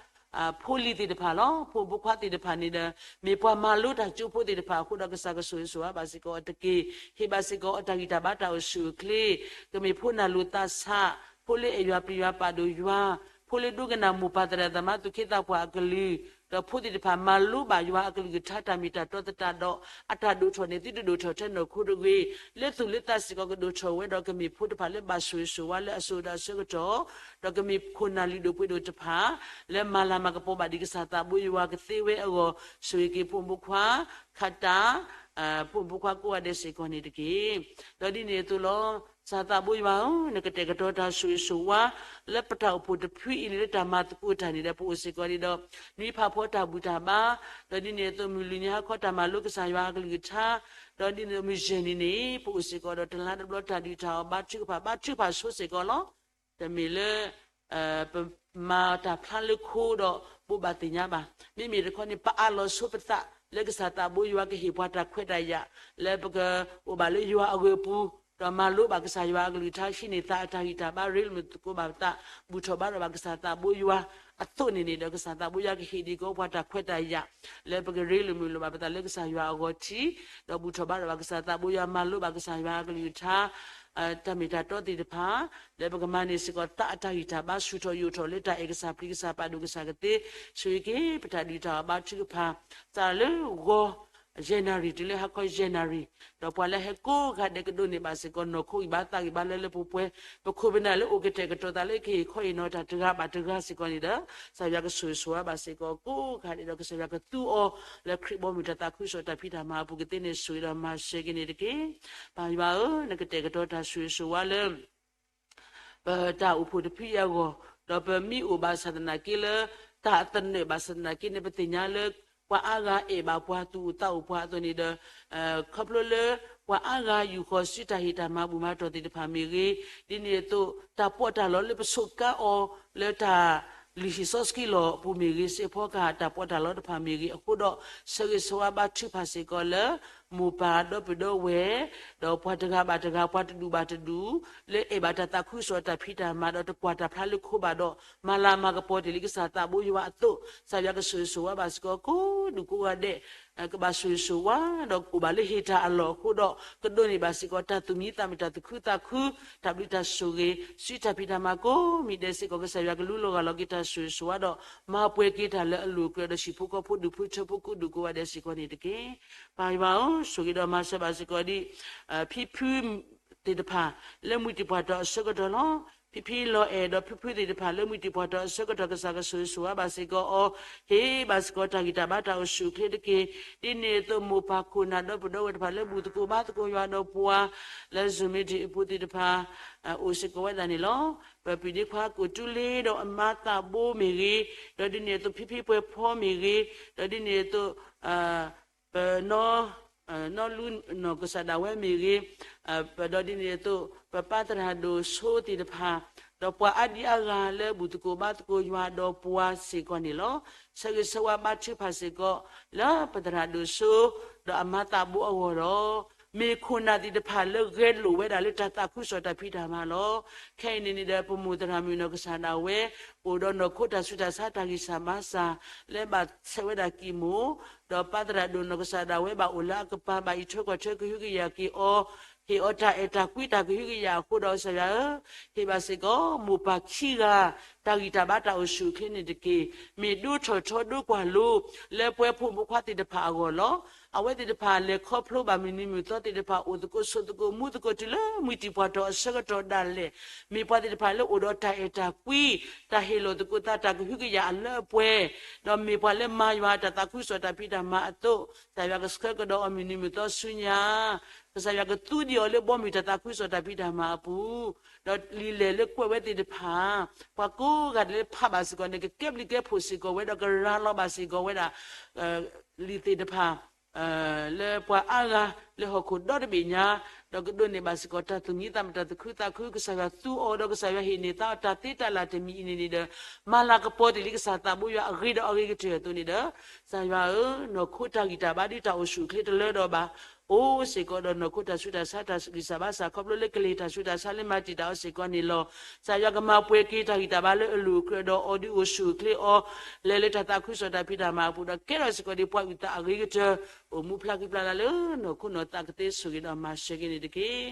ဖိလံၤသ့ၣ်တဖၣ်လီၤ. ဖိမုၣ်ဖိခွါသ့ၣ်တဖၣ်န့ၣ်ဒီး မ့ၢ်ပှၤမၤလိတၢ်ကၠိဖိသ့ၣ်တဖၣ်အဃိဒီး ကစၢ်ကဆိၣ်ဂ့ၤဆိၣ်ဝါဘၣ်စ့ၢ်ကီးအီၤတက့ၢ်. ဟ့ၣ်ဘၣ်စ့ၢ်ကီးအီၤတၢ်ဂံၢ်တၢ်ဘါတၢ်အိၣ်ဆူၣ်အိၣ်ချ့, ကမ့ၢ်ဖိနၢ်လိာ်သးဆး, ဖိလၢအဲၣ်ယွၤပျံၤယွၤပာ်ဒိၣ်ယွၤ, ဖိလၢဒိကနၣ်မိၢ်ပၢ်သရၣ်သမါသူၣ်က့သးပှၢ်အကလုၢ်, ဒီးဖိသ့ၣ်တဖၣ်မၤလိဘၣ်ယွၤအကလုၢ်ကထါတၢ်မ့ၢ်တၢ်တီသတးဒီး, အတၢ်ဒိၣ်ထီၣ်န့ၣ် သုတဒိၣ်ထီၣ်ထဲနီၢ်ခိတဂ့ၤ, လၢသူၣ်လၢသးစ့ၢ်ကီးကဒိၣ်ထီၣ်ဝဲဒီး ကမ့ၢ်ဖိတဖၣ်လၢဘၣ်ဆိၣ်ဂ့ၤဆိၣ်ဝါလၢအစိၤဒီးအဆၢကတီၢ်, ဒီးကမ့ၢ်ခိၣ်နၢ်လုၢ်ဒိၣ်ပှ့ၤဒိၣ်တဖၣ် လၢမၤလၤမၤကပီၤဘၣ်ဒံးကစၢ်သးဘိယွၤကသ့ဝဲအဂီၢ်, ဆိၣ်ဂ့ၤက့ၤဖိမုၣ်ဖိခွါ, ခးတၢ် ဖိမုၣ်ဖိခွါကိးဂၤဒဲးစ့ၢ်ကီးန့ၣ်တက့ၢ်. ဒီးဒ်န့ၣ်အသိးလီၤ. ကစၢ်သးဘိယွၤဧၢ, နကတဲာ်ကတီၤတၢ်ဆိၣ်ဂ့ၤဆိၣ်ဝါ လၢပတၢ်အိၣ်ဖှိၣ်တဖုအံၤန့ၣ် လၢတၢ်မၤသကိးတၢ်န့ၣ်ဒီး ပအိၣ်စ့ၢ်ကီးဒံးဒီး နွံဖးဖီတၢ်ဘူၣ်တၢ်ဘါ, ဒီးဒ်န့ၣ်အသိး မုၢ်လွံၢ်နံၤဟါခီတၢ်မၤလိကစၢ်ယွၤအကလုၢ်ကထါ, ဒီးဒ်န့ၣ်အသိး မုၢ်ယဲၢ်နံၤန့ၣ် ပအိၣ်စ့ၢ်ကီးဒီးတလါတဘျီတၢ်ဒုးတၢ်အီၣ်ဘါထုကဖၣ်ဘါထုကဖၣ်ဆိစ့ၢ်ကီးလီၤ. တမ့ၢ်လၢ ပမၤတၢ်ဖျါလၢခိဒီး ဘိးဘၣ်သ့ၣ်ညါဘၣ်. မ့မ့ၢ်တခီန့ၣ် ပအးလီၤဆိပသး လၢကစၢ်သးဘိယွၤကဟ့ၣ်ပှၤတၢ်ခွဲးတၢ်ယာ် လၢပကအိၣ်ဘၣ်လၢယွၤအဂ့ၢ်အပူၤ, ဒီးမၤလိဘၣ်ကစၢ်ယွၤအကလုၢ်ကထါ ဟံးန့ၢ်သးအတၢ်ဂံၢ်တၢ်ဘါ ရ့လိာ်မုာ်သကိးဘၣ်ပသး ဘူၣ်ထီၣ်ဘါထီၣ်ဘၣ်ကစၢ်သးဘိယွၤအသိးန့ၣ်န့ၣ်ဒီး ကစၢ်သးဘိယွၤကဟ့ၣ်ဒံးက့ၤပှၤတၢ်ခွဲးတၢ်ယာ် လၢပကရ့လိာ်မုာ်လိာ်ဘၣ်ပသးလၢကစၢ်ယွၤအဂီၢ်ထံး, ဒီးဘူၣ်ထီၣ်ဘါထီၣ်ဘၣ်ကစၢ်သးဘိယွၤ မၤလိဘၣ်ကစၢ်ယွၤအကလုၢ်ကထါ တၢ်မ့ၢ်တၢ်တီသ့ၣ်တဖၣ်, လၢပကမၤန့ၢ်စ့ၢ်ကီးသးအတၢ်ဂံၢ်တၢ်ဘါ ဆူၣ်ထီၣ်ယိာ်ထီၣ်လၢတၢ်အဲၣ်ကစၢ်ပျံၤကစၢ်ပာ်ဒိၣ်ကစၢ်ကသ့, ဆိၣ်ဂ့ၤက့ၤပတၢ်ဒုးတၢ်အီၣ်ဘါထုကဖၣ် စးလၢဂီၤ ယဲၢ်နၣ်ရံၣ် တုၤလၢဟါခီယဲၢ်နၣ်ရံၣ်, ဒီးပှၤလၢဟဲကိးဂၤဒဲးကဒိးန့ၢ်ဘၣ်စ့ၢ်ကီး နီၢ်ခိဂံၢ်ဘါသးဂံၢ်ဘါလၢလၢပှဲၤပှဲၤ, ပခိၣ်ပနၢ်လၢအိၣ်ကတဲာ်ကတီၤသးလၢကဟ့ၣ်ခီဟ့ၣ်နီၤတၢ်တဂၤဘၣ်တဂၤစ့ၢ်ကီးန့ၣ်ဒီး ကစၢ်ယွၤကဆိၣ်ဂ့ၤဆိၣ်ဝါဘၣ်စ့ၢ်ကီးကိးဂၤဒဲးဒီး ကစၢ်ယွၤကသူအီၤ လၢခရံာ်ဘီမုၢ်တၢ်သးခုကစီၣ်တၢ်ဖံးတၢ်မၤအပူၤကသ့န့ၣ် ဆိၣ်ဂ့ၤဒီးမၤစၢၤက့ၤန့ၣ်တက့ၢ်. ပၢ်ယွၤဧၢ, နကတဲာ်ကတီၤတၢ်ဆိၣ်ဂ့ၤဆိၣ်ဝါလၢ ပတၢ်အိၣ်ဖှိၣ်တဖုအံၤအဂီၢ်, ဒီးပမ့ၢ်အိၣ်ဘၣ်ဆၣ်သနာ်က့လၢ တၢ်အသနၢၣ်ဘၣ်ဆၣ်သနာ်က့န့ၣ် ပသ့ၣ်ညါလၢ ပှၤအါဂၤအဲၣ်ဘၣ်ပှၤသူၣ်အိၣ်သးအိၣ်ပှၤအသိးန့ၣ်ဒီး ခီဖျိလၢ ပှၤအါဂၤယူာ်ဃီၤဆူတၢ်ဟ့ၣ်တၢ်မၤဘူၣ်မၤတီၢ်သ့ၣ်တဖၣ်မ့ၢ်ဂ့ၤ, ဒ်န့ၣ်အသိး တၢ်ပီးတၢ်လီလၢပဆိးကါအီၤလၢတၢ် လုၢ်ဟံၣ်စီဆှံလီၢ်အပူၤမ့ၢ်ဂ့ၤ, စ့ၢ်ဖီကဟၣ်တၢ်ပီးတၢ်လီတဖၣ်မ့ၢ်ဂ့ၤအဃိဒီး, ဆၢဂ့ၤဆၢဝါဘါထုကဖၣ်စ့ၢ်ကီးလၢ မိၢ်ပၢ်ဒီပုၢ်ဒီဝဲၢ်, ဒီးပှၤတဂၤဘၣ်တဂၤ ပှၤတဒူၣ်ဘၣ်တဒူၣ်, လၢအဲၣ်ဘၣ်တၢ်သးခုကစီၣ်တၢ်ဖံးတၢ်မၤဒီးတကွၢ်တၢ်ဖျါလၢခိဘၣ်ဒီး, မၤလၤမၤကပီၤတ့ၢ်လံကစၢ်သးဘိယွၤအသိး, ကစၢ်ယွၤကဆိၣ်ဂ့ၤဆိၣ်ဝါဘၣ်စ့ၢ်ကီးကိးဒူၣ်ကိးဂၤဒဲး ကဘၣ်ဆိၣ်ဂ့ၤဆိၣ်ဝါ ဒီးအိၣ်ဘၣ်လၢဟ့ၣ်တၢ်အလီၢ်အဃိဒီး ကဒိးန့ၢ်ဘၣ်စ့ၢ်ကီးတၢ်သူၣ်မံသးမုာ် တၢ်သူၣ်ခုသးခု တၢ်ဘျုးတၢ်ဆိၣ်ဂ့ၤ ဆူတၢ်ဖံးတၢ်မၤကိးမံၤဒဲးစ့ၢ်ကီး ကစၢ်ယွၤကလူလီၤဂာ်လီၤက့ၤတၢ်ဆိၣ်ဂ့ၤဆိၣ်ဝါဒီး မၤပှဲၤက့ၤတၢ်လၢအလိၤအကျဲဒီး ဟံၣ်ဖိဃီဖိဒူၣ်ဖိထၢဖိကိးဒူၣ်ကိးဂၤဒဲးစ့ၢ်ကီးန့ၣ်တက့ၢ်. ပၢ်ယွၤဧၢ, ဆိၣ်ဂ့ၤဒီးမၤစၢၤဘၣ်စ့ၢ်ကီးဒ် ဖံဖု သ့ၣ်တဖၣ် လၢမုၢ်တံၢ်ပှၢ်တီၢ်အဆၢကတီၢ်လီၤ. ဖံဖံလီၤအဲၣ်ဒီးဖုဖုသ့ၣ်တဖၣ်လၢမုၢ်တံၢ်ပှၢ်တီၢ်အဆၢကတီၢ် ကစၢ်ကဆိၣ်ဂ့ၤဆိၣ်ဝါဘၣ်စ့ၢ်ကီးအီၤ, ဟ့ၣ်ဘၣ်စ့ၢ်ကီးတၢ်ဂံၢ်တၢ်ဘါတၢ်အိၣ်ဆူၣ်အိၣ်ချ့တက့ၢ်. ဒ်န့ၣ်အသိး မိၢ်ပၢ်ခိၣ်နၢ်ဒီပုၢ်ဒီဝဲၢ်တဖၣ်လၢဘူၣ်သကိးဘါသကိးယွၤဒီးပှၤ လၢ Zoom meeting အပူၤသ့ၣ်တဖၣ် အိၣ်စ့ၢ်ကီးဝဲဒၣ်န့ၣ်လီၤ. ပပျုၢ်ဒ့ခွါကိၣ်တူလ့ဒီးအမါသးဘိမ့ၢ်ဂ့ၤ, ဒီးဒ်န့ၣ်အသိးဖံဖံပှဲၤဖီမ့ၢ်ဂ့ၤ, ဒီးဒ်န့ၣ်အသိး ပနီၢ် နီၢ်လူနီၢ်ကစၢ်ဒၣ်ဝဲမ့ၢ်ဂ့ၤ, ပဒီးဒ်န့ၣ်အသိး ပပၢ်သရၣ်ဒိၣ်ဆိသ့ၣ်တဖၣ်, ဒီးပှၤအါဒံအါဂၤလၢဘူၣ်သကိးဘါသကိးယွၤဒီးပှၤစ့ၢ်ကီးန့ၣ်လီၤ. ဆၢဂ့ၤဆၢဝါဘါထုကဖၣ်စ့ၢ်ကီး လၢပသရၣ်ဒိၣ်ဆိ ဒီးအမါသးဘိအဂီၢ်ဒီး မ့ၢ်ခိၣ်နၢ်သ့ၣ်တဖၣ်လၢဂဲၤလိာ်ဝဲဒၣ်လၢတၢ်သးခုကစီၣ်တၢ်ဖံးတၢ်မၤလီၤ. ခဲအံၤန့ၣ်န့ၣ်ဒီး ပမိၢ်သရၣ်မုၣ်နီၢ်ကစၢ်ဒၣ်ဝဲ အိၣ်ဒီးနီၢ်ခိတၢ်ဆူးတၢ်ဆါတၢ်ဂံၢ်စၢ်ဘါစၢ် လၢဘၣ်ဆဲးဝဲဒၣ်ကံၢ်မိၢ်, ဒီးပၢ်သရၣ်ဒိၣ်နီၢ်ကစၢ်ဒၣ်ဝဲဘၣ်အိၣ်လၢအကပၤ ဘၣ်အံးထွဲကွၢ်ထွဲကဟုကယာ်က့ၤအီၤ, ဟ့ၣ်အီၤတၢ်အဲၣ်တၢ်ကွံတၢ်ကဟုကယာ်အဃိဒီး ကစၢ်ယွၤဧၢ, ဟ့ၣ်ဘၣ်စ့ၢ်ကီး မိၢ်ပၢ်ခံဂၤ တၢ်ဂံၢ်တၢ်ဘါတၢ်အိၣ်ဆူၣ်အိၣ်ချ့န့ၣ်တက့ၢ်. မ့ၢ်ဒိထီၣ်ထီဒိကွၢ်လိ လၢပှၤဖိမုၣ်ဖိခွါသ့ၣ်တဖၣ်အဂီၢ်လီၤ. အဝဲသ့ၣ်တဖၣ်လဲၤခီဖျိဘၣ်မုၢ်နံၤမုၢ်သီသ့ၣ်တဖၣ် အိၣ်သကိးဆိးသကိးမူသကိးတုၤလၢမုၢ်တံၢ်ပှၢ်ထီၣ်အဆၢကတီၢ်ဒၣ်လဲာ်, မ့ၢ်ပှၤသ့ၣ်တဖၣ်လၢအိၣ်ဒီးတၢ်အဲၣ်တၢ်ကွံ, တၢ်ဟ့ၣ်လီၤသကိးသးတၢ်ကဟုကယာ်အလၢအပှဲၤ, ဒီးမ့ၢ်ပှၤလၢမၤယွၤတၢ်သးခုကစီၣ်တၢ်ဖံးတၢ်မၤအသိး, ကစၢ်ယွၤကဆှၢကဒီးအီၤမုၢ်နံၤမုၢ်သီဆူညါ ကစၢ်ယွၤကသူဒံးအီၤလၢဘီမုၢ်တၢ်သးခုကစီၣ်တၢ်ဖံးတၢ်မၤအပူၤ, ဒီးလံာ်လဲၢ်လၢကွဲးဝဲသ့ၣ်တဖၣ်, ပှၤကိးဂၤဒဲးလၢဖးဘၣ်စ့ၢ်ကီးန့ၣ် ကကဲဘျုးကဲဖှိၣ်စ့ၢ်ကီးဝဲ ဒီးကရၤလီၤဘၣ်စ့ၢ်ကီးဝဲဒၣ် လံာ်သ့ၣ်တဖၣ် လၢပှၤအါဂၤလၢဟီၣ်ခိၣ်ဒီတဘ့ၣ်ညါ, ဒီးကဒိးန့ၢ်ဘၣ်စ့ၢ်ကီးတၢ်သူၣ်မံသးမုာ်တၢ်သူၣ်ခုသးခု, ကစၢ်ယွၤသူအီၤဒီးကစၢ်ယွၤဟ့ၣ်န့ၢ်သးအီၤတၢ်သ့တၢ်လၢ်တမံၤအံၤန့ၣ်န့ၣ်ဒီး, မၤလၤကပီၤတ့ၢ်လံကစၢ်သးဘိယွၤအဂ့ၤဒီးအဂ့ၤကတၢၢ်အသိးန့ၣ်ဒီး, ကစၢ်ယွၤဧၢ, နီၢ်ခိတၢ်ဂံၢ်တၢ်ဘါဒ်တၢ်အိၣ်ဆူၣ်အိၣ်ချ့တလၢဒီးဘၣ် အိၣ်စ့ၢ်ကီးဒီးနီၢ်ခိတၢ်ဆူးတၢ်ဆါတၢ်ဂံၢ်စၢ်ဘါစၢ် ခီဖျိလၢကလဲၤတၢ်ဆူးတၢ်ဆါလၢမၤတံာ်တာ်အီၤစ့ၢ်ကီးန့ၣ်လီၤ. ကစၢ်ယွၤကမၤပှဲၤက့ၤတၢ်ဂံၢ်တၢ်ဘါလၢအလိၤအကြၢးဒီးအီၤဒုးအိၣ်ဆူၣ်အိၣ်ချ့အီၤ, လဲၤလၢတၢ်သးခုကစီၣ်တၢ်ဖံးတၢ်မၤအပူၤဒီး ကဲထီၣ်စ့ၢ်ကီးဒ်ပှၤအုၣ်သးအဂ့ၤကတၢၢ်, အိၣ်မူဖျါဃံဖျါလၢ်လၢနီၢ်ခိနီၢ်သးကသ့ဆိၣ်ဂ့ၤဒီးမၤစၢၤက့ၤန့ၣ်တက့ၢ်.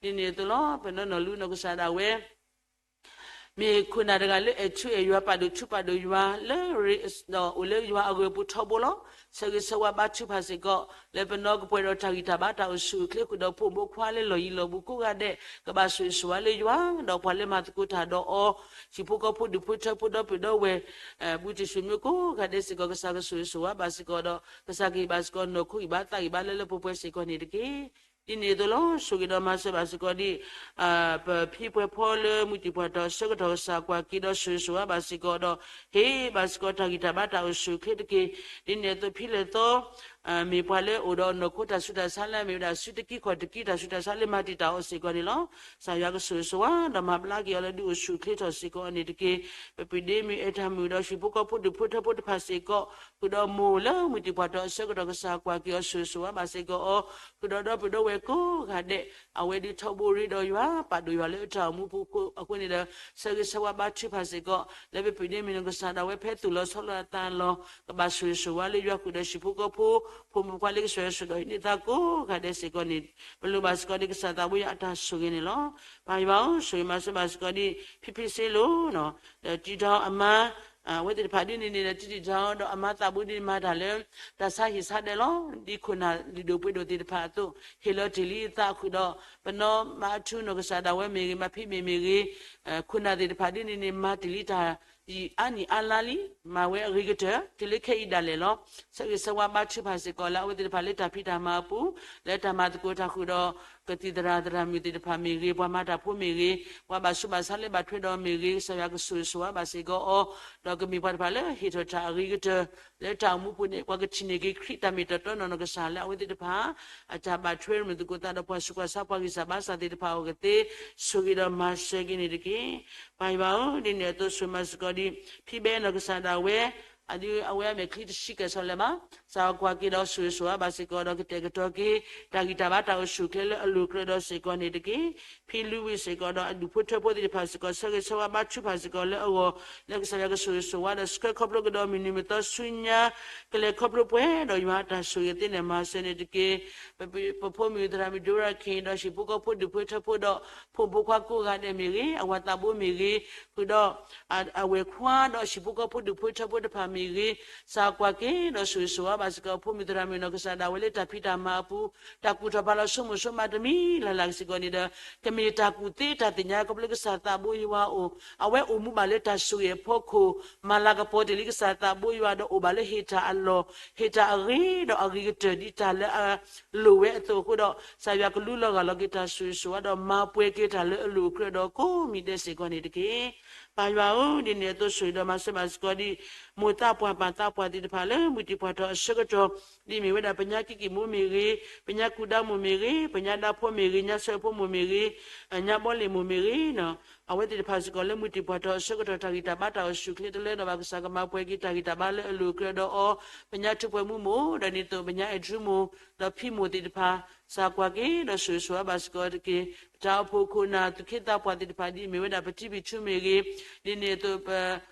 ဒ်န့ၣ်အသိးလီၤ. ပနီၢ်နီၢ်လူနီၢ်ကစၢ်ဒၣ်ဝဲ မ့ၢ်ခိၣ်နၢ်တဂၤလၢအဲၣ်ထူအဲၣ်ယွၤ ပာ်ဒိၣ်ထူပာ်ဒိၣ်ယွၤလၢ ဒီးအိၣ်လၢယွၤအဂၢၢ်ပူၤထီဘိလီၤ. ဆၢဂ့ၤဆၢဝါဘါထုကဖၣ်စ့ၢ်ကီး လၢပနီၢ်ကပှဲၤဒီးတၢ်ဂံၢ်တၢ်ဘါတၢ်အိၣ်ဆူၣ်အိၣ်ချ့ဃုာ်ဒီးဖိမုၣ်ဖိခွါလၢလီၢ်ယံၤလီၢ်ဘူးကိးဂၤဒဲး ကဘၣ်ဆိၣ်ဂ့ၤဆိၣ်ဝါလၢယွၤ, ဒီးပှၤလၢမၤသကိးတၢ်ဒီးအီၤ, ဟံၣ်ဖိဃီဖိဒူၣ်ဖိထၢဖိဒီပုၢ်ဒီဝဲၢ် ဘူးတံၢ်ဆူၣ်မုၢ်ကိးဂၤဒဲးစ့ၢ်ကီး ကစၢ်ကဆိၣ်ဂ့ၤဆိၣ်ဝါဘၣ်စ့ၢ်ကီးဒီး ကစၢ်ကဟ့ၣ်ဘၣ်စ့ၢ်ကီးနီၢ်ခိဂံၢ်ဘါသးဂံၢ်ဘါလၢလၢပှဲၤပှဲၤစ့ၢ်ကီးန့ၣ်တက့ၢ်. ဒ်န့ၣ်အသိးလီၤ. ဆိၣ်ဂ့ၤဒီးမၤစၢၤဘၣ်စ့ၢ်ကီးဒ် ပဖံပှဲၤဖီလၢမုၢ်တံၢ်ပှၢ်ထီၣ်အဆၢကတီၢ် ကစၢ်ကွၢ်က့ၤဒီးဆိၣ်ဂ့ၤဆိၣ်ဝါဘၣ်စ့ၢ်ကီးဒီး ဟ့ၣ်ဘၣ်စ့ၢ်ကီးတၢ်ဂံၢ်တၢ်ဘါတၢ်အိၣ်ဆူၣ်အိၣ်ချ့တက့ၢ်. ဒ်န့ၣ်အသိးဖံလဲၣ်သီ မ့ၢ်ပှၤလၢအိၣ်ဒီးနီၢ်ခိတၢ်ဆူးတၢ်ဆါလၢအမ့ၢ်ဝဲဒၣ်စုတကံခီၣ်တကံတၢ်ဆူးတၢ်ဆါလၢမၤတံာ်တာ်အီၤစ့ၢ်ကီးန့ၣ်လီၤ. ကစၢ်ယွၤကဆိၣ်ဂ့ၤဆိၣ်ဝါဒီးမၤဘျါက့ၤအီၤလၢဒုးအိၣ်ဆူၣ်အိၣ်ချ့ထီၣ်စ့ၢ်ကီးအီၤန့ၣ်တက့ၢ်. ပပှၤဒ့မုၣ်အဲၣ်တၢ်မုၣ်ဒီးဟံၣ်ဖိဃီဖိဒူၣ်ဖိထၢဖိတဖၣ်စ့ၢ်ကီး ဃုာ်ဒီးမိၢ်လၢမုၢ်တံၢ်ပှၢ်ထီၣ်အဆၢကတီၢ် ကစၢ်ကွၢ်က့ၤအီၤဆိၣ်ဂ့ၤဆိၣ်ဝါဘၣ်စ့ၢ်ကီးအီၤ, ဃုာ်ဒီးဒီပုၢ်ဒီဝဲၢ်ကိးဂၤဒဲး အဝဲဒုးထီဘိရ့ဒီးယွၤ ပာ်ဒိၣ်ယွၤလၢအတၢ်အိၣ်မူပူၤအဃိန့ၣ်ဒီး ဆၢဂ့ၤဆၢဝါဘါထုကဖၣ်စ့ၢ်ကီး လၢပပှၤဒ့မုၣ်နီၢ်ကစၢ်ဒၣ်ဝဲဖဲသူၣ်လီၤဆီလီၤအသးလီၤ ကဘၣ်ဆိၣ်ဂ့ၤဆိၣ်ဝါလၢယွၤဃုာ်ဒီးဟံၣ်ဖိဃီဖိ ဖိမုၣ်ဖိခွါလၢကစၢ်ယွၤဆိၣ်ဒီးဟံးန့ၢ်သါကိးဂၤဒဲးစ့ၢ်ကီးန့ၣ် ပလိၣ်ဘၣ်စ့ၢ်ကီးဒ်ကစၢ်သးဘိယွၤအတၢ်ဆိၣ်ဂ့ၤန့ၣ်လီၤ. ပၢ်ယွၤဧၢ, ဆိၣ်ဂ့ၤမၤစၢၤဘၣ်စ့ၢ်ကီးဒ် ဖံဖံစ့လိၤ ဒီးတံၤထီအမါ အဝဲသ့ၣ်တဖၣ်ဒ်န့ၣ်န့ၣ်ဒီး တံၤတံၤထီဒီးအမါသးဘိဒ်န့ၣ်မၤတၢ်လၢ တၢ်ဆါဟံၣ်ဆါဒဲးလီၤ. ဒ်ခိၣ်နၢ်လုၢ်ဒိၣ်ပှ့ၤဒိၣ်သ့ၣ်တဖၣ်အသိး ဟ့ၣ်လီၤတ့ၢ်လံအသးဃုာ်ဒီး ပနီၢ်မၤအထူနီၢ်ကစၢ်ဒၣ်ဝဲမ့ၢ်ဂ့ၤ မၤဖံးမ့ၢ်မ့ၢ်ဂ့ၤ ခိၣ်နၢ်သ့ၣ်တဖၣ်ဒ်န့ၣ်န့ၣ် မၤတ့ၢ်လံတၢ် အါနံၣ်အါလါလံ မၤဝဲအဂ့ၤကတၢၢ် တုၤလၢခဲအံၤဒၣ်လဲာ်လီၤ. ဆၢဂ့ၤဆၢဝါဘါထုကဖၣ်စ့ၢ်ကီးလၢအဝဲသ့ၣ်တဖၣ်လၢတၢ်ဖံးတၢ်မၤအပူၤ လၢတၢ်မၤသကိးတၢ်ဃုာ်ဒီး ကသံၣ်သရၣ်သရၣ်မုၣ်သ့ၣ်တဖၣ်မ့ၢ်ဂ့ၤ ပှၤမၤတၢ်ဖိမ့ၢ်ဂ့ၤ ပှၤဘၣ်ဆူးဘၣ်ဆါလၢဘၣ်ထွဲဒီးမ့ၢ်ဂ့ၤ ကစၢ်ယွၤကဆိၣ်ဂ့ၤဆိၣ်ဝါဘၣ်စ့ၢ်ကီးအီၤ ဒီးကမ့ၢ်ပှၤတဖၣ်လၢဟ့ၣ်ထီၣ်တၢ်အဂ့ၤကတၢၢ် လၢတၢ်အိၣ်မူပူၤန့ၣ် ပှၤကထံၣ်န့ၢ်က့ၤခရံာ်တၢ်မ့ၢ်တၢ်တီနီၢ်နီၢ်ကစၢ်လၢအဝဲသ့ၣ်တဖၣ် အတၢ်ဘၣ်ထွဲမုာ်သကိးသးဒီးပှၤဆူးပှၤဆါပှၤဂံၢ်စၢ်ဘါစၢ်သ့ၣ်တဖၣ်အဂီၢ်ကသ့ ဆိၣ်ဂ့ၤဒီးမၤစၢၤက့ၤန့ၣ်တက့ၢ်. ပၢ်ယွၤဧၢ, ဒ်န့ၣ်အသိးဆိၣ်ဂ့ၤမၤစ့ၢ်ကီးဒ် ဖံဘဲနီၢ်ကစၢ်ဒၣ်ဝဲ အဒုးအဝဲအမဲာ်ချံတဆံကဲၣ်ဆီလၢၤဘၣ် ကစၢ်ယွၤကွၢ်က့ၤဒီးဆိၣ်ဂ့ၤဆိၣ်ဝါဘၣ်စ့ၢ်ကီးဒီးကတဲာ်ကတီၤက့ၤ တၢ်ဂံၢ်တၢ်ဘါတၢ်အိၣ်ဆူၣ်အိၣ်ချ့လၢအလိၤကြၢးဒီးစ့ၢ်ကီးန့ၣ်တက့ၢ်. ဖံလူဝံၣ်စ့ၢ်ကီးဒီးအဒူၣ်ဖိထၢဖိသ့ၣ်တဖၣ်စ့ၢ်ကီး ဆၢဂ့ၤဆၢဝါဘါထုကဖၣ်စ့ၢ်ကီးလၢအဂီၢ် လၢကစၢ်ယွၤကဆိၣ်ဂ့ၤဆိၣ်ဝါဒီးဆှၢခီဖျိကဒီးမုၢ်နံၤမုၢ်သီဆူညါ ကလဲၤခီဖျိပှဲၤဒီးယွၤအတၢ်ဆိၣ်ဂ့ၤသ့န့ၣ်မၤစၢၤန့ၣ်တက့ၢ်. ပဖိမုၣ်သရၣ်မုၣ်ဒိရၣ်ခ့ၣ်ဒီးဟံၣ်ဖိဃီဖိဒူၣ်ဖိထၢဖိဒီး ဖိမုၣ်ဖိခွါကိးဂၤဒဲးမ့ၢ်ဂ့ၤ အဝၤသးဘိမ့ၢ်ဂ့ၤ ဃုာ်ဒီး အဝဲၢ်ခွါဒီးဟံၣ်ဖိဃီဖိဒူၣ်ဖိထၢဖိတဖၣ်မ့ၢ်ဂ့ၤ ကစၢ်ကွၢ်က့ၤဒီးဆိၣ်ဂ့ၤဆိၣ်ဝါဘၣ်စ့ၢ်ကီး ဖိမုၣ်သရၣ်မုၣ်နီၢ်ကစၢ်ဒၣ်ဝဲလၢတၢ်ဖံးတၢ်မၤအပူၤ တၢ်ကူၣ်ထီၣ်ဖးလီၤဆိကမိၣ်ဆိကမးတမံၤလၢ်လၢ်စ့ၢ်ကီးန့ၣ်ဒီး ကမ့ၢ်တၢ်ကူၣ်သ့တၢ်သ့ၣ်ညါခီဖျိကစၢ်သးဘိယွၤအအိၣ် အဝဲအိၣ်မူဘၣ်လၢတၢ်ဆိၣ်ဂ့ၤအဖီခိၣ် မၤလၤကပီၤတ့ၢ်လံကစၢ်သးဘိယွၤဒီးအိၣ်ဘၣ်လၢဟ့ၣ်တၢ်အလီၢ် ဟ့ၣ်တၢ်အဂ့ၤဒီးအဂ့ၤကတၢၢ်ဒ်တၢ်လၢအ လိၣ်ဝဲအသိးအဃိဒီး ကစၢ်ယွၤကလူလီၤဂာ်လီၤက့ၤတၢ်ဆိၣ်ဂ့ၤဆိၣ်ဝါဒီးမၤပှဲၤက့ၤတၢ်လၢအလိၤအကြၢးဒီးကိးမံၤဒဲးစ့ၢ်ကီးန့ၣ်တက့ၢ်. ပၢ်ယွၤဧၢ, ဒ်န့ၣ်အသိးဆိၣ်ဂ့ၤဒီးမၤစၢၤဘၣ်စ့ၢ်ကီးဒ် မိၢ်သးပှၢ်ပၢ်သးပှၢ်သ့ၣ်တဖၣ်လၢမုၢ်တံၢ်ပှၢ်ထီၣ်အဆၢကတီၢ် ဒ်မ့ၢ်ဝဲဒၣ်ပညါကံၣ်ကံၣ်မိၢ်မ့ၢ်ဂ့ၤ, ပညါကူဒါမိၢ်မ့ၢ်ဂ့ၤ, ပညါဒါဖိမ့ၢ်ဂ့ၤ, ညါဆၢဖိမိၢ်မ့ၢ်ဂ့ၤ, ညါဘီလ့ၣ်မိၢ်မ့ၢ်ဂ့ၤနီၤ အဝဲသ့ၣ်တဖၣ်စ့ၢ်ကီးလၢမုၢ်တံၢ်ပှၢ်ထီၣ်အဆၢကတီၢ် တၢ်ဂံၢ်တၢ်ဘါတၢ်အိၣ်ဆူၣ်အိၣ်ချ့တလၢဒီးဘၣ် ကစၢ်ကမၤပှဲၤက့ၤတၢ်ဂံၢ်တၢ်ဘါလၢအလိၤအကြၢးဒီးအီၤ, ပညါထူးပှဲၤမူမိၢ် ဒီးဒ်န့ၣ်အသိး ပညါအဲၣ်ဒရူးမိၢ် ဒီးဖံမိၢ်သ့ၣ်တဖၣ် ကစၢ်ကွၢ်က့ၤဒီးဆိၣ်ဂ့ၤဆိၣ်ဝါဘၣ်စ့ၢ်ကီးတက့ၢ်. ပတၢ်အိၣ်ဖှိၣ်ခိၣ်နၢ်သူၣ်က့သးပှၢ်သ့ၣ်တဖၣ် ဒ်အမ့ၢ်ဝဲဒၣ်ပတံၤပံၤထူမ့ၢ်ဂ့ၤ, ဒ်န့ၣ်အသိးပ တံ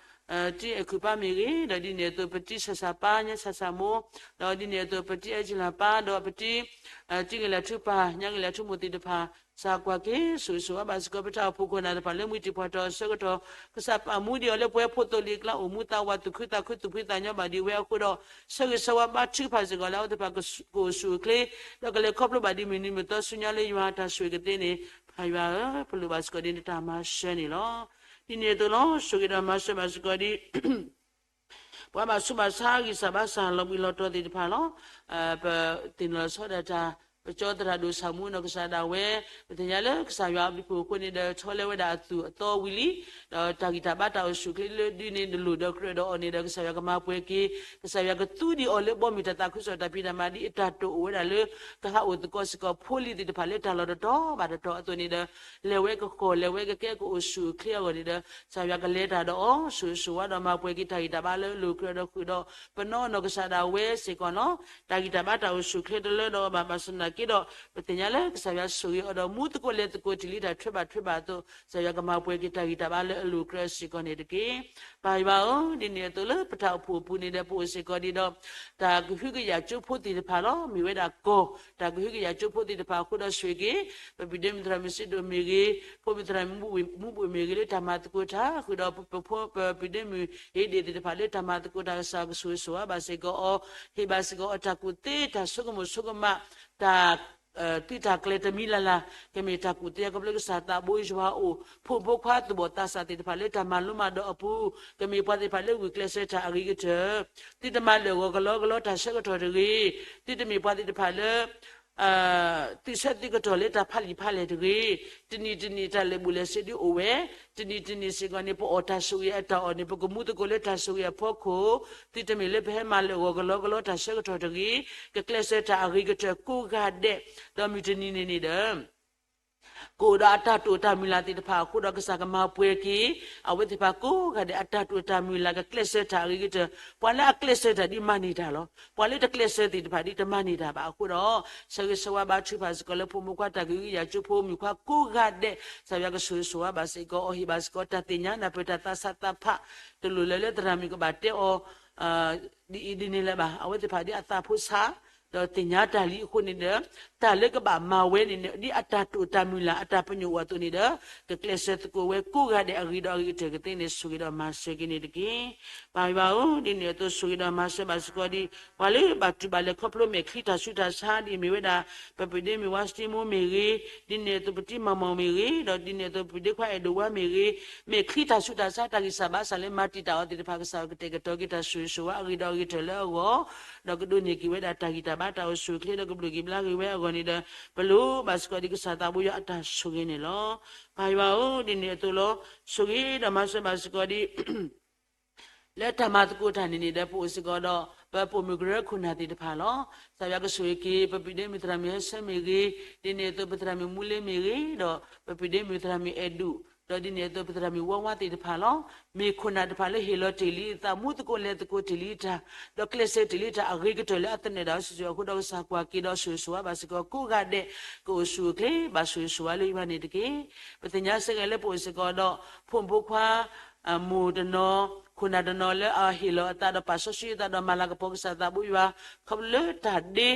ၤအဲၣ်ခုၣ်ပၢ်မ့ၢ်ဂ့ၤ, ဒီးဒ်န့ၣ်အသိးပတံၤဆၣ်ဆၣ်ပၢ် ညါဆၣ်ဆၣ်မိၢ်, ဒီးဒ်န့ၣ်အသိးပတံၤအဲၣ်ကၠံလၤပၢ် ဒီးပတံၤ တံၤဂ့ၤလၢ်ထူပၢ် ညါဂ့ၤလၢ်ထူမိၢ်သ့ၣ်တဖၣ် ကစၢ်ကွၢ်က့ၤဆိၣ်ဂ့ၤဆိၣ်ဝါဘၣ်စ့ၢ်ကီး ပတၢ်အိၣ်ဖှိၣ်ခိၣ်နၢ်သ့ၣ်တဖၣ်လၢမုၢ်တံၢ်ပှၢ်ထီၣ်အဆၢကတီၢ်, ကစၢ်ပာ်မူဒံးအီၤလၢပဝဲဖိသိၣ်လံၤအကျါအိၣ်မူသးဝး သူၣ်ခုသးခု သူၣ်ဖှံသးညီဘၣ်ဒံးဝဲအဃိဒီး ဆိၣ်ဂ့ၤဆိၣ်ဝါဘါထုကဖၣ်စ့ၢ်ကီးလၢအဝဲသ့ၣ်တဖၣ်ကအိၣ်ဆူၣ်အိၣ်ချ့ ဒီးကလဲၤခီဖျိဘၣ်ဒံးမုၢ်နံၤမုၢ်သီဆူညါလၢယွၤအတၢ်ဆိၣ်ဂ့ၤကသ့န့ၣ် ပၢ်ယွၤဧၢ, ပလိၣ်ဘၣ်စ့ၢ်ကီးဒ်နတၢ်မၤစၢၤန့ၣ်လီၤ. ဒ်န့ၣ်အသိးလီၤ ဆိၣ်ဂ့ၤဒီးမၤစၢၤဘၣ်စ့ၢ်ကီးဒ် ပှၤဘၣ်ဆူးဘၣ်ဆါဂံၢ်စၢ်ဘါစၢ်လီၤဘှံးလီၤတီၤသ့ၣ်တဖၣ်လီၤ. ပသ့ၣ်နီၣ်လီၤဆီဒၣ်တၢ် ပကၠီသရၣ်ဒိၣ်ဆၣ်မူနီၢ်ကစၢ်ဒၣ်ဝဲ ပသ့ၣ်ညါလၢကစၢ်ယွၤအဘျုးအဖှိၣ်အဃိန့ၣ်ဒီး ထီလဲဝဲဒၣ်အသူၣ်အသီဝံၤလံ, ဒီးတၢ်ဂံၢ်တၢ်ဘါတၢ်အိၣ်ဆူၣ်အိၣ်ချ့လၢဒုးန့ၣ် နလိၣ်ဒီးကြၢးဒီးအီၤန့ၣ်ဒီး ကစၢ်ယွၤကမၤပှဲၤက့ၤ, ကစၢ်ယွၤကသူဒံးအီၤလၢဘီမုၢ်တၢ်သးခုကစီၣ်တၢ်ဖံးတၢ်မၤဒ်အတၢ်တိာ်အိၣ်ဝဲဒၣ်လၢ ကဟးအိၣ်သကိးစ့ၢ်ကီးဖိလံၤသ့ၣ်တဖၣ်လၢတၢ်လီၢ်တတီၤဘၣ်တတီၤအသိးန့ၣ်ဒီး လဲၤဝဲကဃီၤ လဲၤဝဲကကဲကအိၣ်ဆူၣ်အိၣ်ချ့အဂီၢ်န့ၣ်ဒီး ကစၢ်ယွၤကလဲၤတၢ်ဒီးအီၤ ဆိၣ်ဂ့ၤဆိၣ်ဝါဒီးမၤပှဲၤက့ၤတၢ်ဂံၢ်တၢ်ဘါလၢအလိၤကြၢးဒီးဃုာ်ဒီး ပနီၢ်နီၢ်ကစၢ်ဒၣ်ဝဲစ့ၢ်ကီးလီၤ. တၢ်ဂံၢ်တၢ်ဘါတၢ်အိၣ်ဆူၣ်အိၣ်ချ့တလၢဒီးအီၤဘၣ် ဘၣ်ဆၣ်သနာ်က့ဒီး ပသ့ၣ်ညါလၢကစၢ်ယွၤဆိၣ်ဂ့ၤအီၤဒီးမူသကိးလဲၤသကိးတ့ၢ်လံတၢ်ထွဲဘၣ်ထွဲဘၣ်အသိး ကစၢ်ယွၤကမၤပှဲၤက့ၤတၢ်ဂံၢ်တၢ်ဘါလၢအလိၤကြၢးစ့ၢ်ကီးန့ၣ်တက့ၢ်. ပၢ်ယွၤဧၢ, ဒ်န့ၣ်အသိးလၢပတၢ်အိၣ်ဖှိၣ်အပူၤန့ၣ်ဒီး ပအိၣ်စ့ၢ်ကီးဒံးဒီး တၢ်ကဟုကယာ်ကၠိဖိသ့ၣ်တဖၣ်လီၤ. မ့ၢ်ဝဲဒၣ်ကီၢ် တၢ်ကဟုကယာ်ကၠိဖိသ့ၣ်တဖၣ်အဃိဒီးဆိၣ်ဂ့ၤက့ၤ ပပုၢ်ဒ့မုၣ်သရၣ်မုၣ်စ့ဒိၣ်မ့ၢ်ဂ့ၤ, ဖိမုၣ်သရၣ်မုၣ်မူဘိၣ်မ့ၢ်ဂ့ၤ လၢတၢ်မၤသကိးတၢ်ဃုာ်ဒီး ပဖိပပုၢ်ဒ့မုၣ် အ့ဒ့ၣ်သ့ၣ်တဖၣ်လၢတၢ်မၤသကိးတၢ်ကစၢ်ကဆိၣ်ဂ့ၤဆိၣ်ဝါဘၣ်စ့ၢ်ကီးအီၤ, ဟ့ၣ်ဘၣ်စ့ၢ်ကီးအီၤတၢ်ကူၣ်သ့ တၢ်ဆိကမိၣ်ဆိကမး တၢ် သုးတၢ်ကျဲၤတမံၤလၢ်လၢ် ကမ့ၢ်တၢ်ကူၣ်သ့ခီဖျိကစၢ်သးဘိယွၤအအိၣ်, ဖိမုၣ်ဖိခွါသူၣ်ဘီၣ်သးစၢ်သ့ၣ်တဖၣ်လၢတၢ်မၤလိမၤဒိးအပူၤ, ကမ့ၢ်ပှၤသ့ၣ်တဖၣ်လၢဂုာ်ကျဲးစၢးတၢ်အဂ့ၤကတၢၢ်, သုတမၤလၢာ်ဂီၤကလီကလီတၢ်ဆၢကတီၢ်တဂ့ၤ, သုတမ့ၢ်ပှၤသ့ၣ်တဖၣ်လၢ သုးဆၢသုးကတီၢ်လၢတၢ်ဖးလံာ်ဖးလဲၢ်တဂ့ၤ, တနံၤတနံၤတၢ်လဲၤဘူးလဲၤဆ့ဒုးအိၣ်ဝဲ, တနံၤတနံၤစ့ၢ်ကီးန့ၣ် ပအီၣ်တၢ်ဆိၣ်ဂ့ၤအတၢ်အီၣ်န့ၣ် ပကမူသကိးလၢတၢ်ဆိၣ်ဂ့ၤအဖီခိၣ်, သုတမ့ၢ်လၢပဟဲမၤလၢာ်ဂီၤကလီကလီတၢ်ဆၢကတီၢ်တဂ့ၤ, ကကျဲးစၢးတၢ်အဂ့ၤကတၢၢ်ကိးဂၤဒဲး, ဒီးမုၢ်တနံၤန့ၣ်န့ၣ်ဒီး ကအိၣ်ဒီးအတၢ်တိာ်တၢ်မုၢ်လၢ်သ့ၣ်တဖၣ်အဃိဒီး ကစၢ်ကမၤပှဲၤက့ၤ အဝဲသ့ၣ်တဖၣ်ကိးဂၤဒဲး အတၢ်တိာ်တၢ်မုၢ်လၢ် ကကျဲးစၢးတၢ်အဂ့ၤကတၢၢ်, ပှၤလၢအကျဲးစၢးတၢ်ဒ်မၤန့ၢ်တၢ်လီၤ. ပှၤလၢတကျဲးစၢးသ့ၣ်တဖၣ်ဒ်တမၤန့ၢ်တၢ်ဘၣ်အဃိဒီး ဆိၣ်ဂ့ၤဆိၣ်ဝါဘါထုကဖၣ်စ့ၢ်ကီးလၢဖိမုၣ်ဖိခွါတၢ်ကဟုကယာ်ကၠိဖိမုၣ်ခွါကိးဂၤဒဲး, ကစၢ်ယွၤကဆိၣ်ဂ့ၤဆိၣ်ဝါဘၣ်စ့ၢ်ကီးအီၤ, ဟ့ၣ်ဘၣ်စ့ၢ်ကီးတၢ်သ့ၣ်ညါနၢ်ပၢၢ်တၢ်သးဆးသးဖး, တလိၣ်လၢၤလၢသရၣ်မုၣ်ကဘၣ်တဲအီၤ ဒ်အံၤဒ်န့ၣ်လၢၤဘၣ်. အဝဲသ့ၣ်တဖၣ်ဒ်အသးဖိဆး ဒီးသ့ၣ်ညါတၢ်လံအဃိန့ၣ်ဒီး တၢ်လၢကဘၣ်မၤဝဲန့ၣ်န့ၣ် ဒ်အတၢ်တိာ်တၢ်မုၢ်လၢ် အတၢ်ပညိၣ်အီၤအသိးန့ၣ်ဒီး ကကျဲးစၢးသကိးဝဲကိးဂၤဒဲးအဂ့ၤဒီးအဂ့ၤကတၢၢ်ကသ့န့ၣ် ဆိၣ်ဂ့ၤဒီးမၤစၢၤက့ၤန့ၣ်တက့ၢ်. ပၢ်ယွၤဧၢ, ဒ်န့ၣ်အသိးဆိၣ်ဂ့ၤဒီးမၤစၢၤဘၣ်စ့ၢ်ကီးဒ် ပှၤလၢဘၣ်တူၢ်ဘၣ်လဲၤခီဖျိမဲာ်ချံတၢ်ဆူးတၢ်ဆါဒ်အမ့ၢ်ဝဲဒၣ် ပပုၢ်ဒ့မုၣ်ဝါစတံမိမ့ၢ်ဂ့ၤ, ဒ်န့ၣ်အသိးပတံၤမၤမီၢ်မ့ၢ်ဂ့ၤ, ဒီးဒ်န့ၣ်အသိးပပုၢ်ဒ့ခွါအဲၣ်ဒိးဝါမ့ၢ်ဂ့ၤ, မဲာ်ချံတၢ်ဆူးတၢ်ဆါတၢ်ဂံၢ်စၢ်ဘါစၢ်လၢမၤတံာ်တာ်အီၤသ့ၣ်တဖၣ် ကစၢ်ကတဲာ်ကတီၤက့ၤတၢ်ဆိၣ်ဂ့ၤဆိၣ်ဝါအဂ့ၤဒီးအဂ့ၤကတၢၢ်လၢအဂီၢ်, ဒီးကဒိးန့ၢ်က့ၤဝဲဒၣ်တၢ်ဂံၢ်တၢ်ဘါတၢ်အိၣ်ဆူၣ်အိၣ်ချ့ဒီးကဘျုးက့ၤဘျါက့ၤဝဲအဂီၢ်န့ၣ်ဒီး ပလိၣ်ဘၣ်စ့ၢ်ကီးဒ်ကစၢ်သးဘိယွၤအတၢ်ဆိၣ်ဂ့ၤန့ၣ်လီၤ. ပၢ်ယွၤဧၢ, ဒ်န့ၣ်အသိးလီၤ. ဆိၣ်ဂ့ၤဒီးမၤစၢၤဘၣ်စ့ၢ်ကီးဒ် လၢတၢ်မၤသကိးတၢ်န့ၣ်န့ၣ်ဒီး ပအိၣ်စ့ၢ်ကီးဒီး ပပိာ်မုၣ်ကရၢခိၣ်နၢ်သ့ၣ်တဖၣ်လီၤ. ကစၢ်ယွၤကဆိၣ်ဂ့ၤက့ၤ ပပုၢ်ဒ့မုၣ်သရၣ်မုၣ်ဟဲဆၢမ့ၢ်ဂ့ၤ, ဒ်န့ၣ်အသိးပသရၣ်မုၣ်မူလ့မ့ၢ်ဂ့ၤ, ဒီးပပုၢ်ဒ့မုၣ်သရၣ်မုၣ်အဲၣ်ဒိး, ဒီးဒ်န့ၣ်အသိးပသရၣ်မုၣ်ဝါဝါသ့ၣ်တဖၣ်လီၤ. မ့ၢ်ခိၣ်နၢ်တဖၣ်လၢဟ့ၣ်လီၤတ့ၢ်လံအသး မူသကိးလဲၤသကိးတ့ၢ်လံတၢ်, ဒီးကျဲးစၢးတ့ၢ်လံတၢ်အဂ့ၤကတၢၢ်လၢအသနၢၣ်ဒၣ်ဝဲစုာ်စုာ်အဃိဒီး ကစၢ်ကွၢ်က့ၤဒီးဆိၣ်ဂ့ၤဆိၣ်ဝါဘၣ်စ့ၢ်ကီးကိးဂၤဒဲး ကအိၣ်ဆူၣ်အိၣ်ချ့ ဘၣ်ဆိၣ်ဂ့ၤဆိၣ်ဝါလၢယွၤန့ၣ်တက့ၢ်. ပသ့ၣ်ညါစ့ၢ်ကီးလၢပအိၣ်စ့ၢ်ကီးဒီး ဖိမုၣ်ဖိခွါ မိၢ်တနီၤ ခိၣ်နၢ်တနီၤလၢအဟ့ၣ်လီၤအသးဒီးပာ်စီဆှံအသးဒီးမၤလၤကပီၤကစၢ်သးဘိယွၤ ခီဖျိလၢတၢ်ဒ့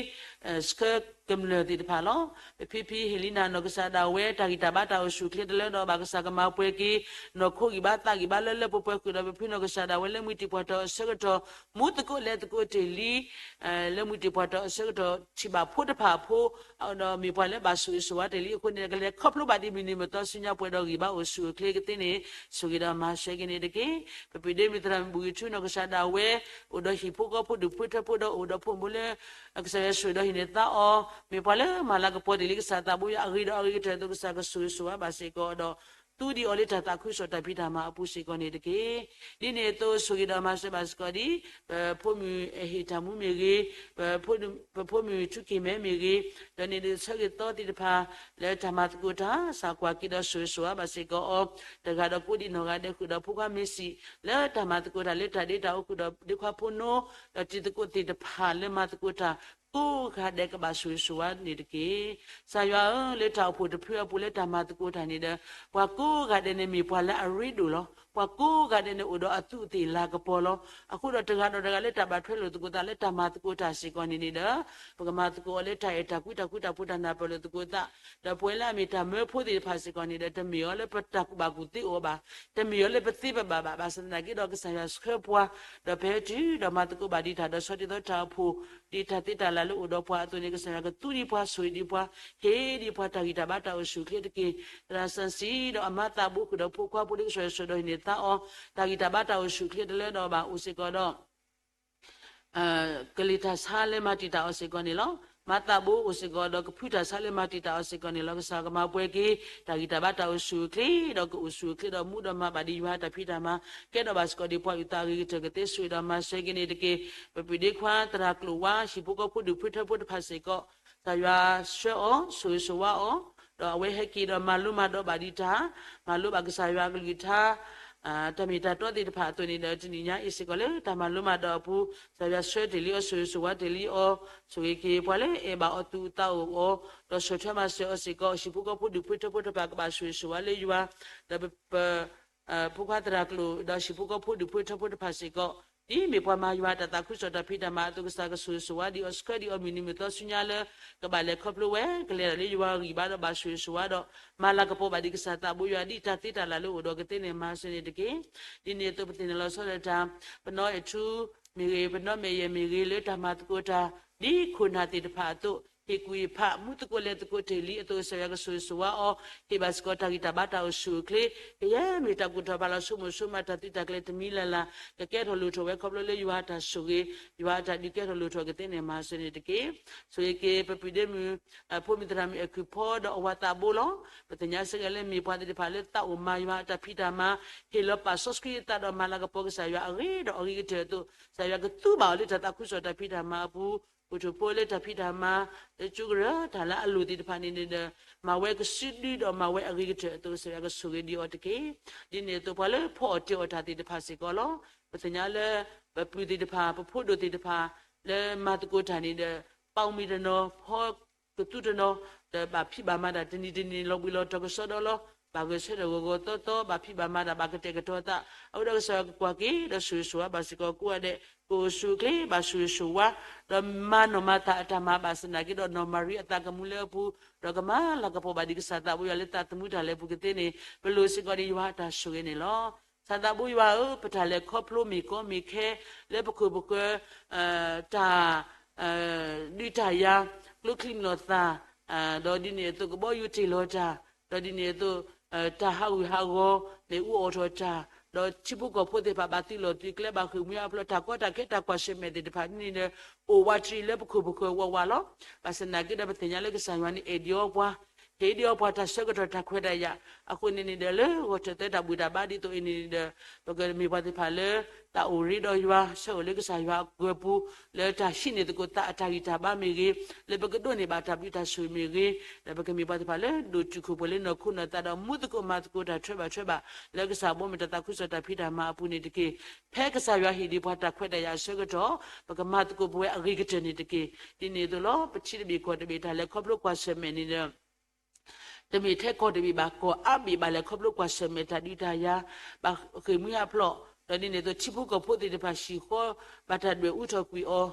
ဆှၢကမျၢၢ်သ့ၣ်တဖၣ်လီၤ. ပဖံဖံဟ့ၣ်လံနၤနီၢ်ကစၢ်ဒၣ်ဝဲ တၢ်ဂံၢ်တၢ်ဘါတၢ်အိၣ်ဆူၣ်အိၣ်ချ့တလၢဒီးဘၣ် ကစၢ်ကမၤပှဲၤက့ၤ နီၢ်ခိဂံၢ်ဘါသးဂံၢ်ဘါလၢလၢပှဲၤပှဲၤဃုာ်ဒီး ပဖံနီၢ်ကစၢ်ဒၣ်ဝဲလၢမုၢ်တံၢ်ပှၢ်ထီၣ်အဆၢကတီၢ် မူသကိးလဲၤသကိးတ့ၢ်လံ လၢမုၢ်တံၢ်ပှၢ်ထီၣ်အဆၢကတီၢ် ထံၣ်ဘၣ်ဖိတဖၣ်အဖိ ဒီးမ့ၢ်ပှၤလၢဘၣ်ဆိၣ်ဂ့ၤဆိၣ်ဝါတ့ၢ်လံအဃိန့ၣ် ကလဲၤခီဖျိဘၣ်ဒ်မုၢ်နံၤမုၢ်သီဆူညါပှဲၤဒီးဂံၢ်ဘါအိၣ်ဆူၣ်အိၣ်ချ့ကသ့န့ၣ် ဆိၣ်ဂ့ၤဒီးမၤစၢၤက့ၤန့ၣ်တက့ၢ်. ပပုၢ်ဒ့မုၣ်သရၣ်မုၣ်ဘူၣ်ဂံၢ်ထူနီၢ်ကစၢ်ဒၣ်ဝဲ အိၣ်ဒီးဟံၣ်ဖိဃီဖိဒူၣ်ဖိထၢဖိဒီးအိၣ်ဒီးဖိမုၣ်လၢ ကစၢ်ယွၤဆိၣ်ဂ့ၤဒီးဟံၣ်န့ၢ်သါအီၤ မ့ၢ်ပှၤလၢမၤလၤကပီၤတ့ၢ်လံကစၢ်သးဘိယွၤအဂ့ၤဒီးအဂ့ၤကတၢၢ်အသိး ကစၢ်ကဆိၣ်ဂ့ၤဆိၣ်ဝါဘၣ်စ့ၢ်ကီးဒီး ဒီးကသူဒံးအီၤလၢတၢ်သးခုကစီၣ်တၢ်ဖံးတၢ်မၤအပူၤစ့ၢ်ကီးန့ၣ်တက့ၢ်. ဒ်န့ၣ်အသိးဆိၣ်ဂ့ၤဒီးမၤစၢၤဘၣ်စ့ၢ်ကီးဒ် ပဖိမုၣ်ဟ့ၣ်တၢ်မူမ့ၢ်ဂ့ၤ, ပဖိမုၣ်ထူက့ၤမဲမ့ၢ်ဂ့ၤ, ဒီးန့ၣ်ဒ်ဆၢဂ့ၤသီသ့ၣ်တဖၣ် လၢတၢ်မၤသကိးတၢ် စၢ်ကွၢ်က့ၤဒီးဆိၣ်ဂ့ၤဆိၣ်ဝါဘၣ်စ့ၢ်ကီးအီၤ, တဂၤဒီးကိးဒံးနီၢ်ဂၤဒဲးဃုာ်ဒီးဖိခွါမ့ၢ်စံး လၢတၢ်မၤသကိးတၢ်လၢတၢ်ဒ့တၢ်အီၣ်ဃုာ်ဒီးဒ့ခွါဖိနိ ဒီးတံၤသကိးသ့ၣ်တဖၣ်လၢမၤသကိးတၢ် ကိးဂၤဒဲးကဘၣ်ဆိၣ်ဂ့ၤဆိၣ်ဝါန့ၣ်တက့ၢ်. ကစၢ်ယွၤဧၢ, လၢတၢ်အိၣ်ဖှိၣ်တဖုအပူၤလၢတၢ်မၤသကိးတၢ်န့ၣ်ဒီး ပှၤကိးဂၤဒဲးန့ၣ်မ့ၢ်ပှၤလၢအရ့ဒိၣ်လီၤ. ပှၤကိးဂၤဒဲးန့ၣ်အိၣ်ဒီးအသူးအသ့ၣ်လၤကပီၤလီၤ. အဃိဒီးတဂၤဒီးတဂၤလၢတၢ်ဘၣ်ထွဲလိာ်သကိးသးလၢတၢ်မၤသကိးတၢ်စ့ၢ်ကီးန့ၣ်န့ၣ်ဒီး ပကမၤသကိးအီၤလၢတၢ်အဲၣ်တၢ်ကွံတၢ်ဃူတၢ်ဖိးတၢ်နၢ်ပၢၢ်လိာ်သကိးသး, ဒီးပဝဲလၢအမ့ၢ်တၢ်မၢဖိသ့ၣ်တဖၣ်စ့ၢ်ကီးန့ၣ်ဒီး တမ့ၢ်အီၤလၢပတၢ်ကူၣ်ဘၣ်ကူၣ်သ့အိၣ်ဘၣ်, တမ့ၢ်အီၤလၢပသ့ပဘၣ်ဘၣ်, ဘၣ်ဆၣ်သနာ်က့ဒီးကစၢ်ယွၤဆှၢပှၤ, ဒီးပဟဲတုၤဒီးမၤသကိးဘၣ်ဒံးတၢ်ဒီးဆီတံၢ်သီတၢ်အိၣ်ဖှိၣ် ဒ်တၢ်သ့တၢ်လၢ်လၢအိၣ်ဒီးပှၤအသိးန့ၣ် ကစၢ်ယွၤကသူဒံးပှၤဆိၣ်ဂ့ၤဒံးပှၤ, ဟ့ၣ်ဒံးပှၤတၢ်ဂံၢ်တၢ်ဘါတၢ်အိၣ်ဆူၣ်အိၣ်ချ့တက့ၢ်. သရၣ်စၢ်စံးဒီးအမါသးဘိဃုာ်ဒီးဖိခွါဖိလၢကစၢ်ယွၤဆိၣ်ဒီးဟံးန့ၢ်သါအီၤ, တၢ်ဂံၢ်တၢ်ဘါတၢ်အိၣ်ဆူၣ်အိၣ်ချ့တလၢဒီးဘၣ်အိၣ်စ့ၢ်ကီးဒီး ကလံၤတၢ်ဆါလၢမၤတံာ်တာ်အီၤစ့ၢ်ကီးန့ၣ်လီၤ. မၤသးဘိအိၣ်စ့ၢ်ကီးဒီးကဖုတၢ်ဆါလၢမၤတံာ်တာ်အီၤစ့ၢ်ကီးန့ၣ်လီၤ. ကစၢ်ကမၤပှဲၤက့ၤ တၢ်ဂံၢ်တၢ်ဘါတၢ်အိၣ်ဆူၣ်အိၣ်ချ့ ဒီးကအိၣ်ဆူၣ်အိၣ်ချ့ဒီးမူဒီးမၤဘၣ်ဒံးယွၤတၢ်ဖံးတၢ်မၤ ကဲထီၣ်ဘၣ်စ့ၢ်ကီးဒံးပှၤအုၣ်သးအဂ့ၤကတၢၢ် ကသ့ဆိၣ်ဂ့ၤဒီးမၤစၢၤက့ၤန့ၣ်တက့ၢ်. ပပုၢ်ဒ့ခွါသရၣ်ကျိာ်ဝါ ဟံၣ်ဖိဃီဖိဒူၣ်ဖိထၢဖိတဖၣ်စ့ၢ်ကီး ကစၢ်ယွၤဆှၢအီၤ ဆိၣ်ဂ့ၤဆိၣ်ဝါအီၤ, ဒီးအဝဲဟဲက့ၤဒီးမၤလိမၤဒိးဘၣ်ဒံးတၢ် မၤလိဘၣ်ကစၢ်ယွၤအကလုၢ်ကထါ တၢ်မ့ၢ်တၢ်တီသ့ၣ်တဖၣ်အသိးန့ၣ်ဒီး တနံၤညါအံၤစ့ၢ်ကီးလၢတၢ်မၤလိမၤဒိးအပူၤ ကစၢ်ယွၤဆှၢတ့ၢ်လံအီၤ ဆိၣ်ဂ့ၤဆိၣ်ဝါတ့ၢ်လံအီၤ, ဆိၣ်ဂ့ၤက့ၤပှၤလၢအဲၣ်ဘၣ်အီၤသူၣ်အုးသးအုးအီၤ, ဒီးဆီၣ်ထွဲမၤစၢၤအီၤစ့ၢ်ကီး ဟံၣ်ဖိဃီဖိဒူၣ်ဖိထၢဖိတဖၣ်ကဘၣ်ဆိၣ်ဂ့ၤဆိၣ်ဝါလၢယွၤ, ဒီးပ ဖိခွါသရၣ်ကျိာ် ဒီးဟံၣ်ဖိဃီဖိဒူၣ်ဖိထၢဖိတဖၣ်စ့ၢ်ကီး, ဒ်မ့ၢ်ပှၤမၤယွၤတၢ်သးခုကစီၣ်တၢ်ဖံးတၢ်မၤအသိး ကစၢ်ကဆိၣ်ဂ့ၤဆိၣ်ဝါဒံးအီၤ ဆှၢဒံးအီၤမုၢ်နံၤမုၢ်သီဆူညါလၢ ကဘၣ်လဲၤခီဖျိဝဲ ကလဲၤဒၣ်လၢယွၤအဂံၢ်ဘါဒီးဘၣ်ဆိၣ်ဂ့ၤဆိၣ်ဝါဒီး မၤလၤကပီၤဘၣ်ဒံးကစၢ်သးဘိယွၤဒ်တၢ်သ့တၢ်လၢ်လၢအိၣ်ဒီးကသ့န့ၣ်မၤစၢၤန့ၣ်တက့ၢ်. ဒ်န့ၣ်အသိးပသ့ၣ်နီၣ်လီၤဆီဒီးတၢ် ပနီၢ်အဲၣ်ထူ မ့ၢ်ဂ့ၤ ပနီၢ်မဲာ်ယဲၢ်မ့ၢ်ဂ့ၤ လၢတၢ်မၤသကိးတၢ် ဒ်ခိၣ်နၢ်သ့ၣ်တဖၣ်အသိး ဟ့ၣ်ကူၣ်ဟ့ၣ်ဖး မူသကိးလဲၤသကိးတ့ၢ်လံအသိး ကစၢ်ယွၤကဆိၣ်ဂ့ၤဆိၣ်ဝါအီၤ, ဟ့ၣ်ဘၣ်စ့ၢ်ကီးတၢ်ဂံၢ်တၢ်ဘါတၢ်အိၣ်ဆူၣ်အိၣ်ချ့, ကယဲၢ်မ့ၢ်တၢ်ကူၣ်ထီၣ်ဖးလီၤ ဆိကမိၣ်ဆိကမး တၢ်သုးတၢ်ကျဲၤတမံၤလၢ်လၢ် ကကဲထီၣ်လိၣ်ထီၣ်ဝဲခီဖျိလၢယွၤအတၢ်ဆိၣ်ဂ့ၤ, ယွၤအတၢ်ဒုးကဲထီၣ်လိၣ်ထီၣ်ကသ့န့ၣ်မၤစၢၤန့ၣ်တက့ၢ်. ဆိၣ်ဂ့ၤက့ၤပပုၢ်ဒ့မုၣ် ဖိမုၣ်သရၣ်မုၣ်အဲၣ်ခုၣ်ဖီဒီးအဝၤသးဘိလီၤ. ပသ့ၣ်ညါစ့ၢ်ကီးလၢမ့ၢ်ပှၤသ့ၣ်တဖၣ်လၢသးအိၣ်မၤယွၤအတၢ်ဖံးတၢ်မၤ, ဟ့ၣ်လီၤပာ်စီဆှံအသးဒီးမၤလၤကပီၤကစၢ်ယွၤအဂ့ၤဒီးအဂ့ၤကတၢၢ်အသိး ကစၢ်ယွၤကသူဘၣ်အီၤလၢတၢ်သးခုကစီၣ်တၢ်ဖံးတၢ်မၤအပူၤ, အိၣ်ထူၣ်ဖိလၢတၢ်ဖံးတၢ်မၤ လၢကၠိကရၢ တၢ်လၢအလိၣ်သ့ၣ်တဖၣ်န့ၣ်န့ၣ်ဒီး မၤဝဲကစုဒုဒီးမၤဝဲအဂ့ၤကတၢၢ်အသိး ကစၢ်ယွၤကဆိၣ်ဂ့ၤဒံးအီၤတက့ၢ်. ဒ်န့ၣ်အသိးပှၤလၢဖီအီၣ်တ့ၢ်အီၣ်တၢ်သ့ၣ်တဖၣ်စ့ၢ်ကီးလီၤ. ပသ့ၣ်ညါလၢ ပပုၢ်သ့ၣ်တဖၣ် ပဖိဒိၣ်သ့ၣ်တဖၣ် လၢမၤသကိးတၢ်န့ၣ်ဒီး ပာ်မံတနီၤ ဖီကသူတနီၤ ဒီးဘၣ်ဖံးဘၣ်မၤတၢ်တနံၤတနံၤ လီၤဘှံးလီၤတီၤကစီဒီလီၤ. ဘၣ်ဂဲၤဆၢထၢၣ်ဂီၤဂီၤသီသီ ဘၣ်ဖံးဘၣ်မၤတၢ် ဘၣ်ကတဲာ်ကတီၤသး အဃိဒီးကစၢ်ယွၤကကွၢ်က့ၤ ဒီးဆိၣ်ဂ့ၤဆိၣ်ဝါဘၣ်စ့ၢ်ကီးကိးဂၤဒဲး ကအိၣ်ဆူၣ်အိၣ်ချ့ ဘၣ်ဆိၣ်ဂ့ၤဆိၣ်ဝါ ဒီးမၤနီၢ်မၤသးအတၢ်မၤ ဘၣ်ဆၣ်သနာ်က့ဒီး နီၢ်မၤရံအသးကမူလၢအပူၤ ဒီးကမၤလၤကပီၤဘၣ်ဒံးကစၢ်သးဘိယွၤလၢသးသမူတၢ်လဲၤပူၤကသ့န့ၣ် ပလိၣ်စ့ၢ်ကီးဒံးယွၤအတၢ်ဆိၣ်ဂ့ၤန့ၣ်လီၤ. ကစၢ်သးဘိယွၤဧၢ, ပတၢ်လဲၤခီဖျိမ့ၢ်ကီမ့ၢ်ခဲ လၢပခိၣ်ပဃၢၤ တၢ် ဒုးတၢ်ယၤ ကျိချံမျိာ်သၣ် ဒီးဒ်န့ၣ်အသိးကဘီယူၤတ့ၢ်လီၤတၢ် ဒီးဒ်န့ၣ်အသိး တၢ်ဟးဂူာ်ဟးဂီၤ မ့ၣ်အူအီၣ်ထီၣ်တၢ် ဒီးထံဖိကီၢ်ဖိသ့ၣ်တဖၣ်ဘၣ်သုးလီၢ်သုးကျဲ ဘၣ်ဃ့ၢ်မှံဟးဖျိး တၢ်ကီတၢ်ခဲတၢ်ကွၢ်ဆၢၣ်မဲာ်သ့ၣ်တဖၣ်န့ၣ်ဒီး အိၣ်ဝးတရံးလၢပခိၣ်ပဃၢၤဝးဝးလီၤ. ဘၣ်ဆၣ်သနာ်က့ဒီး ပသ့ၣ်ညါလၢကစၢ်ယွၤန့ၣ်အဲၣ်ဒံးအီၤပှၤ ဟ့ၣ်ဒံးအီၤပှၤတၢ်ဆၢကတီၢ်တၢ်ခွဲးတၢ်ယာ် အဃိန့ၣ်န့ၣ်ဒီး လၢဂီၤထၢၣ်သၢတၢ်ဘူၣ်တၢ်ဘါဒ်သိးအံၤန့ၣ်ဒီး ပကမ့ၢ်ပှၤသ့ၣ်တဖၣ်လၢ တၢ်အိၣ်ရ့ဒီးယွၤ ဆၢအိၣ်လၢကစၢ်ယွၤအကပူၤ လၢတၢ်ဟံးန့ၢ်သကိးသးအတၢ်ဂံၢ်တၢ်ဘါမ့ၢ်ဂ့ၤ, လၢပကဒိးန့ၢ်ဘၣ်တၢ်ဘျုးတၢ်ဆိၣ်ဂ့ၤမ့ၢ်ဂ့ၤ, ဒီးပကမ့ၢ်ပှၤသ့ၣ်တဖၣ်လၢဒိၣ်တုာ်ခိၣ်ပှဲၤလၢနီၢ်ခိနီၢ်သးဒီး မူသကိးမၤသကိးတၢ်ထွဲဘၣ်ထွဲဘၣ် လၢကစၢ်ဘီမုၢ်တၢ်သးခုကစီၣ်တၢ်ဖံးတၢ်မၤအပူၤန့ၣ်တက့ၢ်. ဖဲကစၢ်ယွၤဟ့ၣ်ဒံးပှၤတၢ်ခွဲးတၢ်ယာ်အဆၢကတီၢ် ပကမၤသကိးပဝဲအဂ့ၤကတၢၢ်န့ၣ်တက့ၢ်. ဒ်န့ၣ်အသိးလီၤ ပထံတဘ့ၣ်ကီၢ်တဘ့ၣ်တၢ်လဲၤခီဖျိကွၢ်ဆၢၣ်မဲာ်န့ၣ်ဒီး တမ့ၢ်ထဲကီၢ်တဘ့ၣ်ဘၣ် ကီၢ်အါဘ့ၣ်ဘၣ်လဲၤခီဖျိကွၢ်ဆၢၣ်မဲာ်တၢ်ဒုးတၢ်ယၤ ဘၣ်ဃ့ၢ်မှံဟးဖျိး, ဒီးဒ်န့ၣ်အသိး ထံဖိကီၢ်ဖိသ့ၣ်တဖၣ်ဟံၣ်ဃီ ဘၣ်တၢ်ဒွဲၣ်အူထီၣ်ကွံာ်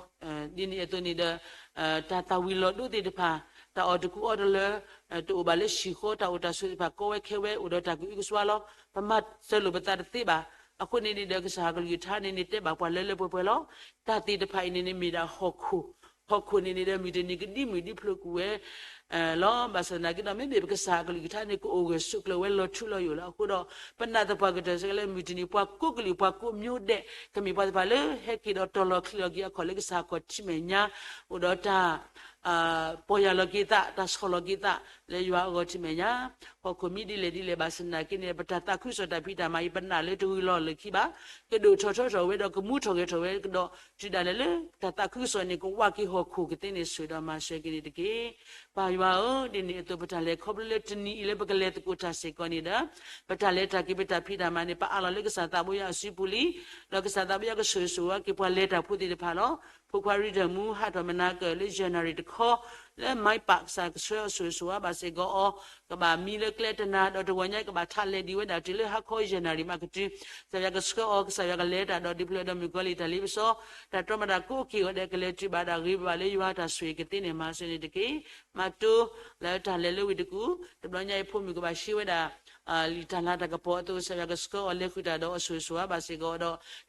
အီၤ, ဒ်န့ၣ်အသိးန့ၣ်ဒီး တၢ်သၣ်ဝံၤလီၤဒိသ့ၣ်တဖၣ် တၢ်အီၣ်တကူအီတလၢ တအိၣ်ဘၣ်လၢဟံၣ်ဃီ တၢ်အိၣ်တၢ်ဆိးသ့ၣ်တဖၣ် ကီဝဲခဲဝဲ အိၣ်ဒီးတၢ်ကအုကစွါလီၤ. ပမၤစၢၤလိာ်ပသးတသ့ဘၣ်. အဃိန့ၣ်န့ၣ်ဒီး ကစၢ်ယွၤကလုၢ်ကထါန့ၣ်န့ၣ် တဲဘၣ်ပှၤလၢလၢပှဲၤပှဲၤလီၤ. တၢ်သ့ၣ်တဖၣ်အံၤန့ၣ်န့ၣ် မ့ၢ်ဒၣ်ဟီၣ်ခိၣ်, ဟီၣ်ခိၣ်န့ၣ်န့ၣ်ဒီး မုၢ်တနံၤကဒံမုၢ်ဒံဖျိးကွံာ်ဝဲ လီၤ. ဘၣ်ဆၣ်သနာ်က့ဒီး မ့မ့ၢ်ပကစၢ်အကလုၢ်ကထါန့ၣ် ကအိၣ်ဂၢၢ်ဆိးကျၢၤဝဲလီၤထူလီၤယိာ်လီၤ. အဃိဒီး ပနာ်သပှၢ်ကတၢၢ်စ့ၢ်ကီးလၢ မုၢ်တနံၤ ပှၤကိးကလုာ်ပှၤကိးမျိုးဒဲး ကမ့ၢ်ပှၤသ့ၣ်တဖၣ်လၢဟဲက့ၤဒီးတီၤလီၤချံးလီၤက့ၤအခီၣ်လၢကစၢ်အခီၣ်ထံးမဲာ်ညါ, အိၣ်ဒီးတၢ် ပီၢ်ယၢ်လီၤက့ၤသး တၢ်ဆီၣ်လီၤက့ၤသး လၢယွၤအဂီၢ်ထံးမဲာ်ညါ ဟီၣ်ခိၣ်မံဒ်လဲၣ်ဒ်လဲၣ်ဘၣ်ဆၣ်သနာ်က့န့ၣ် ပတၢ်သးခုကစီၣ်တၢ်ဖံးတၢ်မၤအံၤ ပနာ်လၢတဂုၤလီၢ်လၢခံဘၣ်, ကဒိၣ်ထီၣ်ထီထီၣ်ဝဲဒီးကမူထီၣ်ဂဲၤထီၣ်ဝဲကဒီး တုၤဒၣ်လဲာ်လၢတၢ်သးခုကစီၣ်န့ၣ် ကဝးက့ၤဟီၣ်ခိၣ်ကသ့န့ၣ်ဆိၣ်ဒီးမၤစၢၤက့ၤန့ၣ်တက့ၢ်. ပၢ်ယွၤဧၢ, ဒ်န့ၣ်အသိးပတၢ်လဲၤခီဖျိလၢတနံၤအံၤလၢပကလဲၤသကိးတၢ်စ့ၢ်ကီးန့ၣ်ဒီး ပတၢ်လဲၤတၢ်က့ၤပတၢ်ဖံးတၢ်မၤန့ၣ် ပအးလီၤလၢကစၢ်သးဘိယွၤအစုပူၤလံ, ဒီးကစၢ်သးဘိယွၤကဆိၣ်ဂ့ၤဆိၣ်ဝါက့ၤပှၤလဲၤတၢ်ဖိသ့ၣ်တဖၣ်လီၤ. ဖိခွါရံၣ်ဒၢၣ်မူ ဟးထီၣ်မနၤကၢၣ်လၢယဲၢ်နၣ်ရံၣ်တခီ လၢမံပၣ် ကစၢ်ကဆှၢအီၤဆိၣ်ဂ့ၤဆိၣ်ဝါဘၣ်စ့ၢ်ကီးအီၤ, ကဘၣ်မံလၢကျဲတနၤ ဒီးတဂီၤညါကဘၣ်ထးလဲၤဒံးဝဲဒၣ်တုၤလၢဟါခီယဲၢ်နၣ်ရံၣ်မးကတုၤ, ကစၢ်ယွၤကဆှၢအီၤ ကစၢ်ယွၤကလဲၤတၢ်ဒီးဒုးဖျၢၣ်ဒီးမုၣ်ကီၤလံၢ်တၢ်လ့ပစီ, တၢ်တြီမၤတၢ်ကိးက့ၤအီၤဒီးကလဲၤတုၤဘၣ်ဒၣ်ဂ့ၤဘၣ်လၢယွၤတၢ်ဆိၣ်ဂ့ၤကသ့န့ၣ် မၤစၢၤန့ၣ်တက့ၢ်. မၤတိၢ်လၢတၢ်လဲၤလၢဝ့ၢ်တကူၣ်, တဘျီညါအံၤဖိမုၣ်ကဘၣ်ရှ့ဝဲဒၣ် လံာ်တၢ်လၤတၢ်ကပီၤအသိး ကစၢ်ယွၤကဆှၢအီၤလဲၤဃုာ်တၢ်ဒီးအီၤဆိၣ်ဂ့ၤဆိၣ်ဝါဘၣ်စ့ၢ်ကီးဒီး တၢ်ရဲၣ်တၢ်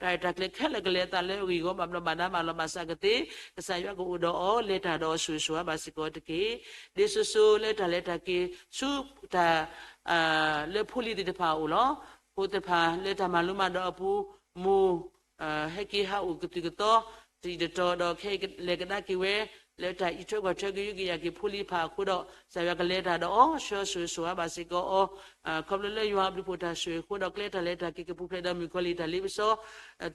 ကျဲၤခဲလၢာ်ကလဲၤအသးလၢအဂ့ၢ်အဂီၢ်ဘၣ်ဘျီးဘၣ်ဒါဘၣ်လီၤဘၣ်စးကသ့, ကစၢ်ယွၤကအိၣ်ဒီးအီၤလဲၤတၢ်ဒီးအီၤဆိၣ်ဂ့ၤဆိၣ်ဝါဘၣ်စ့ၢ်ကီးတက့ၢ်. ဒ်သိးသိးလၢတၢ်လဲၤတၢ်က့ၤဆူ တၢ် လၢဖိလံၤသ့ၣ်တဖၣ်အအိၣ်လီၤ. ဖိသ့ၣ်တဖၣ်လၢတၢ်မၤလိမၤဒိးအပူၤ မိၢ် ဟဲက့ၤဟးအိၣ်ကသုၣ်ကသီ တံၤတတီၤဒီး ခဲအံၤလဲၤကဒါက့ၤဝဲ လၢတၢ်အံးထွဲကွၢ်ထွဲကယူးကယာ်က့ၤဖိလံၤတဖၣ်အဃိဒီး ကစၢ်ယွၤကလဲၤတၢ်ဒီးအီၤ ဆှၢအီၤဆိၣ်ဂ့ၤဆိၣ်ဝါဘၣ်စ့ၢ်ကီးအီၤ, ခီဖျိလၢယွၤအဘျုးဖှိၣ်တၢ်ဆိၣ်ဂ့ၤအဃိဒီး ကျဲတၢ်လဲၤတၢ်က့ၤကပူၤဖျဲးဒီးမုၣ်ကီၤလံၢ်တၢ်လ့ပစီ,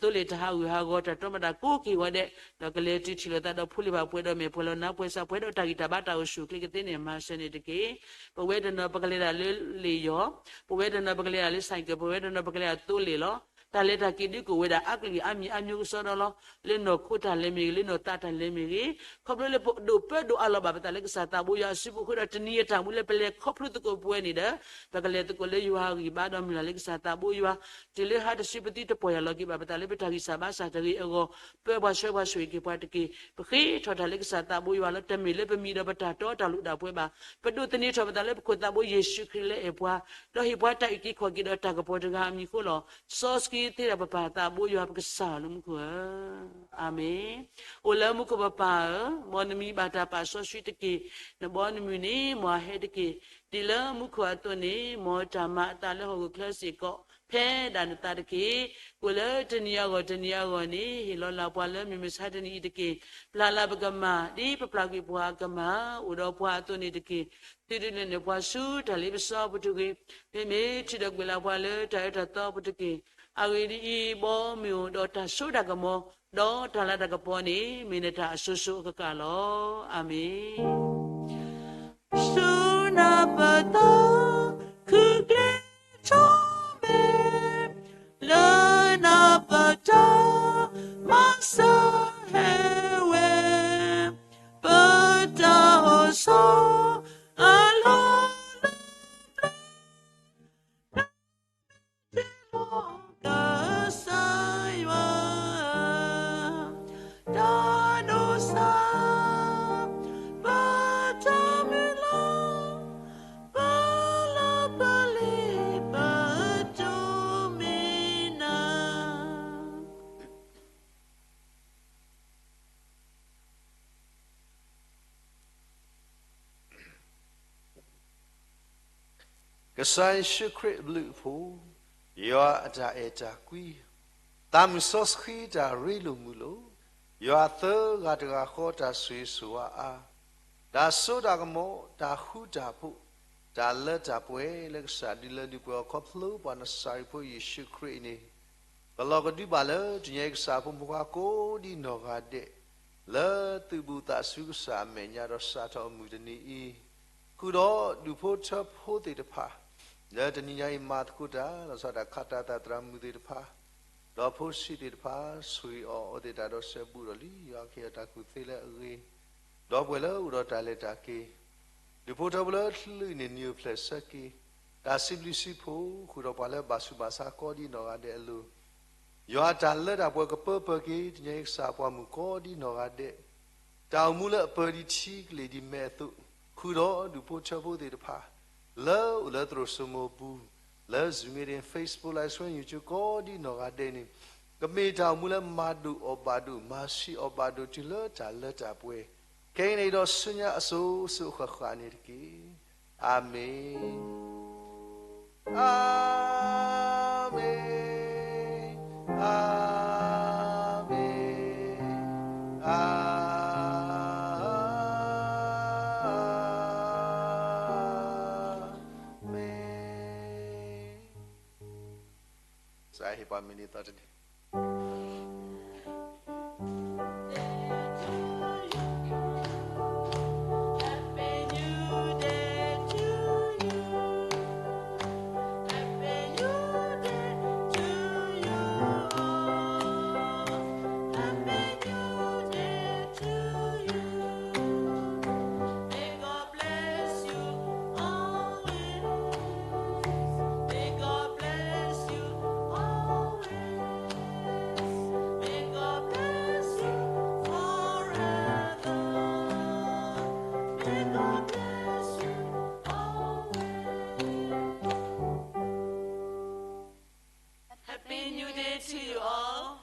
သိလ့ၣ်တၢ်ဟးဂူာ်ဟးဂီၤ တၢ်တြီမၤတၢ်ကိးက့ၤဝဲဒဲး ဒီးကလဲၤတုၤထံၣ်လိာ်သးဒီးဖိလံၤဘၣ်ပှဲၤဒီးမဲာ် ပှဲၤလီၤနါပှဲၤစး ပှဲၤဒီးတၢ်ဂံၢ်တၢ်ဘါတၢ်အိၣ်ဆူၣ်အိၣ်ချ့ကသ့န့ၣ် မၤစၢၤန့ၣ်တက့ၢ်. ပဝဲတနီၤပကလဲၤဒၣ်လၢလ့ၣ်ယီၤ, ပဝဲတနီၤပကလဲၤဒၣ်လၢ ဆိုင်ကယ်, ပဝဲတနီၤပကလဲၤဒၣ်သိလ့ၣ်လီၤ. တၢ်လဲၤတၢ်က့ၤဒုးကအိၣ်ဝဲဒၣ်အါကလုာ်အါမံၤအါမျိုးကစီဒီလီၤ. လၢနီၢ်ခိတၢ်လဲၤမ့ၢ်ဂ့ၤ, လၢနီၢ်သးတၢ်လဲၤမ့ၢ်ဂ့ၤ, ခီဖျိလၢပဒိၣ်ပၢဒိၣ်အးလီၤဘၣ်ပသးလၢကစၢ်သးဘိယွၤအစုပူၤအဃိဒီး တနံၤအတၢ်မူလၢပလဲၤခီဖျိသကိးပဝဲန့ၣ်ဒီး ပကလဲၤသကိးလၢယွၤအဂံၢ်ဘါဒီးမုၢ်လၢ်လၢကစၢ်သးဘိယွၤ တုၤလၢဟါတစုပသံတပီၢ်ယၢ်လီၤက့ၤဘၣ်ပသးလၢပတၢ်ဂံၢ်စၢ်ဘါစၢ်တဂ့ၤအဂီၢ်, ပၢပှၤဆှၢပှၤဆိၣ်ဂ့ၤက့ၤပှၤတက့ၢ်. ပဃ့ထီၣ်တၢ်လၢကစၢ်သးဘိယွၤလီၤ. တမ့ၢ်လၢပမံၤဒီးပတၢ်တီတၢ်လိၣ်ဒၣ်ပှဲၤဘၣ်. ပဒိးသန့ၤထီၣ်ပသးလၢပခိၣ်သးဘိယ့ၣ်ၡူးခရံာ်လၢအဲၣ်ပှၤ, ဒီးဟ့ၣ်ပှၤတၢ်အုၣ်က့ၤခီၣ်က့ၤဒီးတၢ်ကပီၤတဂၤအမံၤအဃိလီၤ. စီဆှံသ့ဒီးပပၢ်သးဘိယွၤပကစၢ်လၢမူခိၣ်ဧၢ, အၤမ့ၣ်. အိၣ်လၢမူခိၣ်ပပၢ်ဧၢ, မ်နမံၤဘၣ်တၢ်ပာ်စီဆှံတက့ၢ်. နဘီနမုၢ်န့ၣ် မ်အဟဲတက့ၢ်. ဒ်လၢမူခိၣ်အသိးန့ၣ် မ်တၢ်မၤအသးလၢဟီၣ်ခိၣ်ချၢစ့ၢ်ကီး ဖဲဒၣ်နသးတက့ၢ်. ကိၣ်လၢတနံၤအဂီၢ်တနံၤအဂီၢ်န့ၣ် ဟ့ၣ်လီၤလၢ်ပှၤလၢမုၢ်မဆါတနံၤအံၤတက့ၢ်. ပျၢ်လၢ်ပကမၢ် ဒ်ပပျၢ်ကွံာ်ပှၤအကမၢ် အိၣ်ဒီးပှၤအသိးန့ၣ်တက့ၢ်. သုဒုးနဲၣ်န့ၢ်ပှၤဆူတၢ်လ့ပစီအပူၤတဂ့ၤ. မ့မ့ၢ်ထုးဒီးကွံာ်လၢ်ပှၤလၢတၢ်အၢတၢ်သီအပူၤတက့ၢ်. အဂ့ၢ်ဒ်အံၤ, ဘီမုၢ်အိၣ်ဒီးတၢ်စိတၢ်ကမီၤ, ဒီးတၢ်လၤတၢ်ကပီၤန့ၣ် မ့ၢ်နတၢ်အစိၤစိၤအဃၣ်ဃၣ်လီၤ. အၤမ့ၣ်. ဆူနၢ်ပၢၢ်သီ ခုၣ်ကျ့ထီၣ်မဲာ်, လၢနၢ်ပၢၢ်တၢ်မၤစၢၤဟဲဝဲ, ပတၢ်အိၣ်ဆီအလီၢ်လၢ ကစၢ်ယွၤ, တၢ်ဒိးစၢ်, ပတၢ်မုၢ်လၢ်, ပလၢပလ့ၢ်ပဒိးမ့ၢ်နၤ. ကစၢ်ယ့ၣ်ၡူးခရံာ်အဘျုးအဖှိၣ်, ယွၤအတၢ်အဲၣ်တၢ်ကွံ, သးမုၢ်စီဆှံတၢ်ရ့လိာ်မုာ်လိာ်, ယွၤသၢဂၤတဂၤဃီတၢ်ဆိၣ်ဂ့ၤဆိၣ်ဝါအါ, တၢ်စိတၢ်ကမီၤ, တၢ်ဃူတၢ်ဖိး, တၢ်လၢတၢ်ပှဲၤလၢကစၢ်ဒုးလၢဒုးပှဲၤအီၤခီဖျိပှၤနစၤရ့းဖိယ့ၣ်ၡူးခရံာ်အံၤန့ၣ် ကလီၤကဒုဘၣ်လၢတနံၤအံၤကစၢ်အဖိမုၣ်ဖိခွါကိးဒံနီၢ်ဂၤဒဲး, လၢသုးဘူးသးဆူကစၢ်အမဲာ်ညါဒီးစးထီၣ်အမုၢ်တနံၤအံၤ, ဃုာ်ဒီးဒူၣ်ဖိထၢဖိသ့ၣ်တဖၣ်, လၢတနံၤညါအံၤမၤသကိးတၢ် လီၤဆီဒၣ်တၢ်ခးတၢ်သးသရၣ်မုၣ်သ့ၣ်တဖၣ်, ဒီးဖိဆံးသ့ၣ်တဖၣ် ဆိၣ်ဂ့ၤအီၤအဝဲသ့ၣ်တၢ်ဒီးစဲဘူးဒီးလံ ယွၤကဟ့ၣ်အီၤတၢ်ကူၣ်သ့လၢအဂ့ၤ, ဒီပုၢ်ဝဲၢ်လၢအိၣ်ဒီးတၢ်လဲၤတၢ်က့ၤ ဒူၣ်ဖိထၢဖိလၢချံးန့ၣ် နံၤအိၣ်ဖျဲၣ်ဆၢက့ၤ, တၢ်စံးဘျုးစံးဖှိၣ် ဃုာ်ဒီးပှၤလၢဘၣ်ဆူးဘၣ်ဆါကိးဒံနီၢ်ဂၤဒဲးအလိၤ, ယွၤတၢ်လၢတၢ်ပှဲၤကပၢပၢၤက့ၤ တနံၤအံၤကစၢ်ပှၤမုၣ်ကိးဒံနီၢ်ဂၤဒဲး, တၢ်အိၣ်မူလၢအပၢၤဒံးထံကလ့ၢ်ဒံးမဲးအသိး, ဃုာ်ဒီးဒူၣ်ဖိထၢဖိသ့ၣ်တဖၣ်, လၢအိၣ်လၢသရိာ်စိမိၤပူၤ, လၢ Zoom meeting, Facebook Live Stream, YouTube ကိးဒံနီၢ်ဂၤဒဲးန့ၣ်, ကမ့ၢ်တၢ်အိၣ်မူလၢမၤဒိၣ်အီၣ်ဘၣ်ဒိၣ် မၤဆံးအီၣ်ဘၣ်ဒိၣ် တုၤလၢတၢ်လၢတၢ်ပှဲၤ ခဲကနံၣ်အံၤဒီးဆူညါအစိၤစိၤအဃၣ်ဃၣ်န့ၣ်တက့ၢ်. အၤမ့ၣ်, အၤမ့ၣ်, အၤမ့ၣ်, အၤမ့ၣ်. ပှၤမံၤဒ်သိးတနံၤ Happy New Day to you all.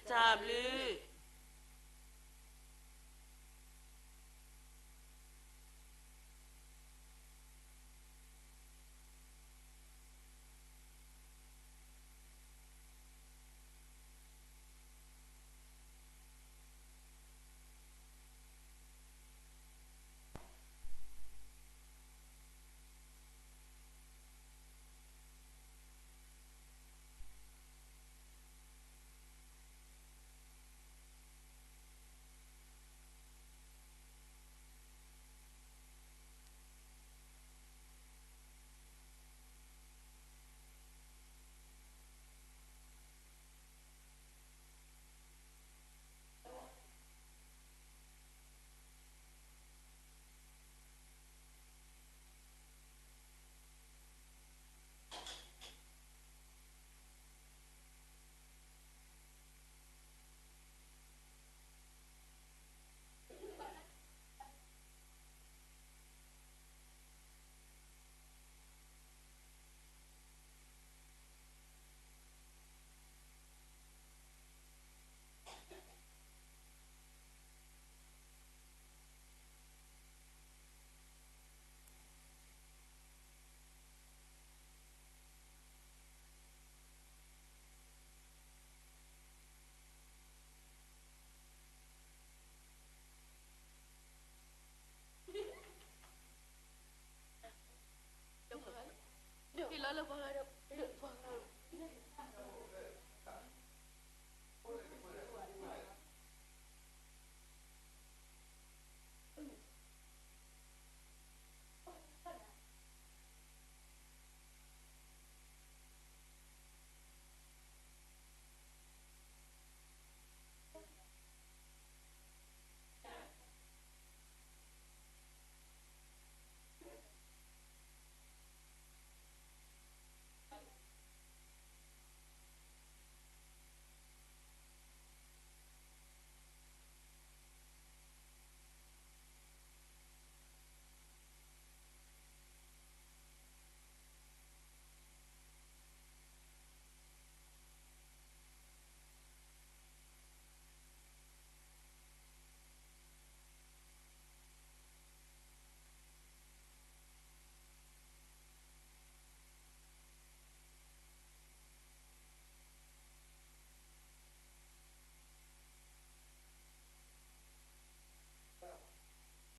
တၢ်ဘျုး.